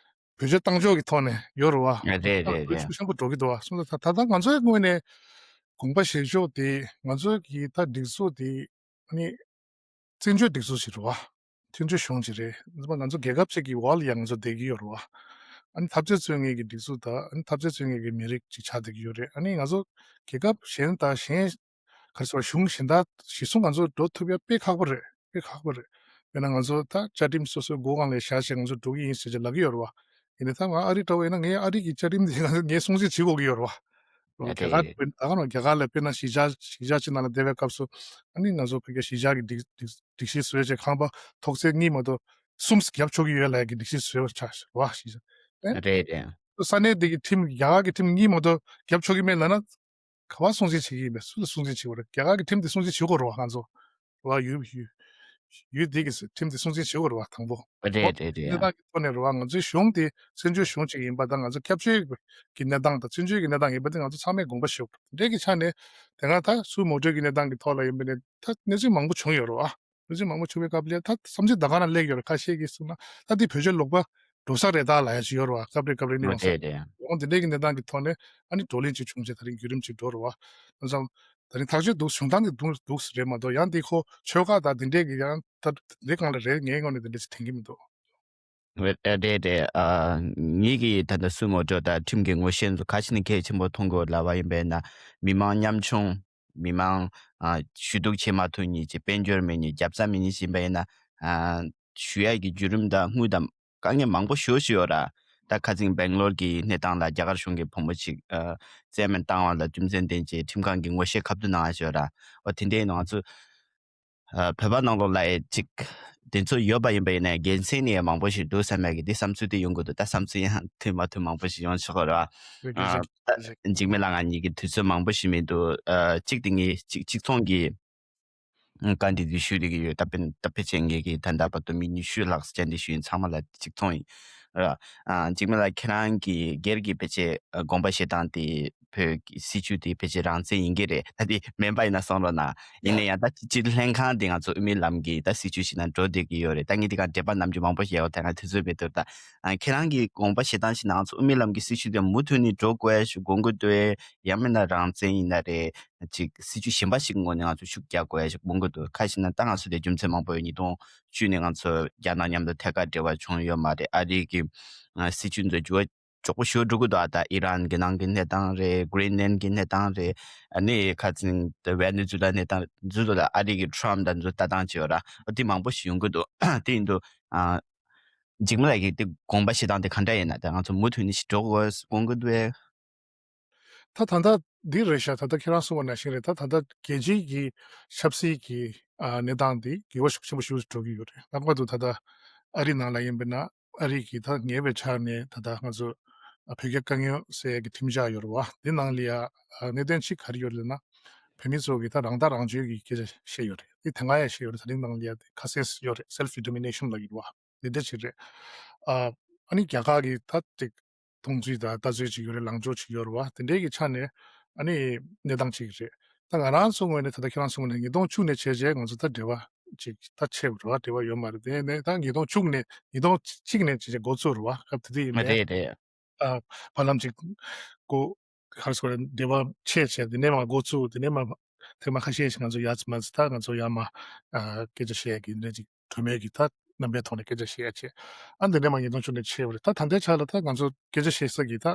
བེད་སྤྱོད་བཏང་ཕྱོགས་ཀྱི་ཐོག་ནས་ཡོད་རེད་བ། རེད་རེད་རེད། ཤུགས་ཆེན་པོ་འགྲོ་གི་འདུག་བ། སོང་ཙང་ད་ད་ལྟ་ང་ཚོའི་ངོས་ནས་དགོངས་པ་བཞེས་ཕྱོགས་དེ་ང་ཚོའི་གི་ད་སྒྲིག་འཛུགས་དེ་ཨ་ནི། བཙན་བྱོལ་སྒྲིག་འཛུགས་ཤིག་རེད་བ། བཙན་བྱོལ་གཞུང་ཅིག་རེད། ང་ཚོ་རྒྱལ་ཁབ་ཅིག་གི་འོག་ལ་ཡང་ང་ཚོ་བསྡད་ཀྱི་ཡོད་རེད་བ། ཨ་ནི་འཐབ་རྩོད་རྩོད་མཁན་གྱི་སྒྲིག་འཛུགས་དང་ཨ་ནི་འཐབ་རྩོད་རྩོད་མཁན་གྱི་མི་རིགས་ཅིག་ཆགས་བསྡད་ཀྱི་ཡོད་རེད། ཨ་ནི་ང་ཚོ་རྒྱལ་ཁབ་གཞན་དང་གཞན་ག་རེ་ཟེར་བ་གཞུང་གཞན་དག་གཞི་བཟུང་ང་ཚོ་འགྲོ་ཐུབ་ཡ་དཔེ་ཁག་པོ་རེད། དཔེ་ཁག་པོ་རེད། དཔེར་ན་ང་ཚོ་ད་བཅའ་ཁྲིམས་སོ་སོའི་སྒོ་སྒང་ལ་བཞག་བྱས་ང་ཚོ་འགྲོ་གི་ཡིན་ཟེར་བྱས་ལབ་ཀྱི་ཡོད་རེད་བ། ཡིན་ནའི་ད་ང་ཨ་རི་འདྲ་བོ་ཡིན་ན་ངའི་ཨ་རི་གི་བཅའ་ཁྲིམས་དེ་ང་ངས་སྲུང་བརྩི་བྱེད་དགོས་ཀྱི་ཡོད་རེད་བ། རེད། རྒྱ་གར་རེད། ད་ག་ནང་རྒྱ་གར་ལ་དཔེར་ན་གཞིས་ཆགས་གཞིས་ཆགས་ཅིག་ནང་ལ་བསྡད་པའི་སྐབས་སུ་ཨ་ནི་ང་ཚོ་བོད་རྒྱ་གཞིས་ཆགས་ཀྱི་སྒྲིག་སྒྲིག་སྒྲིག་གཞི་བཟོས་བྱས་ཁང་པ་ཐོག་ཚད་གཉིས་མ་གཏོགས་གསུམ་བརྒྱབ་ཆོག་གི་ཡོད་ལབ་ཀྱི་སྒྲིག་གཞི་བཟོས་པ་ཆགས་བ་གཞིས་ཆགས། རེད་རེད། ས་གནས་དེ་གི་ཁྲིམས་རྒྱ་གར་གྱི་ཁྲིམས་གཉིས་མ་གཏོགས་བརྒྱབ་ཆོག་གི་མེད་ལབ་ན། ག་བ་སྲུང་བརྩི་བྱེད་ཀྱི་ཡིན་པས་སུ་ལ་སྲུང་བརྩི་བྱེད་དགོས་རེད། རྒྱ་གར་གྱི་ཁྲིམས་དེ་སྲུང་བརྩི་བྱེད་དགོས་རེད་བ། ང་ཚོ་རེད་བ། ཡུལ་ཡུལ་ཡུལ་དེ་གི་ཁྲིམས་དེ་སྲུང་བརྩི་བྱེད་དགོས་རེད་བ་དང་པོ། རེད་རེད་རེད། གནས་སྟངས་ཀྱི་ཐོག་ནས་རེད་བ། ང་ཚོའི་གཞུང་དེ་བཙན་བྱོལ་གཞུང་ཅིག་ཡིན་པ་དང་ང་ཚོ་སྐྱབས་བཅོལ་གྱི་གནས་སྟངས་དང་བཙན་བྱོལ་གྱི་གནས་སྟངས་ཡིན་པ་དེ་ང་ཚོ་ཚང་མས་དགོངས་པ་ཞུ་དགོས་རེད། དེ་གི་ཆ་ནས་དེ་སྔ་ད་སུའོ་མོ་ཊོ་གི་གནས་སྟངས་ཀྱི་ཐོག་ལ་ཡིན་པ་ནས་ད་གནས་ཚུལ་མང་པོ་བྱུང་ཡོད་རེད་བ། བོད་ཆས་མང་པོ་བྱུང་བའི་སྐབས་ལ་ད་བསམ་ཚུལ་ད་ག་རང་སླེབས་ཡོད་རེད། ཁ་ཤས་ཀྱིས་གསུངས་ན་ད་འདི་བོད་ཆས་ལོག་པ་འགྲོ་ས་རེད་ད་ལབ་ཡ་ཞིག་ཡོད་རེད་བ། སྐབས་རེ་སྐབས་རེ་གནས་ཡོང་ས་རེད། འོང་དེ་འདྲའི་གི་གནས་སྟངས་ཀྱི་ཐོག་ནས་ཨ་ནི་བགྲོ་གླེང་ཅིག་བྱུང་རྗེས་ད་རིང་བརྒྱུད་རིམ་ཅིག་འགྲོ་རེད་བ། ད་ཙམ་ད་རིང་ཐག་གཅོད་འདུག་བྱུང་སྟངས་ཀྱི་འདུག་འདུག་རེད་མ་གཏོགས་ཡང་འདི་ཁོ་ཆོལ་ཁ་དང་འདི་འདྲའི་གི་ཡང་ད་འདི་སྒང་ལ་རེད། ངའི་ངོས་ནས་འདི་འདྲ་ཞིག་དྲན་གྱི་མི་འདུག་རེད་རེད། ཨ། ངེད་ཀྱིས་ད་ལྟ་སུ་མོ་ཊོ་དང་ཁྲིམས་ཀྱི་ངོ་ཤེས་ཚོ་ཁ་ཤས་ནས་གལ་ཆེན་པོ་མཐོང་གི་ཡོད་ལབ་པ་ཡིན་པས་ན། མི་མང་ཉམ་ཆུང་། མི་མང་། ཨ། ཞུ་གཏུག་བྱེད་མ་ཐུབ་མཁན་གྱི་དཔལ་འབྱོར་མེད་མཁན་རྒྱབ་རྩ་མེད་མཁན་ཞིག་ཡིན་པས་ན། ཨ། ཞུ་ཡག་གི་བརྒྱུད་རིམ་དང་དངུལ་དང་དཀའ་ངལ་མང་པོ་ཞེ་པོ་ཞིག་ཡོད་ར། ད་ཁ་སང་སྦེང་ལོར་གྱི་གནས་སྟངས་ལ་རྒྱ་གར་གཞུང་གིས་བུ་མོ་ཞིག་ཨ། བཙན་གཡེམ་བཏང་བ་ལ་རྒྱུ་མཚན་བསྟན་བྱས་ཁྲིམས་ཁང་གིས་ངོ་ཤེས་ཁ་བསྡུ་གནང་བ་ཞིག་ཡོད་ར། འོ་དེ་འདྲའི་ནང་ང་ཚོ། ཨ། བོད་པ་ནང་ལོགས་ལ་ཡང་ཅིག་དེ་ཚོ་ཡོད་པ་ཡིན་པ་ཡིན་ན་དགེ་མཚན་ནི་ཡང་མང་པོ་ཞིག་འདུག་བསམ་ཡག་གི་དེ་བསམ་ཚུལ་དེ་ཡོང་གི་འདུག་ད་བསམ་ཚུལ་ཡང་མཐུན་མ་མཐུན་མང་པོ་ཞིག་ཡོང་ཆོག་གི་རེད་བ། ཨ། ད་འཇིགས་མེད་ལགས་ང་གཉིས་ཀྱི་དུས་ཚོད་མང་པོ་ཞིག་མི་འདུག་ཨ། གཅིག་དེ་ངས་གཅིག་གཅིག་མཚུངས་ཀྱི་བཀའ་འདྲི་འདི་ཞུ་བསྡད་ཀྱི་ཡོད། ད་ཕན་ད་ཕལ་ཆེར་ངེད་ཀྱིས་ད་ལྟ་བར་དུ་མི་ཉི་ཤུ་ལྷག་ཙམ་བཅར་འདྲི་ཞུས་ཡིན། ཚང་མ་ལ་གཅིག་མཚུངས་ཡིན། ཨ། འཇིགས་མེད་ལགས་ཁྱེད་རང་གིས་སྒེར་གྱི་ཕལ་ཆེར་དགོངས་པ་བཞེས་སྟངས་དེ་བོད་ཀྱི་སྲིད་བྱུས་དེ་ཕལ་ཆེར་རང་བཙན་ཡིན་གྱི་རེད། ད་དེ་མིན་པ་ཡིན་ན་གསུང་རོགས་གནང་། ཡིན་ན་ཡང་ད་སྤྱི་སྤྱི་ལྷན་ཁང་དེ་ང་ཚོ་དབུ་མའི་ལམ་གྱི་ད་སྲིད་བྱུས་ཤིག་ནང་འགྲོ་བསྡད་ཀྱི་ཡོད་རེད། ད་ངས་དེ་ག་འགྲེལ་པ་ནམ་རྒྱུན་མང་པོ་ཞིག་ཡོད་དེ་ང་དུས་ཚོད་མེད་དུས་ད། ཨ། ཁྱེད་རང་གི་དགོངས་པ་བཞེས་སྟངས་ཤིག་ནང་ང་ཚོ་དབུ་མའི་ལམ་གྱི་སྲིད་བྱུས་དེ་མུ་མཐུད་ནས་འགྲོ་དགོས་ཡ་ཞིག་དགོངས་ཀྱི་འདུག་ཡང་མིན་ན་རང་བཙན་ཡིན་ན་རེད། ཅིག་སྲིད་བྱུས་གཞན་པ་ཞིག་ངོས་ནས་ང་ཚོ་ཤུགས་རྒྱག་དགོས་ཡ་ཞིག་དགོངས་ཀྱི་འདུག་ཁ་ཤས་ན་ད་ང་ཚོ་དེ་རྒྱུ་མཚན་མང་པོ་ཡོད། ཉིས་སྟོང་བཅུ་ནས་ང་ཚོ་རྒྱ་ནག་མཉམ་དུ་ཐད་ཀར་འབྲེལ་བ་བྱུང་ཡོད་མ་རེད། ཨ་རི་གི་ཨ་སྲིད་བྱུས་ཚོ་འགྱུར་བ་མགྱོགས་པོ་ཞེ་པོ་འགྲོ་གི་འདུག་ཨ་ད་ཨི་རན་གྱི་ནང་གི་གནས་སྟངས་རེད། གྷི་རིན་ལན་གྱི་གནས་སྟངས་རེད། ཨ་ནི་ཁ་སང་ད་ཝེ་ནེ་ཛུ་ལ་གནས་སྟངས་འཛུལ་འདུག་ད་ཨ་རི་གི་ཊམ་ཕ་དང་འཛུལ་ལྟ་སྟངས་བྱས་ཡོད་ར། ཨ་དེ་མང་པོ་ཞིག་ཡོང་གི་འདུག་དེ་ཡིན་དུས་ཨ་འཇིགས་མེད་ལགས་ཀྱིས་དེ་དགོངས་པ་བཞེས་སྟངས་དེ་ག་འདྲ་ཡིན་ན། ད་ང་ཚོ་མུ་མཐུད་ནས་ཞིག་འགྲོ་དགོས་དགོངས་ཀྱི་འདུག་ཨེ། ད་ད་ལྟ་འདི་རེད་ཤག་ད་ལྟ་ཁྱེད་རང་གསུངས་པ་ནང་བཞིན་རེད། ད་ད་ལྟ་རྒྱལ་སྤྱིའི་གི་ཆབ་སྲིད་ཀྱི་ཨ་གནས་སྟངས་འདི་འགྱུར་བ་ཤུགས་ཆེན་པོ་ཞིག་འགྲོ་གི་ཡོད་རེད། ལྷག་པར་དུ་ད་ལྟ་ཨ་རི་ནང་ལ་ཡིན་པ་ན་ཨ་རི་གི་ད་ཉེ་བའི་ཆར་ནས་ད་ལྟ་ང་ཚོ་ཨ་བོད་རྒྱ་དཀའ་རྙོག་སེལ་ཡག་གི་ཁྲིམས་འཆར་ཡོད་རེད་བ། འདི་ནང་ལ་ཡ་ཨ་གནད་དོན་གཅིག་ག་རེ་ཡོད་རེད་ལབ་ན། བོད་མི་ཚོ་གི་ད་རང་ཐག་རང་གཅོད་ཀྱི་སྐད་ཆ་བཤད་ཡོད་རེད། འདི་དེ་སྔ་ཡང་བཤད་ཡོད་རེད། ད་རིང་ནང་ལ་ཡ་ཁ་གསལ་ཡོད་རེད། Self determination ལབ་ཡོད་རེད་བ། འདི་འདྲ་ཅིག་རེད། ཨ་ཨ་ནི་རྒྱ་གར་གྱི་ད་ཅིག་མཐོང་ཚུལ་དང་ལྟ་ཚུལ་ཅིག་ཡོད་རེད། ལངས་ཕྱོགས་ཅིག་ཡོད་རེད་བ། དེ་འདྲའི་གི་ཆ་ནས་ཨ་ནི་གནས་སྟངས་ཅིག་རེད། ད་ང་རང་ཚོ་ངོས་ནས་ད་ལྟ་ཁྱེད་རང་ཚོ་ངོས་ནས་ཉིས་སྟོང་བཅུ་ནས་བྱས་རྗེས་ང་ཚོ་ད་འབྲེལ་བ་ཅིག་ད་ཆད་པ་རེད་བ། འབྲེལ་བ་ཡོད་མ་རེད། དེ་ནས་ད་ཉིས་སྟོང་བཅུ་ནས་ཉིས་སྟོང་གཅིག་ནས་བྱས་རྗེས་འགོ་བཙུགས་རེད་བ། སྐབས་དེ་དུས་ཡིན་ནའི་རེད་རེད། ཨ་བར་ལམ་ཅིག་གོ་ག་རེ་ཟེར་དགོས་རེད། འབྲེལ་བ་ཆད་བྱས། དེ་ནས་མར་འགོ་བཙུགས། དེ་ནས་མར་ཐེངས་མ་ཁ་ཤས་ཤིག་ང་ཚོ་ཡར་མར་ད་ང་ཚོ་ཡར་མར་ཨ་སྐད་ཆ་བཤད་ཡག་གི་འདྲ་ཅིག་གྲོས་མོལ་གྱི་ད་རྣམ་པའི་ཐོག་ནས་སྐད་ཆ་བཤད་ཡག་བྱས། ཨ་འདི་ནས་མར་ཉིས་སྟོང་བཅུ་ནས་ཆད་པ་རེད། ད་ད་ལྟའི་ཆ་ལ་ད་ང་ཚོ་སྐད་ཆ་བཤད་ས་གི་ད་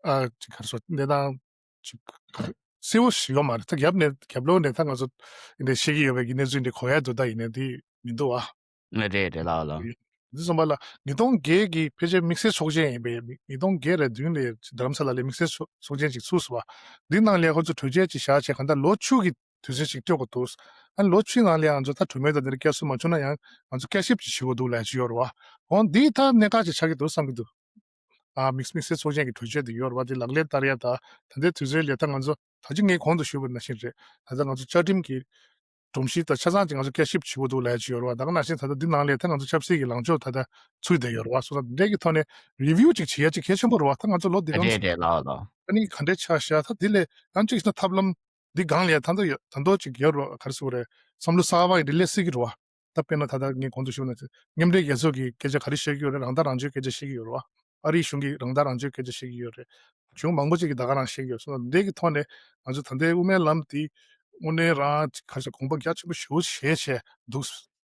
ཨ་ཅིག་ག་རེ་ཟེར་གནས་སྟངས་ཅིག་གསལ་བོ་ཞིག་ཡོད་མ་རེད། ད་རྒྱབ་ནས་རྒྱབ་ལོགས་ནས་ད་ང་ཚོ་འདི་འདྲ་བཤད་ཀྱི་ཡོད་པའི་གི་གནས་ཚུལ་འདི་གོ་ཡག་འདུག་ད་ཡིན་ནའི་འདི་མི་འདུག་ཨ། རེད་རེད་ལགས་ལགས། འདི་གསུངས་པ་ལ་ཉིས་སྟོང་བརྒྱད་ཀྱི་ཕལ་ཆེར་དམིགས་བསལ་ཚོགས་ཆེན་ཡིན་པས། ཉིས་སྟོང་བརྒྱད་རེད་བདུན་ལ་རྡ་རམ་ས་ལ་ལ་དམིགས་བསལ་ཚོགས་ཚོགས་ཆེན་ཅིག་ཚུགས་སོང་བ། འདི་ནང་ལ་ཁོ་ཚོ་གྲོས་ཆོད་ཅིག་བཞག་བྱས་གང་ལྟར་ལོ་བཅུ་གི་དུས་ཚོད་ཅིག་སྤྲོད་དགོས་འདུག་ཨ་ནི་ལོ་བཅུའི་ནང་ལ་ང་ཚོ་ད་གྲོས་མོལ་དང་འདི་འདྲ་བསྐྱར་གསོ་མ་བྱུང་ན་ཡང་ང་ཚོ་བསྐྱར་ཞིབ་ཅིག་བྱེད་དགོས་འདུག་ལབ་ཡ་ཅིག་ཡོད་རེད་བ། འོ་འདི་ད་གནད་འགག་ཅིག་ཆགས་ཀྱི་འདུག་བསམ་གྱི་འདུག་ཨ་དམིགས་དམིགས་བསལ་ཚོགས་ཆེན་གྱི་གྲོས་ཆོད་དེ་ཡོད་རེད་བ། དེ་ལག་ལེན་བསྟར་ཡ་ད་ད་ལྟའི་དུས་ཚོད་ལ་ད་ང་ཚོ་ད་ཅི་ངས་གོང་དུ་ཞུས་པ་ནང་བཞིན་རེད། ད་ལྟ་ང་ཚོ་བཅའ་ཁྲིམས་ཀྱི་སྒྲོམ་གཞི་དང་ཆ་ཚང་ཅིག་ང་ཚོ་བསྐྱར་ཞིབ་བྱེད་དགོས་འདུག་ལབ་ཡ་ཅིག་ཡོད་རེད་བ། ད་ག་ནང་བཞིན་ད་ལྟ་འདི་ནང་ལ་ད་ང་ཚོ་ཆབ་སྲིད་ཀྱི་ལངས་ཕྱོགས་ད་ལྟ་ཚུད་བསྡད་ཡོད་རེད་བ། སོང་ཙང་འདི་འདྲའི་གི་ཐོག་ནས་རི་བིའུ་ཅིག་བྱེད་ཡ་ཅིག་གལ་ཆེན་པོ་རེད་བ། ད་ང་ཚོ་ལོ་འདི་གང་རེད་རེད་ལགས་ལགས། ཨ་ནི་ག་འདྲས་ཆགས་ཤག་ད་འདི་ལས་ཡང་ཅིག་ན་ཐབས་ལམ་འདི་སྒང་ལ་ཡ་ད་ལྟ་ཡོད་ད་མདོ་ཅིག་ཡོད་རེད་བ། ག་རེ་ཟེར་དགོས་རེད། བསམ་བློ་གསར་པ་ཡི་འདི་སླེབས་སྲིད་ཀྱི་རེད་བ། ད་དཔེར་ན་ད་ལྟ་ངས་གོང་དུ་ཞུས་ན་མཉམ་འབྲེལ་རྒྱལ་ཚོགས་ཀྱི་སྐད་ཆ་ག་རེ་བཤད་ཀྱི་ཡོད་རེད། རང་ཐག་རང་གཅོད་སྐད་ཆ་བཤད་ཀྱི་ཡོད་རེད་བ། ཨ་རིའི་གཞུང་གིས་རང་ཐག་རང་གཅོད་སྐད་ཆ་བཤད་ཀྱི་ཡོད་རེད། གཞུང་མང་པོ་ཅིག་གིས་ད་ག་རང་བཤད་ཀྱི་ཡོད། སོང་ཙང་འདི་གི་ཐོག་ནས་ང་ཚོ་ད་ལྟའི་དབུ་མའི་ལམ་འདི་དངོས་གནས་རང་ག་རེ་ཟེར་དགོངས་པ་རྒྱ་ཆེན་པོ་ཞེ་པོ་བཞེས་བྱས་འདུག་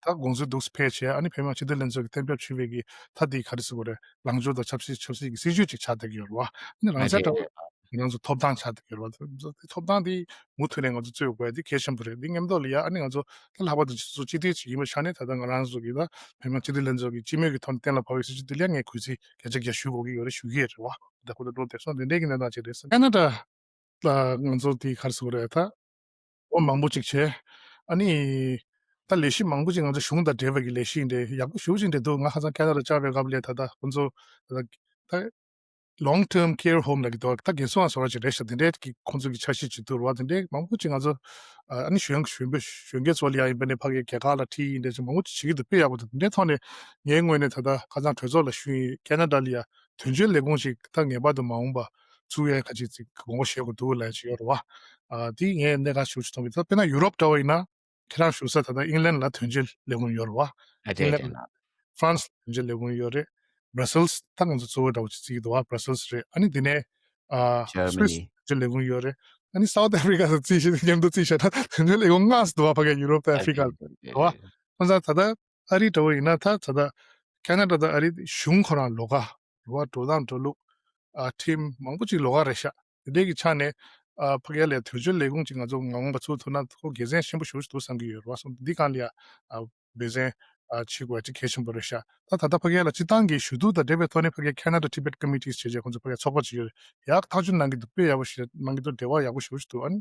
ད་དགོངས་ཚུལ་འདུག་སེ་ཕེབས་བྱས། ཨ་ནི་བོད་མི་མང་སྤྱི་འཐུས་ལྷན་ཚོགས་ཀྱིས་གཏན་འབེབས་ཞུས་པའི་གི་ད་འདི་ག་རེ་ཟེར་དགོས་རེད། ལངས་ཕྱོགས་དང་ཆབ་སྲིད་ཆབ་སྲིད་ཀྱི་སྲིད་བྱུས་ཅིག་ཆགས་བསྡད་ཀྱི་ཡོད་རེད་བ། ཨ་ནི་རང་ཨ་ཅག་རེད། འདྲ་ང་ཚོ་ཐོབ་ཐང་ཆགས་བསྡད་ཀྱི་ཡོད་རེད་བ། ཐོབ་ཐང་འདི་མུ་མཐུད་ནས་ང་ཚོ་རྩོད་དགོས་ཡ་འདི་གལ་ཆེན་པོ་རེད། འདི་མཉམ་དུ་ལ་ཡ་ཨ་ནི་ང་ཚོ་ད་ལྷག་པར་དུ་སྤྱི་ཚོགས་སྤྱི་འཐུས་ཅིག་ཡིན་པའི་ཆ་ནས་ད་ལྟ་ང་རང་ཚོ་གི་ད་བོད་མི་མང་སྤྱི་འཐུས་ལྷན་ཚོགས་ཀྱི་སྤྱི་མོས་ཀྱི་ཐོག་ནས་གཏན་ལ་ཕབ་པའི་སྲིད་བྱུས་འདི་ལ་ཡ་ངས་གུས་བརྩི་བརྒྱ་ཆ་བརྒྱ་ཞུ་དགོས་ཀྱི་ཡོད་རེད། ཞུ་གི་ཡོད་རེད་བ། ད་ཁོ་ད་འགྲོ་བསྡད་སོང་། འདི་འདྲའི་གི་གནས་སྟངས་ཅིག་རེད། ཁེ་ན་ཌ་ལ་ང་ཚོ་དེ་ག་རེ་ཟེར་དགོས་རེད། ད་ལོ་མང་པོ་ཅིག་བྱས། ཨ་ནི་ད་ལས་གཞི་མང་པོ་ཅིག་ང་ཚོ་གཞུང་དང་འབྲེལ་བའི་གི་ལས་གཞི་འདི་ཡག་པོ་ཞེ་པོ་ཅིག་འདྲ་འདུག་ང་ཁ་སང་ཁེ་ན་ཌ་བཅར་བའི་སྐབས་ལ་ད་ལྟ་ཁོང་ཚོ་ད་ད་long term care home ལབ་ཀྱི་འདུག་ད་རྒན་གསོ་ཁང་བཟོ་འདྲ་ཅིག་རེད་ཤག་དེ་འདྲའི་གི་ཁོང་ཚོ་གི་འཆར་གཞི་ཅིག་འདུག་རེད་བ། དེ་འདྲའི་མང་པོ་ཅིག་ང་ཚོ་ཨ་ནི་གཞོན་གཞོན་པ་གཞོན་སྐྱེས་ཚོ་ལ་ཡང་ཡིན་པ་ནས་ཕ་གིའི་རྒྱལ་ཁབ་ལ་ཁྲིད་ཡིན་འདྲ་ཅིག་མང་པོ་ཅིག་བྱེད་ཀྱི་འདུག་དཔེ་ཡག་པོ་འདུག་དེ་འདྲའི་ཐོག་ནས་ངའི་ངོས་ནས་ད་ལྟ་ཁ་སང་གྲོས་ཚོགས་ལ་ཞུས་ཡིན། ཁེ་ན་ཌ་ལ་ཡ་དོན་གཅོད་ལས་ཁུངས་ཤིག་ད་ངེས་པར་དུ་མ་འོངས་པ་ཚུགས་ཡས་ཁ་ཅིག་ཅིག་དགོངས་པ་བཞེས་དགོས་འདུག་ལབ་ཅིག་ཡོད་རེད་བ། ཨ་དེ་ངས་གནད་འགག་ཤུགས་ཆེ་མཐོང་གི། ད་དཔེར་ན་ཡུ་རོབ་འདྲ་བ་ཡིན་ན། ཁྱེད་རང་བཞུགས་ས་ད་ལྟ་ཨིང་ལན་ལ་དོན་གཅོད་ལས་ཁུངས་ཡོད་རེད་བ། ཨ་རེད་ཨིང་ལན་རེད་ལ། ཧྥ་རན་སི་ལ་དོན་གཅོད་ལས་ཁུངས་ཡོད་རེད། བྷ་ར་སེལ་སི་ད་ང་ཚོ་གཙོ་བོ་འདྲ་བོ་ཅིག་བརྩི་གི་འདུག་བ། བྷ་ར་སེལ་སི་རེད། ཨ་ནི་དེ་ནས་ཨ་སུད་སི་ཇར་མ་ནི། དོན་གཅོད་ལས་ཁུངས་ཡོད་རེད། ཨ་ནི་སའུ་ཐི་ཨ་ཧྥི་རི་ཀ་ལ་བརྩིས་ཤིང་མཉམ་དུ་བརྩིས་བྱས་ད་དོན་གཅོད་ལས་ཁུངས་ལྔ་ཙམ་འདུག་བ། ཕ་གིའི་ཡུ་རོབ་དང་ཨ་ཧྥི་རི་ཀ་ལ་འདུག་བ། ཁོང་ཚང་ད་ལྟ་ཨ་རི་འདྲ་བོ་ཡིན་ན་ད་ད་ལྟ་ཁེ་ན་ཌ་དང་ཨ་རི་གཞུང་ཁོ་རང་ལོགས་ཀ་རེད་བ། འགྲོ་སྟངས་འགྲོ་ལུགས། ཨ་ཁྲིམས་མང་པོ་ཅིག་ལོགས་ཀ་རེད་ཤག་དེ་འདྲའི་གི་ཆ་ནས་ཨ་ཕ་གི་ལ་དོན་གཅོད་ལས་ཁུངས་ཅིག་ང་ཚོ་མ་འོངས་པ་ཚུགས་ཐུབ་ན་ཁོ་དགེ་མཚན་ཆེན་པོ་ཞེ་པོ་ཅིག་འདུག་བསམ་གྱི་ཡོད་རེད་བ། སོང་འདི་གང་ལ་ཡ་ཨ་འབད་བརྩོན་ཨ་བྱེད་དགོས་ཅིག་གལ་ཆེན་པོ་རེད་ཤག་ད་ད་ལྟ་ཕ་གི་ལ་སྤྱི་བཏང་གི་ཞུ་གཏུག་དང་འབྲེལ་བའི་ཐོག་ནས་ཕ་གི་Canada Tibet Committees བྱས་རྗེས་ཁོང་ཚོ་ཕ་གི་ཚོགས་པ་ཅིག་ཡོད་རེད། ཡག་ཐག་གཅོད་གནང་གི་འདུག་དཔེ་ཡག་པོ་ཞིག་གནང་གི་འདུག་འབྲེལ་བ་ཡག་པོ་ཞེ་པོ་ཅིག་འདུག་ཨ་ནི་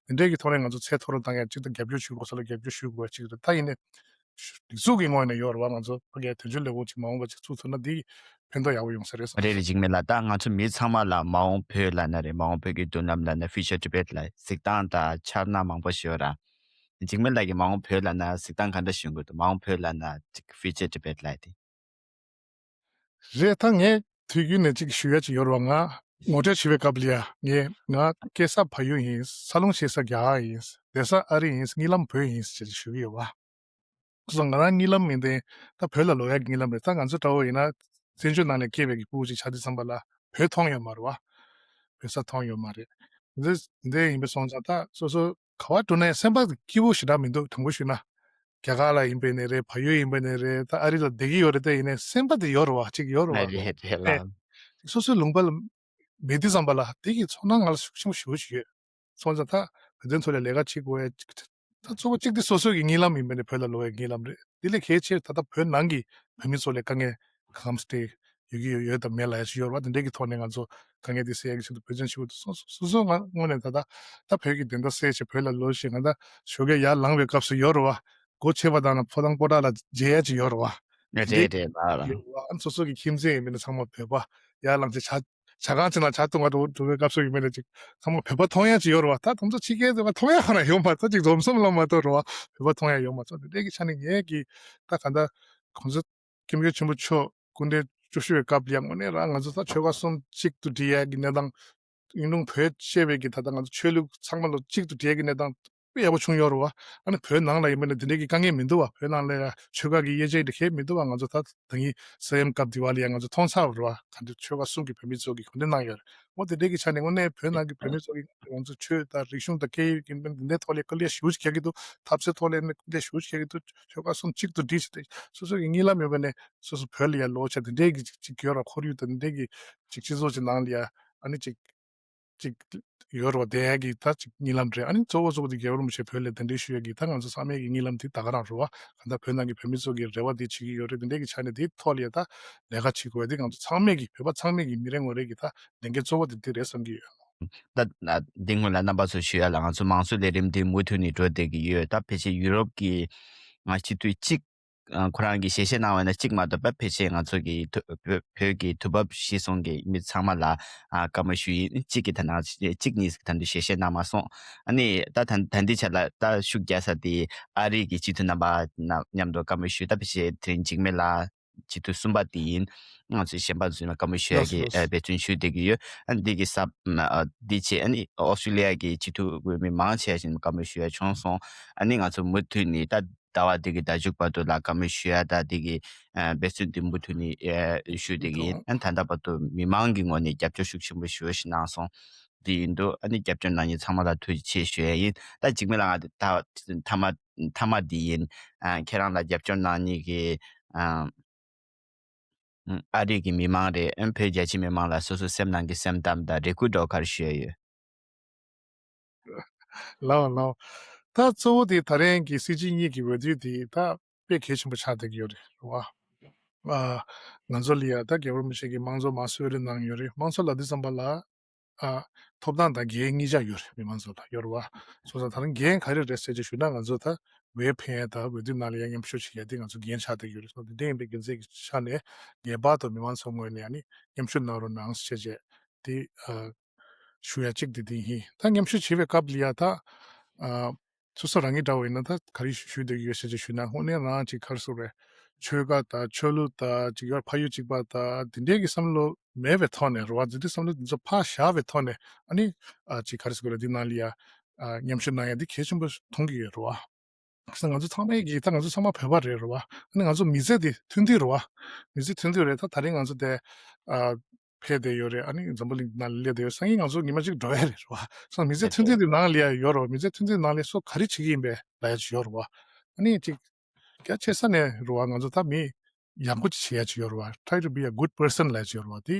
དེ་འདྲའི་གི་ཐོག་ནས་ང་ཚོ་ཚད་མཐོ་རུ་བཏང་ཡ་ཅིག་དང་རྒྱབ་སྐྱོར་ཞུ་དགོས་ས་ལ་རྒྱབ་སྐྱོར་ཞུ་དགོས་ཅིག་རེད། ད་ཡིན་ནའི་སྒྲིག་འཛུགས་ཀྱི་ངོས་ནས་ཡོད་རེད་བ། ང་ཚོ་ཕ་གིའི་དོན་གཅོད་ལས་ཁུངས་ཅིག་མ་འོངས་པ་ཅིག་ཚུགས་ཐུབ་ན་འདི་ཕན་ཐོགས་ཡག་པོ་ཡོང་ས་རེད་བསམ་རེད་རེད། འཇིགས་མེད་ལགས། ད་ང་ཚོ་མི་ཚང་མ་ལ་མ་འོངས་བོད་ལབ་ན་རེད། མ་འོངས་བོད་ཀྱི་མདུན་ལམ་ལབ་ན། Future Tibet ལ་གཟིགས་སྟངས་དང་འཆར་སྣང་མང་པོ་ཞིག་ཡོད་ར། འཇིགས་མེད་ལགས་ཀྱིས་མ་འོངས་བོད་ལབ་ན་གཟིགས་སྟངས་ག་འདྲ་ཞིག་ཡོང་གི་འདུག་མ་འོངས་བོད་ལབ་ན་ཅིག་Future Tibet ལབ་དེ། རེད། ད་ངས་དུས་རྒྱུན་ནས་ཅིག་ཞུ་ཡ་ཅིག་ཡོད་རེད་བ། ང་ངོ་སྤྲོད་བྱེད་པའི་སྐབས་ལ་ཡ་ངས་ང་སྐྱེས་ས་བལ་ཡུལ་ཡིན། འཚར་ལོངས་བྱེད་ས་རྒྱ་གར་ཡིན། བསྡད་ས་ཨ་རི་ཡིན། གཉིད་ལམ་བོད་ཡིན་ཟེར་ཅིག་ཞུ་གི་ཡོད་བ། སོ་སོ་ང་རང་གཉིད་ལམ་མིན་ཏེ་ད་བོད་ལ་ལོག་ཡག་གི་གཉིད་ལམ་རེད། ད་ང་ཚོ་འདྲ་བོ་ཡིན་ན་བཙན་བྱོལ་ནང་ནས་སྐྱེས་པའི་གི་ཕྲུ་གུ་ཅིག་ཆགས་དུས་ཙམ་པ་ལ་བོད་མཐོང་ཡོད་མ་རེད་བ། བོད་ས་མཐོང་ཡོད་མ་རེད། འདི་འདི་ཡིན་པའི་སོང་ཙང་ད་སོ་སོ་ག་བ་འགྲོ་ན་ཡང་སེམས་པ་སྐྱིད་པོ་ཞེ་དྲག་མི་འདུག་དྲང་པོ་ཞུས་ན། རྒྱ་གར་ལ་ཡིན་པ་ཡིན་ནའི་རེད། བལ་ཡུལ་ཡིན་པ་ཡིན་ནའི་རེད། ད་ཨ་རི་ལ་བསྡད་ཀྱི་ཡོད་རེད། ད་ཡིན་ནའི་སེམས་པ་དེ་ཡོད་རེད་བ། ཅིག་ཡོད་རེད་བ། རེད་རེད་ལགས། སོ་སོའི་ལུང་པ་ལ་མེད་དུས་ཙམ་པ་ལ་དེ་གི་ཚོར་སྣང་ང་ལ་ཤུགས་ཆེན་པོ་ཞེ་པོ་ཞིག་ཡོད། སོང་ཙང་ད་བོད་དོན་ཐོག་ལ་ལས་ཀ་བྱེད་དགོས་ཡ་ཅིག་ད་གཙོ་བོ་གཅིག་དེ་སོ་སོ་གི་གཉིད་ལམ་ཡིན་པ་ནས་བོད་ལ་ལོག་ཡའི་གཉིད་ལམ་རེད། དེ་ལས་གལ་ཆེ་ད་ལྟ་བོད་ནང་གི་བོད་མི་ཚོ་ལ་དཀའ་ངལ་གང་སྟེ་ཡོད་ཀྱི་ཡོད་ཡོད་དམ་མེད་ལབ་ཡ་ཞིག་ཡོད་རེད་བ། དེ་འདྲའི་གི་ཐོག་ནས་ང་ཚོ་དཀའ་ངལ་དེ་སེལ་ཡ་གི་ཆེད་དུ་བོད་དོན་ཞུ་དགོས་འདུག་སོ་སོ་སོ་སོ་ང་དངོས་གནས་ད་ལྟ་ད་བོད་ཀྱི་བདེན་མཐའ་གསལ་བྱས་བོད་ལ་ལོག་བྱས་ང་ད་ཞོགས་ཀས་ཡར་ལངས་པའི་སྐབས་སུ་ཡོད་རེད་བ། སྒོ་ཕྱེ་བ་དང་ན་ཕོ་བྲང་པོ་ཏ་ལ་མཇལ་ཡ་ཅིག་ཡོད་རེད་བ། རེད་རེད་ལགས་ལགས། ཡོད་རེད་བ། ཨ་ནི་སོ་སོ་གི་ཁྱིམ་མཚེས་ཡིན་པ་ན་ཚང་མ་བོད་པ། ཡར་ལངས་བྱས་ཇ་ཇ་ཁང་ཅིག་ནང་ཇ་འཐུང་ག་འགྲོ་འགྲོ་བའི་སྐབས་སུ་ཡིན་པ་ན་ཅིག་ཚང་མ་བོད་པ་མཐོང་ཡ་ཅིག་ཡོད་རེད་བ། ད་དེ་ཚོ་ཕྱི་རྒྱལ་དུ་མཐོང་ཡ་ཁོ་རང་ཡོད་མ་རེད། ཅིག་འཛོམས་སོང་ལ་མ་གཏོགས་རེད་བ། བོད་པ་མཐོང་ཡ་ཡོད་མ་རེད། དེ་འདྲའི་གི་ཆ་ནས་ངས་ཀྱི་ད་ག་འདྲ་གོང་ས་སྐྱབས་མགོན་ཆེན་པོ་མཆོག་སྐུ་ཕྲེང་བཅུ་བཞི་པའི་སྐབས་ལ་ཡང་དངོས་གནས་རང་ང་ཚོ་ད་ཆོལ་ཁ་གསུམ་གཅིག་ཏུ་སྒྲིལ་ཡ་གི་གནས་སྟངས། ཡིན་རུང་བོད་ཅེས་པའི་གི་ད་ལྟ་ང་ཚོ་ཆོས་ལུགས་ཚང་མ་ལོ་གཅིག་ཏུ་སྒྲིལ་གི་གནས་སྟངས་དཔེ་ཡག་པོ་བྱུང་ཡོད་རེད་བ། ཨ་ནི་བོད་ནང་ལ་ཡིན་པ་ནི་དེ་འདྲའི་གི་དཀའ་ངལ་མི་འདུག་བ། བོད་ནང་ལ་ཡ་ཆོལ་ཁ་གི་དབྱེ་འབྱེད་དེ་གས་མི་འདུག་བ། ང་ཚོ་ད་ད་གིན་ས་ཡོམ་སྐབས་དེ་བ་ལ་ཡ་ང་ཚོ་མཐོང་ཚར་བ་རེད་བ། ག་འདྲ་ཆོལ་ཁ་གསུམ་གི་བོད་མི་ཚོ་གི་ག་འདྲ་གནང་ཡོད་རེད། འོ་དེ་འདྲའི་གི་ཆ་ནས་དངོས་གནས་བོད་ནང་གི་བོད་མི་ཚོ་གི་ང་ཚོ་ཆོས་དང་རིག་གཞུང་དང་སྐད་ཡིག་ཡིན་པ་འདི་འདྲའི་ཐོག་ལ་སྐུ་ལས་ཞུ་ཞིག་རྒྱག་གི་འདུག་ཐབས་ཟད་ཐོག་ལ་ནི་སྐུ་ལས་ཞུ་ཞིག་རྒྱག་གི་འདུག་ཆོལ་ཁ་གསུམ་གཅིག་ཏུ་སྒྲིལ་ཞིག་སྟེ་སོ་སོ་གི་གཉིད་ལམ་ཡོད་པ་ནས་སོ་སོ་བོད་ལ་ཡ་ལོག་བྱས་དེ་འདྲའི་གི་ཅིག་ཅིག་ཡོད་ར། ཁོར་ཡུག་དང་དེ་འདྲའི་གི་ཅིག་སྤྱི་ཚོགས་ཀྱི་ནང་ལ་ཡ་ཨ་ནི་ཅིག་ཅིག་ཡོད་ར་བ། དེ་ཡ་གི་ད་ཅིག་གཉིད་ལམ་རེད། ཨ་ནི་གཙོ་བོ་གཙོ་བོ་དེ་རྒྱལ་བ་རིན་པོ་ཆེ་བོད་ལ་གདན་འདྲེན་ཞུ་ཡ་གི་ད་ང་ཚོ་ཚང་མའི་གི་གཉིད་ལམ་དེ་ད་ག་རང་རེད་བ། གང་ལྟར་བོད་ནང་གི་བོད་མི་ཚོ་གི་རེ་བ་དེ་བྱེད་ཀྱི་ཡོད་རེད། དེ་འདྲའི་གི་ཆ་ནས་དེའི་ཐོག་ལ་ཡ་ད་ལས་ཀ་བྱེད་དགོས་ཡ་དེ་ང་ཚོ་ཚང་མས་གི་བོད་པ་ཚང་མས་གི་མི་རེ་ངོ་རེ་གི་ད་ལས་འགན་གཙོ་བོ་དེ་དེ་རེད་བསམ་གྱི་ཡོད། ད་འདི་སྔོན་ལ་རྣམ་པ་ཚོ་ཞུ་ཡ་ལ་ང་ཚོ་མང་གཙོ་ལས་རིམ་འདི་མུ་མཐུད་ནས་འགྲོ་བསྡད་ཀྱི་ཡོད། ད་ཕལ་ཆེར་ཡུ་རོབ་ཀྱི་ང་སྤྱི་འཐུས་གཅིག་ཨ་ཁོ་རང་གིས་ཞལ་བཞེས་གནང་བ་ན་གཅིག་མ་གཏོགས་པ་ཕལ་ཆེར་ང་ཚོ་གི་ཐུ་བོད་བོད་ཀྱི་དུས་བབ་གཞིར་བཟུང་གི་མི་ཚང་མ་ལ་ཨ་བཀའ་མོལ་ཞུ་ཡིན། གཅིག་གིས་ད་ནང་གཅིག་གཉིས་ད་དུང་ཞལ་བཞེས་གནང་མ་སོང་། ཨ་ནི་ད་ད་ད་འདི་ཆ་ལ་ད་ཤུགས་རྒྱག་ས་དེ་ཨ་རི་གི་སྤྱི་འཐུས་རྣམ་པ་ན་མཉམ་དུ་བཀའ་མོལ་ཞུ། ད་ཕལ་ཆེར་དེ་རིང་འཇིགས་མེད་ལགས་སྤྱི་འཐུས་གསུམ་པ་དེ་ཡིན། ང་ཚོས་གཞན་པ་ཚོ་ལ་བཀའ་མོལ་ཞུ་ཡ་ལགས་སོ་གི་ལགས་སོ། ཨ་འབད་བརྩོན་ཞུ་བསྡད་ཀྱི་ཡོད། ཨ་འདི་གི་ས་ཨ་འདི་བྱས་ཨ་ནི་ཨོ་སི་ཀྲི་ལི་ཡ་གི་སྤྱི་འཐུས་འོས་མི་མང་ཆེ་བ་ཞིག་བཀའ་མོལ་ཞུ་ཡ་བྱུང་སོང་། ཨ་ནི་ང་ཚོ་མུ་མཐུད་ནས་ད་ཟླ་བ་འདི་གི་ཟླ་མཇུག་བར་དུ་ལ་བཀའ་མོལ་ཞུ་ཡ་ད་འདི་གི་ཨ་འབད་བརྩོན་འདི་མུ་མཐུད་ནས་ཨ་ཞུ་བསྡད་ཀྱི་ཡིན། ཨ་ནི་ད་ལྟ་བར་དུ་མི་མང་གི་ངོས་ནས་རྒྱབ་སྐྱོར་ཤུགས་ཆེན་པོ་ཞེ་པོ་ཞིག་གནང་སོང་། འདི་ཡིན་འདུག་ཨ་ནི་རྒྱབ་སྐྱོར་གནང་མཁན་ཚང་མ་ལ་ཐུགས་རྗེ་ཆེ་ཞུ་ཡ་ཡིན། ད་འཇིགས་མེད་ལགས་ང་འདི་ད་མཐའ་མ་མཐའ་མ་འདི་ཡིན། ཨ་ཁྱེད་རང་ལ་རྒྱབ་སྐྱོར་གནང་མཁན་གྱི་ཨ་ཨ་རི་གི་མི་མང་རེད། ཨ་བོད་རྒྱ་ཆེ་མི་མང་ལ་སོ་སོ་སེམས་ནང་གི་སེམས་གཏམ་དང་རེ་སྐུལ་འདྲ་བོ་ག་རེ་ཞུ་ཡ་ཡོད། ལགས་ལགས། ད་གཙོ་བོ་དེ་ད་རེས་ཀྱི་སྲིད་སྤྱི་གཉིས་ཀྱི་འོས་བསྡུ་དེ་ད་དཔེ་གལ་ཆེན་པོ་ཆགས་བསྡད་ཀྱི་ཡོད་རེད་བ། ཨ་ང་ཚོ་ལ་ཡ་ད་རྒྱལ་བ་རིན་པོ་ཆེ་གིས་དམངས་གཙོ་མར་གསོལ་རས་གནང་ཡོད་རེད། དམངས་གཙོ་ལབ་དུས་ཙམ་པ་ལ་ཨ་ཐོབ་ཐང་དང་འགན་གཉིས་ཆ་ཡོད་རེད། མི་མང་ཚོ་ལ་ཡོད་རེད་བ། སོང་ཙང་ད་རུང་འགན་ག་རེ་རེད་ཟེར་ཅིག་ཞུས་ན་ང་ཚོ་ད་འོས་འཕེན་ཡ་དང་འོས་བསྡུ་ནང་ལ་ཡ་མཉམ་ཞུགས་བྱེད་ཡ་དེ་ང་ཚོ་འགན་ཆགས་བསྡད་ཀྱི་ཡོད་རེད། སོང་དེ་འདྲ་ཡིན་པའི་རྒྱུ་མཚན་གྱི་ཆ་ནས་ངེས་པར་དུ་མི་མང་ཚོ་ངོས་ནས་ཨ་ནི་མཉམ་ཞུགས་གནང་རོགས་གནང་ཟེར་བྱས་དེ་ཨ་ཞུ་ཡ་གཅིག་དེ་དེ་ཡིན། ད་མཉམ་ཞུགས་བྱེད་པའི་སྐབས་ལ་ཡ་ད་ཨ་སོ་སོ་རང་ཉིད་འདྲ་བོ་ཡིན་ན་ད་ག་རེ་ཞུ་བསྡད་ཀྱི་ཡོད་ཟེར་ཅིག་ཞུས་ན་དངོས་གནས་རང་ཅིག་ག་རེ་ཟེར་དགོས་རེད། ཆོལ་ཁ་དང་ཆོས་ལུགས་དང་ཅིག་ཡོད་ཕ་ཡུལ་གཅིག་པ་དང་དེ་འདྲའི་གི་བསམ་བློ་མེད་པའི་ཐོག་ནས་རེད་བ། དེ་འདྲའི་བསམ་བློ་དེ་ཚོ་ཕར་བཞག་པའི་ཐོག་ནས་ཨ་ནི་ཨ་ཅིག་ག་རེ་ཟེར་དགོས་རེད། འདི་ནང་ལ་ཡ་ཨ་མཉམ་ཞུགས་གནང་ཡ་འདི་གལ་ཆེན་པོ་མཐོང་གི་ཡོད་རེད་བ། ང་ཚོ་ཚང་མས་ཀྱི་ད་ང་ཚོ་ཚང་མ་བོད་པ་རེད་རེད་བ། ཨ་ནི་ང་ཚོ་མི་ཚེ་འདི་མཐུན་སྒྲིལ་རེད་བ། མི་ཚེ་མཐུན་སྒྲིལ་རེད། ད་ད་རིང་ང་ཚོ་དེ་ཨ་ཕེབས་བསྡད་ཡོད་རེད། ཨ་ནི་འཛམ་བུ་གླིང་ནང་སླེབས་བསྡད་ཡོད། སང་ཉིན་ང་ཚོ་ཉི་མ་གཅིག་འགྲོ་ཡ་རེད་རེད་བ། སོང་མི་ཚེ་མཐུན་སྒྲིལ་འདི་ནང་ལ་ཡ་ཡོད་རེད་བ། མི་ཚེ་མཐུན་སྒྲིལ་ནང་ལ་སོ་ག་རེ་བྱེད་ཀྱི་ཡིན་པས་ལབ་ཡ་ཅིག་ཡོད་རེད་བ། ཨ་ནི་ཅིག་རྒྱ་ཆེ་ས་ནས་རེད་བ། ང་ཚོ་ད་མི་ཡག་པོ་ཅིག་བྱེད་ཡ་ཅིག་ཡོད་རེད་བ། Try to be a good person ལབ་ཡ་ཅིག་ཡོད་རེད་བ། དེ་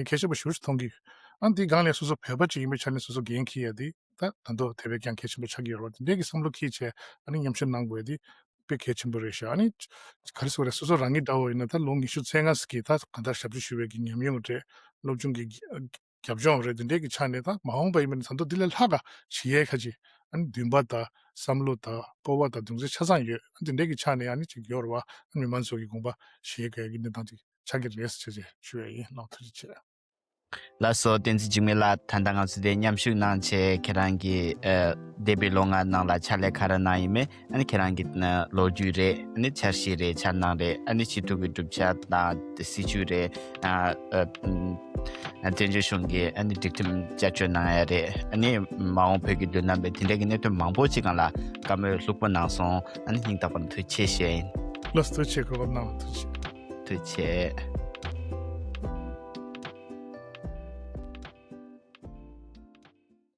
ངས་གལ་ཆེན་པོ་ཞེ་པོ་ཅིག་མཐོང་གི། ཨ་ནི་དེའི་སྒང་ལ་སོ་སོ་བོད་པ་ཅིག་ཡིན་པའི་ཆ་ནས་སོ་སོ་འགན་འཁྱེར་ཡ་དེ་ད་ད་དུང་དེ་བས་ཀྱང་གལ་ཆེན་པོ་ཆགས་ཀྱི་ཡོད་རེད་བ། དེ་འདྲའི་གི་བསམ་བློ་འཁྱེར་བྱས་ཨ་ནི་མཉམ་ཞུགས་གནང་དགོས་ཡ་དེ་དཔེ་གལ་ཆེན་པོ་རེད་ཤག་ཨ་ནི་ག་རེ་ཟེར་དགོས་རེད། སོ་སོ་རང་ཉིད་འདྲ་བོ་ཡིན་ན་ད་ལོ་ཉི་ཤུ་རྩ་ལྔ་ཙམ་གྱི་ད་གང་ལྟར་ཞབས་ཕྱི་ཞུ་བའི་གི་ཉམས་མྱོང་རེད། སློབ་སྦྱོང་གི་རྒྱབ་ལྗོངས་རེད། དེ་འདྲའི་གི་ཆ་ནས་ད་མ་འོངས་པ་ཡིན་པ་ནི་ད་དུང་འདི་ལས་ལྷག་ག་བྱེད་ཡས་ཁ་ཅིག་ཨ་ནི་འདུན་པ་དང་བསམ་བློ་དང་སྤོབས་པ་དང་གདེང་ཚོད་ཆ་ཚང་ཡོད། ཨ་ནི་དེ་འདྲའི་གི་ཆ་ནས་ཨ་ནི་ཅིག་ཡོད་རེད་བ། ཨ་ནི་མི་མང་ཚོ་གི་དགོངས་པ་བཞེས་དགོས་ཀྱི་གནས་སྟངས་ཅིག་ཆགས་ཀྱི་རེད་ཟེར་བྱས་ཞུ་ཡས་ཡིན། ལགས་ཐུགས་རྗེ་ཆེ། ལགས་སོ། བསྟན་འཛིན་འཇིགས་མེད་ལགས། ད་ལྟ་ང་ཚོ་དེ་མཉམ་ཞུགས་གནང་བྱས་ཁྱེད་རང་གིས་ཨ་འདས་པའི་ལོ་ལྔ་ནང་ལ་ཕྱག་ལས་ག་རེ་གནང་ཡིན་མིན། ཨ་ནི་ཁྱེད་རང་གི་ཨ་ལོ་རྒྱུས་རེད། ཨ་ནི་འཆར་གཞི་རེད། འཆར་སྣང་རེད། ཨ་ནི་སྤྱི་འཐུས་ཀྱི་གྲུབ་ཆ་དང་སྲིད་ཇུས་རེད། ཨ་ཨ་ཨ་བཙན་བྱོལ་གཞུང་གི་ཨ་ནི་སྒྲིག་ཁྲིམས་བསྐྱར་བཅོས་གནང་ཡ་རེད། ཨ་ནི་མ་འོངས་བོད་ཀྱི་མདུན་ལམ་པའི་དེ་འདྲ་གི་གནད་དོན་མང་པོ་ཅིག་སྒང་ལ་བཀའ་མོལ་ལྷུག་པོ་གནང་སོང་། ཨ་ནི་སྙིང་ཐག་པ་ནས་ཐུགས་རྗེ་ཆེ་ཞུ་ཡ་ཡིན། ལགས་སོ། ཐུགས་རྗེ་ཆེ། གོ་སྐབས་གནང་བ་ཐུགས་རྗེ་ཆེ། ཐུགས་རྗེ་ཆེ།